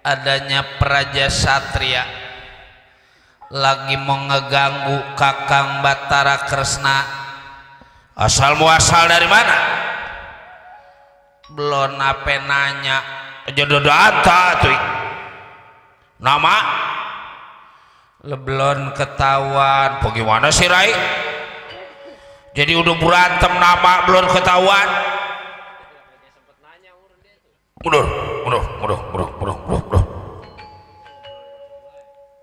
adanya Praja Satria lagi mau ngeganggu Kakang Batara Kresna? Asal muasal dari mana? Belum apa nanya jodoh data tuh nama lebelon ketahuan. Bagaimana sih Rai? Jadi udah berantem nama belum ketahuan. Mundur.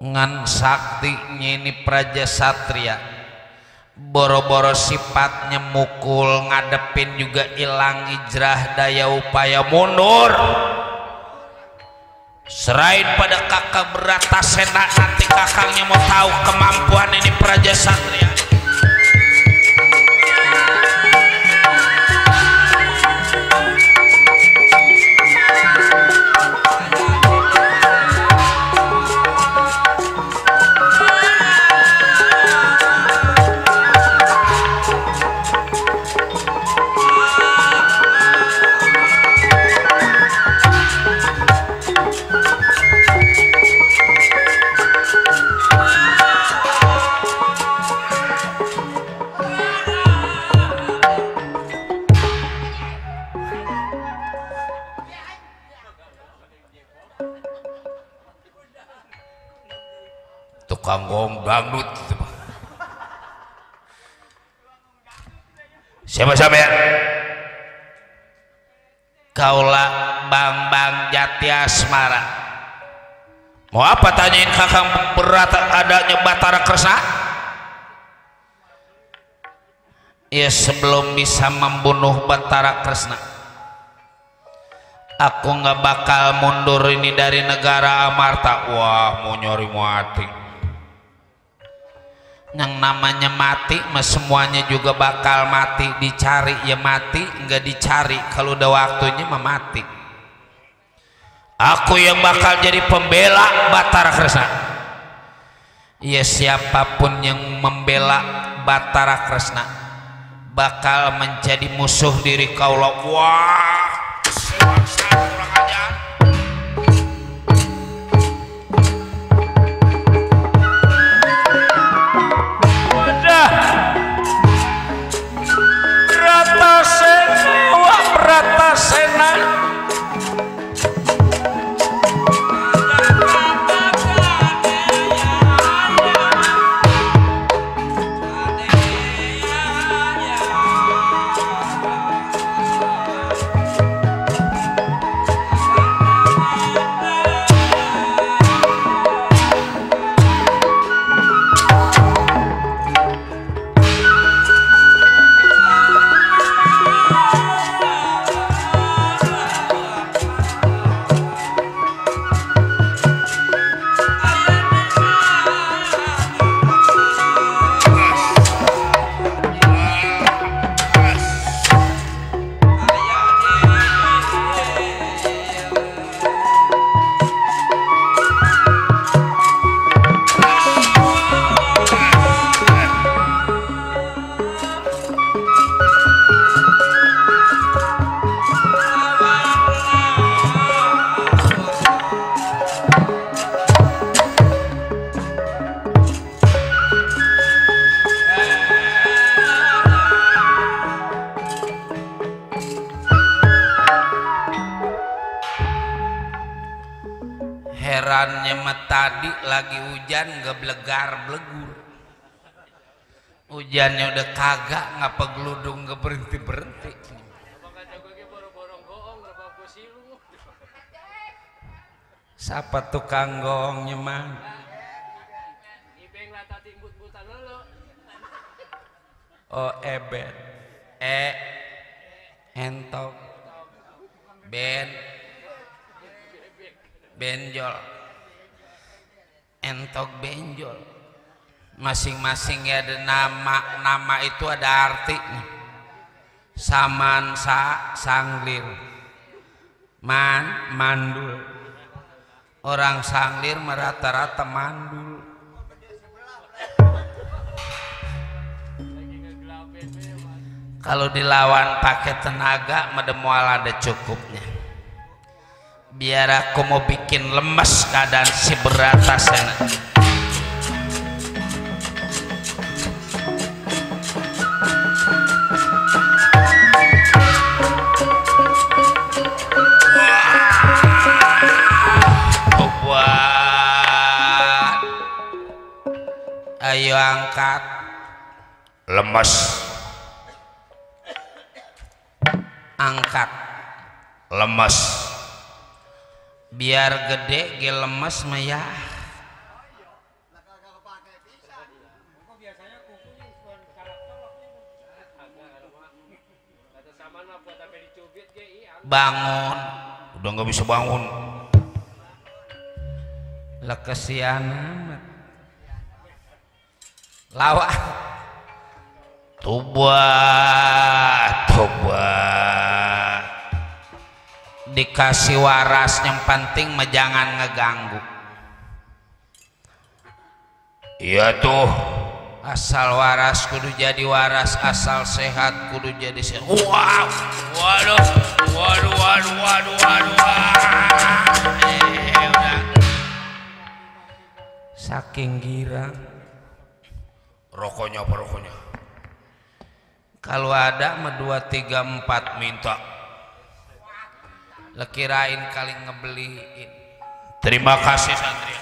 Ngan saktinya ini Praja Satria boro-boro sifatnya mukul ngadepin juga hilang ijrah daya upaya mundur. Serain pada Kakang Bratasena, nanti kakangnya mau tahu kemampuan ini Praja Satria. Tukang gong dangdut gitu. Siapa ya? Kaula Bambang Jati Asmara. Mau apa tanyain Kakang berat adanya Batara Kresna? Ya sebelum bisa membunuh Batara Kresna, aku nggak bakal mundur ini dari negara Amarta. Wah, mau nyari mati. Yang namanya mati semuanya juga bakal mati. Dicari ya mati, nggak dicari kalau udah waktunya mati. Aku yang bakal jadi pembela Batara Kresna. Ya siapapun yang membela Batara Kresna bakal menjadi musuh diri kaula. Wah, kurang ajar. Bratasena herannya tadi lagi hujan nggak blegar-blegur. Hujannya udah kagak, ngapa geludung nggak berhenti-berhenti. Siapa tukang gongnya mah? Oh ebet. entok benjol entok benjol masing-masing ya ada nama itu ada artinya. Saman sanglir mandul orang sanglir merata-rata mandul. Kalau dilawan pakai tenaga medemual ada cukupnya. Biar aku mau bikin lemes keadaan si beratasnya. Ayo angkat lemes angkat lemes biar gede ge lemes mah ya. Bangun udah nggak bisa bangun lah kesian amat lawa tobat dikasih waras yang penting mah jangan ngeganggu. Iya tuh asal waras kudu jadi waras, asal sehat kudu jadi sehat. Wow, waduh. Udah. Saking girang. Rokoknya apa rokoknya? Kalau ada mah 2, 3, 4 minta. Lekirain kali ngebeliin. Terima kasih santri.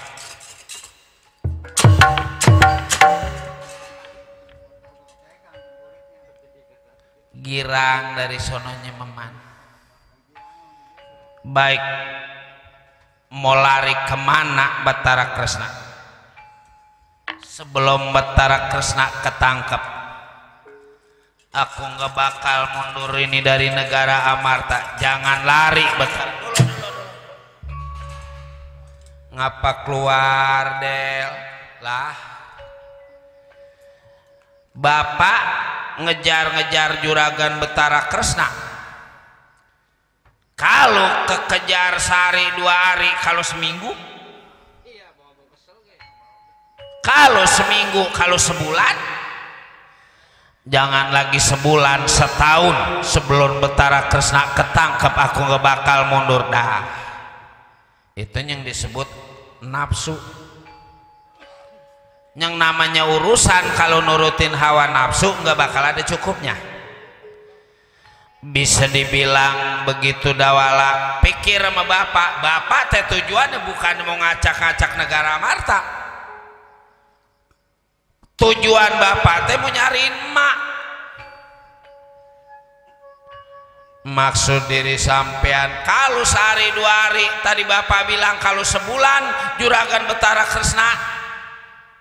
Girang dari sononya meman. Baik mau lari kemana Bathara Kresna? Sebelum Bathara Kresna ketangkep, aku nggak bakal mundur ini dari negara Amarta. Jangan lari Bathara. Ngapa keluar Del? Lah, Bapak ngejar-ngejar juragan Bathara Kresna. Kalau kekejar sehari 2 hari, kalau seminggu, kalau seminggu, kalau sebulan, jangan lagi sebulan, setahun sebelum Bathara Kresna ketangkep aku nggak bakal mundur dah. Itu yang disebut nafsu. Yang namanya urusan kalau nurutin hawa nafsu nggak bakal ada cukupnya. Bisa dibilang begitu dawala pikir sama bapak teh tujuannya bukan mau ngacak-ngacak negara Amarta. Tujuan bapak teh mau nyariin emak. Maksud diri sampean kalau sehari 2 hari, tadi bapak bilang kalau sebulan juragan Bathara Kresna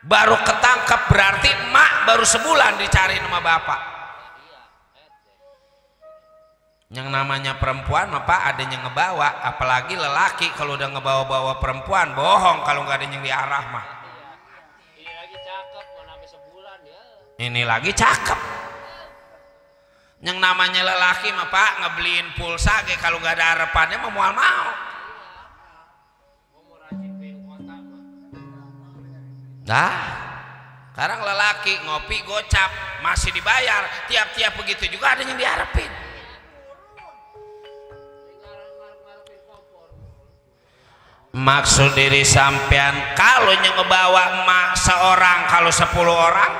baru ketangkep, berarti emak baru sebulan dicari sama bapak. Yang namanya perempuan mah Pak ada yang ngebawa, apalagi lelaki kalau udah ngebawa-bawa perempuan bohong kalau nggak ada yang diarah mah. Ini lagi cakep, mau sampai sebulan ya. Ini lagi cakep. Yang namanya lelaki mah Pak ngebeliin pulsa ge kalau nggak ada harapannya mah mual mau. Mau rajin pin kota mah. Nah, sekarang lelaki ngopi gocap masih dibayar, tiap-tiap begitu juga ada yang diharapin. Maksud diri sampean kalau yang ngebawa emak seorang, kalau 10 orang,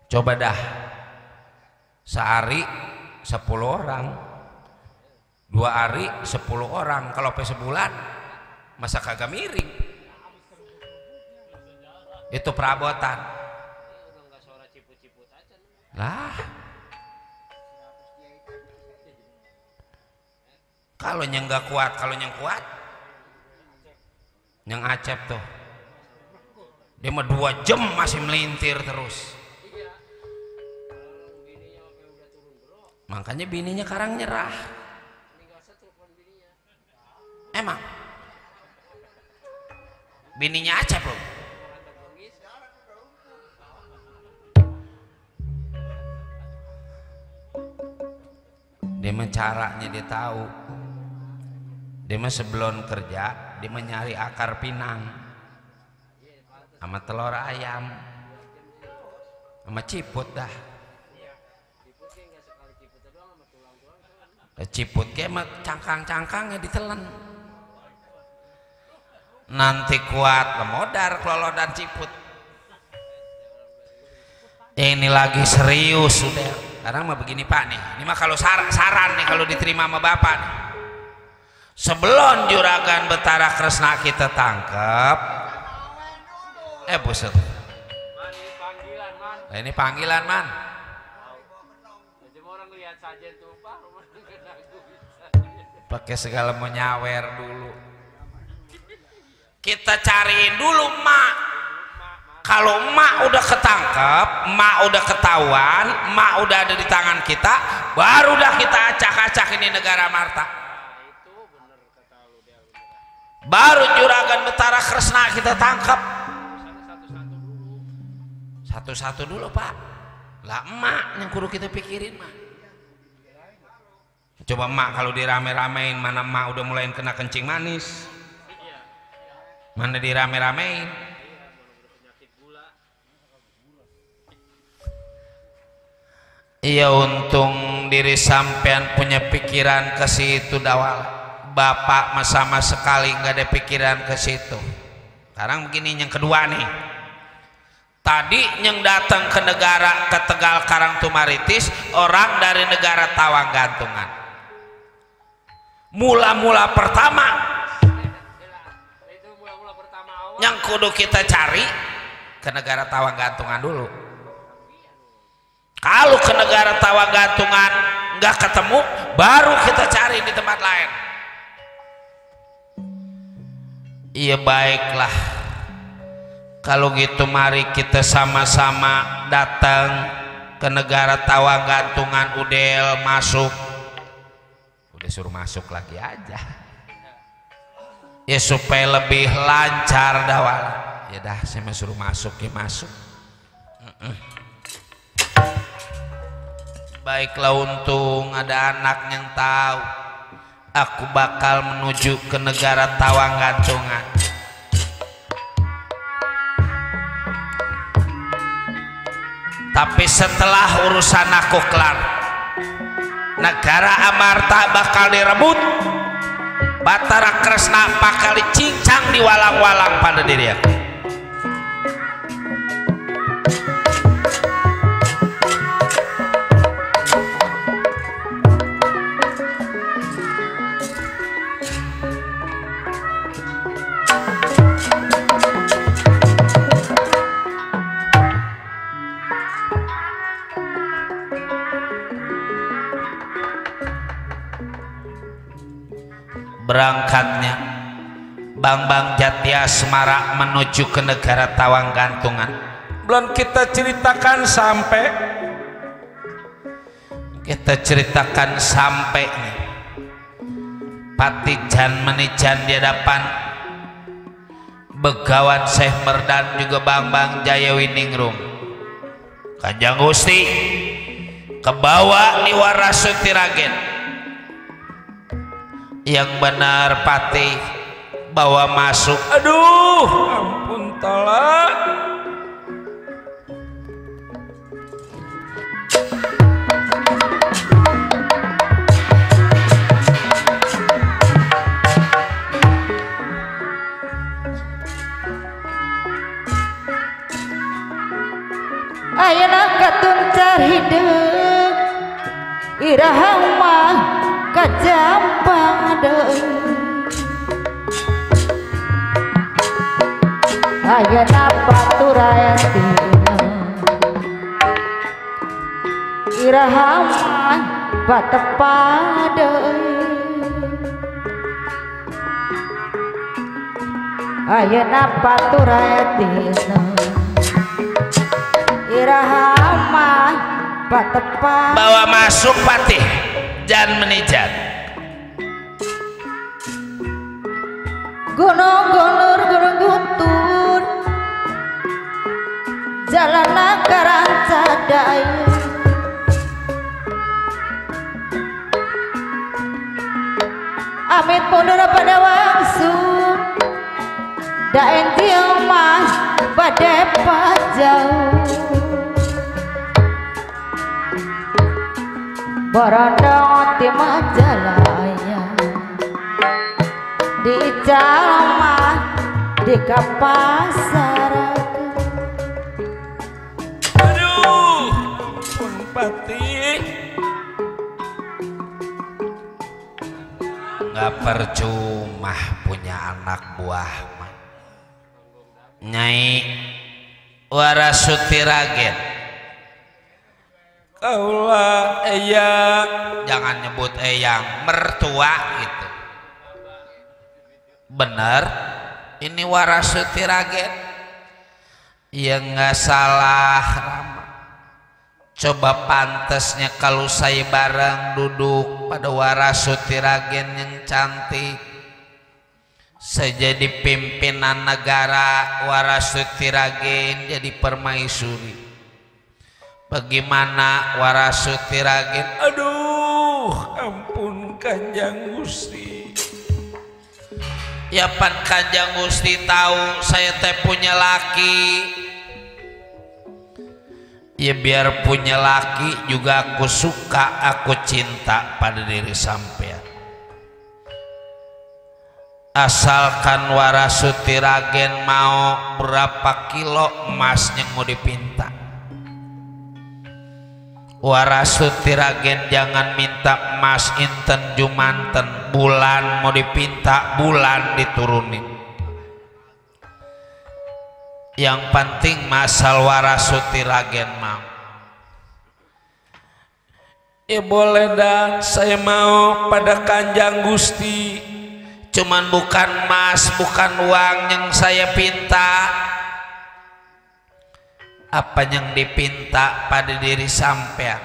coba dah sehari 10 orang, 2 hari 10 orang, kalau sampai sebulan masa kagak miring. Itu perabotan lah. Kalau yang nggak kuat, kalau yang kuat, yang Acep tuh, dia mah 2 jam masih melintir terus. Makanya bininya karang nyerah. Emang bininya Acep loh. Dia mah caranya dia tahu. Dia mah sebelum kerja dia mencari akar pinang sama telur ayam sama ciput dah. Ciput kayak mah cangkang-cangkangnya ditelen. Nanti kuat lemodar kelolodan ciput. Ini lagi serius sudah. Sekarang mah begini Pak nih. Ini mah kalau saran nih kalau diterima sama Bapak nih. Sebelum juragan Betara Kresna kita tangkap, buset. Nah, ini panggilan man. Pakai segala mau nyawer dulu. Kita cariin dulu mak. Kalau emak udah ketangkep, emak udah ketahuan, emak udah ada di tangan kita, baru dah kita acak-acak ini negara Marta. Baru juragan Betara Kresna kita tangkap. Satu-satu dulu Pak. Lah emak yang kudu kita pikirin mak. Coba emak kalau dirame-ramein, mana emak udah mulai kena kencing manis, mana dirame-ramein. Iya untung diri sampean punya pikiran ke situ dawal. Bapak mah sama sekali nggak ada pikiran ke situ. Sekarang begini yang kedua nih. Tadi yang datang ke negara ke Tegal Karangtumaritis orang dari negara Tawang Gantungan. Mula-mula pertama yang kudu kita cari ke negara Tawang Gantungan dulu. Kalau ke negara Tawang Gantungan nggak ketemu, baru kita cari di tempat lain. Iya baiklah. Kalau gitu mari kita sama-sama datang ke negara Tawang Gantungan. Udel masuk. Udah suruh masuk lagi aja. Ya supaya lebih lancar dawal. Ya dah saya suruh masuk ya masuk. Baiklah untung ada anak yang tahu aku bakal menuju ke negara Tawang Gantungan. Tapi setelah urusan aku kelar, negara Amarta bakal direbut, Batara Kresna bakal dicincang diwalang-walang pada diri aku. Berangkatnya Bang Jatya Semara menuju ke negara Tawang Gantungan. Belum kita ceritakan sampai nih Patijan menijan di hadapan Begawan Syekh Merdan juga Bang Jaya Winingrum. Kanjeng Gusti kebawa Niwarasuti Ragen. Yang benar Patih bawa masuk. Aduh ampun tolak. Ayeuna katuncar hideung iraha mah kajampang deui. Ayeuna paturayatina iraha mah patepa deui. Ayeuna paturayatina iraha mah batepan bawa masuk patih jangan menijat gunung gunur gunung guntur jalan karancaday amit mundur pada wangsu da entiang mah bade pajauh Borondong ti Majalaya di Jalma di Kapasar aduh pun patih nggak percuma punya anak buah mah Nyai Warasuti Ragen kaulah eyang jangan nyebut eyang mertua gitu bener ini Warasuti Ragen ya nggak salah Rama coba pantesnya kalau saya bareng duduk pada Warasuti Ragen yang cantik saya jadi pimpinan negara Warasuti Ragen jadi permaisuri bagaimana Warasuti Ragen aduh ampun Kanjeng Gusti ya pan Kanjeng Gusti tahu saya teh punya laki ya biar punya laki juga aku suka aku cinta pada diri sampean asalkan Warasuti Ragen mau berapa kilo emasnya mau dipinta Warasuti Ragen jangan minta emas inten jumanten bulan mau dipinta bulan diturunin yang penting masal Warasuti Ragen mau ya boleh dah saya mau pada Kanjeng Gusti cuman bukan emas bukan uang yang saya pinta apa yang dipinta pada diri sampean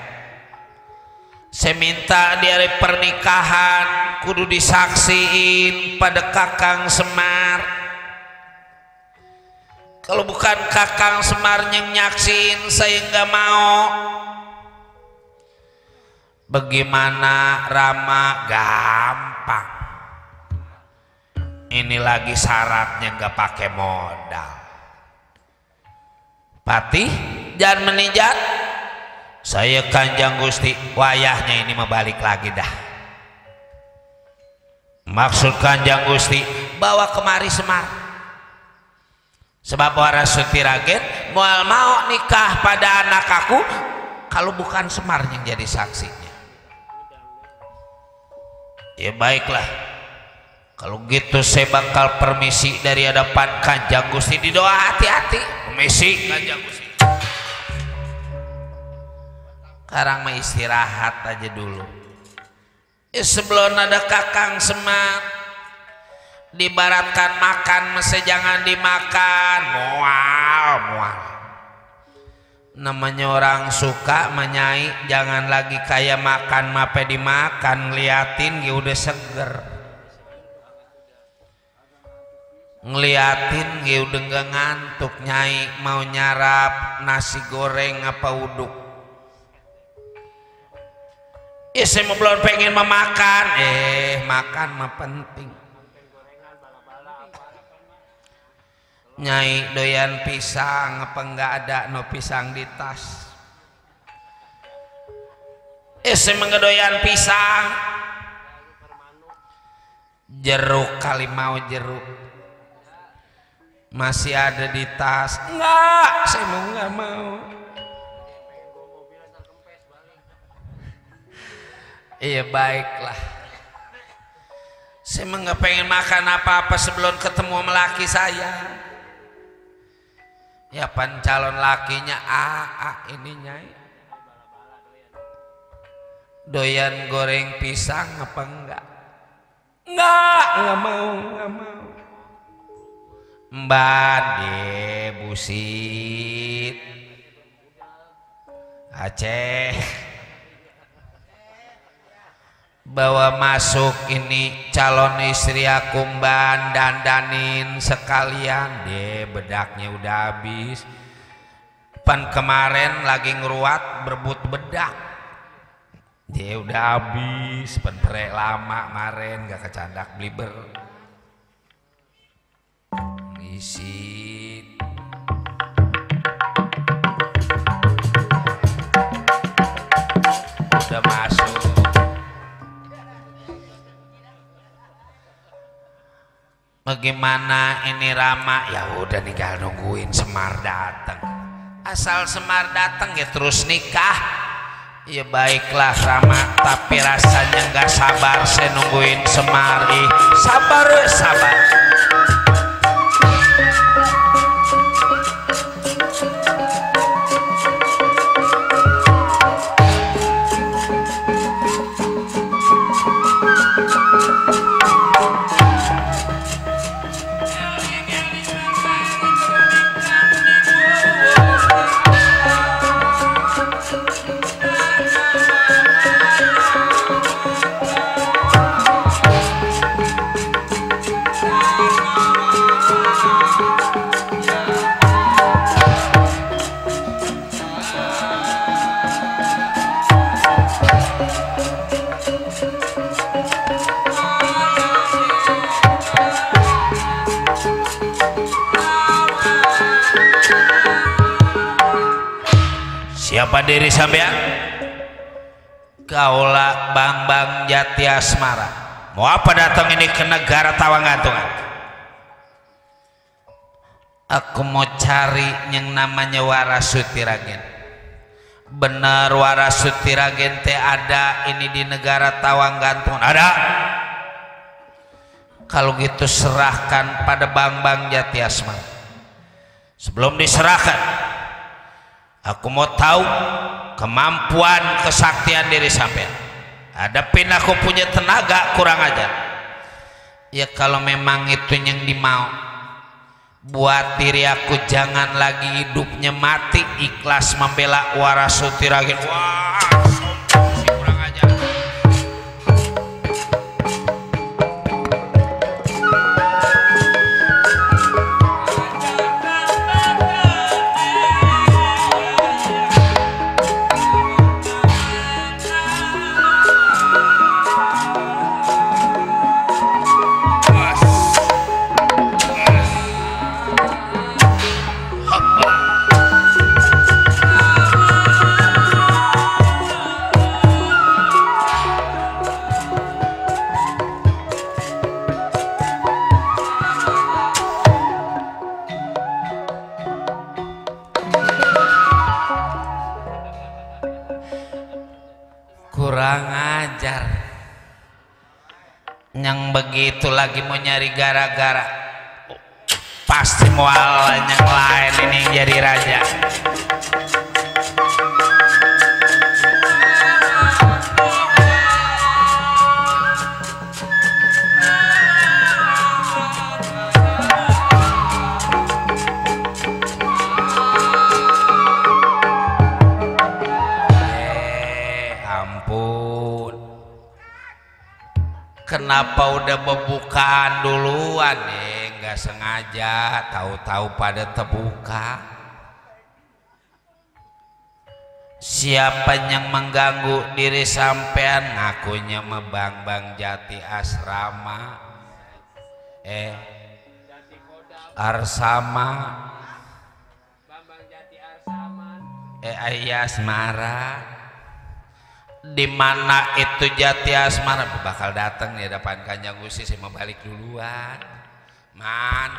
saya minta di hari pernikahan kudu disaksiin pada Kakang Semar kalau bukan Kakang Semar yang nyaksiin saya nggak mau bagaimana Rama gampang ini lagi syaratnya nggak pakai modal Patih jangan menijat saya Kanjeng Gusti wayahnya ini mau balik lagi dah maksud Kanjeng Gusti bawa kemari Semar sebab Warasuti Ragen mau nikah pada anak aku kalau bukan Semar yang jadi saksinya ya baiklah kalau gitu saya bakal permisi dari hadapan Kanjeng Gusti di doa hati-hati permisi Kanjeng Gusti sekarang mah istirahat aja dulu sebelum ada Kakang Semar dibaratkan makan mesti jangan dimakan mual namanya orang suka menyai jangan lagi kayak makan mape dimakan ngeliatin ya udah seger ngeliatin ya udah nggak ngantuk nyai mau nyarap nasi goreng apa uduk saya mau belum pengen memakan makan mah penting nyai doyan pisang apa enggak ada no pisang di tas saya mah doyan pisang jeruk kali mau jeruk masih ada di tas enggak saya mau enggak mau iya baiklah saya mah enggak pengen makan apa-apa sebelum ketemu sama laki saya ya pan calon lakinya ini nyai doyan goreng pisang apa enggak mau Mbak de busit Aceh bawa masuk ini calon istri aku Mbak, dandanin sekalian deh, bedaknya udah habis. Pan kemarin lagi ngeruat berebut bedak, dia udah habis. Pan perek lama kemarin gak kecandak bliber isi. Udah masuk. Bagaimana ini Rama? Ya udah tinggal nungguin Semar datang. Asal Semar datang ya terus nikah. Ya baiklah Rama, tapi rasanya nggak sabar saya nungguin Semar. Sabar. Siapa diri sampean? Kaulah Bambang Jati Asmara. Mau apa datang ini ke negara Tawanggantungan? Aku mau cari yang namanya Warasuti Ragen. Benar Warasuti Ragen teh ada ini di negara Tawanggantungan? Ada. Kalau gitu serahkan pada Bambang Jati Asmara. Sebelum diserahkan, aku mau tahu kemampuan kesaktian diri sampean. Hadapin aku punya tenaga kurang ajar. Ya kalau memang itu yang dimau, buat diri aku jangan lagi hidupnya mati, ikhlas membela Warasuti Ragen. Wah, sombong si kurang ajar. Kurang ajar. Yang begitu lagi mau nyari gara-gara, pasti mual yang lain ini yang jadi raja. Kenapa udah pembukaan duluan nggak sengaja, tahu-tahu pada terbuka. Siapa yang mengganggu diri sampean? Ngakunya Bambang Jati Asrama, Arsama, Bambang Jati Arsama, Asmara. Di mana itu Jati Asmara? Bakal datang di depan Kanjeng Gusti. Saya mau balik duluan, Man.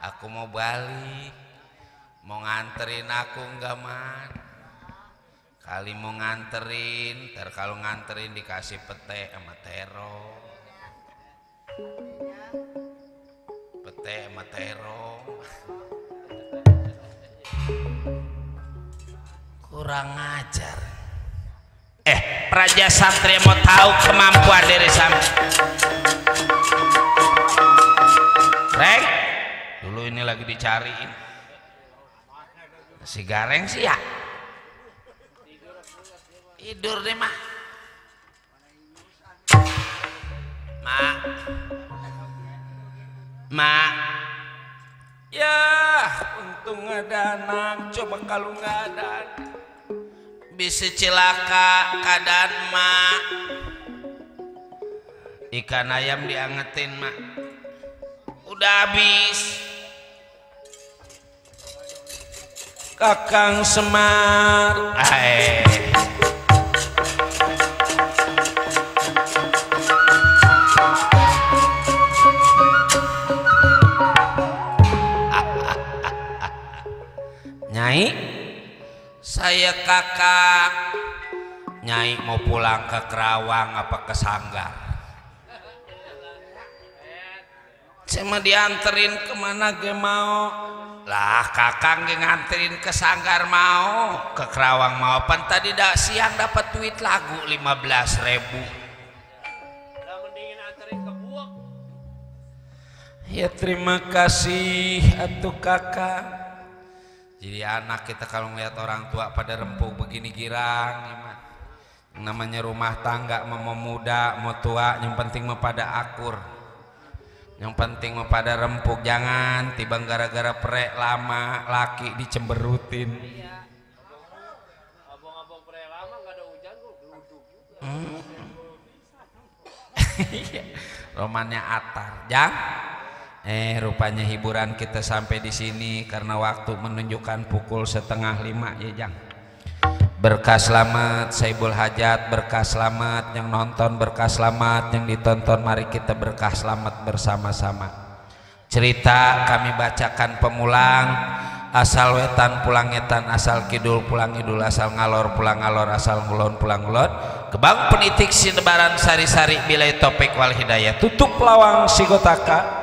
Aku mau balik. Mau nganterin aku enggak, Man? Kali mau nganterin, ntar kalau nganterin dikasih pete sama terong. Pete sama terong. Kurang ajar. Praja Satria mau tahu kemampuan diri sampean. Reng, dulu ini lagi dicariin. Si Gareng sih ya. tidur deh mah. Mak, ya untung ada anak, coba kalau nggak ada bisa celaka keadaan mak. Ikan ayam diangetin mak, udah habis. Kakang Semar, Nyai, saya kakak. Nyai mau pulang ke Kerawang apa ke Sanggar? Saya mau dianterin kemana ge mau? Lah kakang ge nganterin ke Sanggar mau, ke Kerawang mau. Pan tadi siang dapat duit lagu 15.000. Lah mendingin anterin ke Buak. Ya terima kasih atuh kakak. Jadi anak kita kalau ngeliat orang tua pada rempuk begini girang, gimana? Namanya rumah tangga mau muda mau tua, yang penting mau pada akur, yang penting mau pada rempuk. Jangan tiba gara-gara prek lama laki dicemberutin. Abang-abang prek lama nggak ada hujan kok geluduk juga. Romannya Atar, jang. Rupanya hiburan kita sampai di sini karena waktu menunjukkan pukul 4:30 ya jang. Berkah selamat Saibul Hajat, berkah selamat yang nonton, berkah selamat yang ditonton. Mari kita berkah selamat bersama-sama. Cerita kami bacakan pemulang. Asal wetan pulang etan, asal kidul pulang idul, asal ngalor pulang ngalor, asal ngulon pulang ngulon. Kebang penitik sinebaran sari-sari bilai topik wal hidayah. Tutup lawang sigotaka.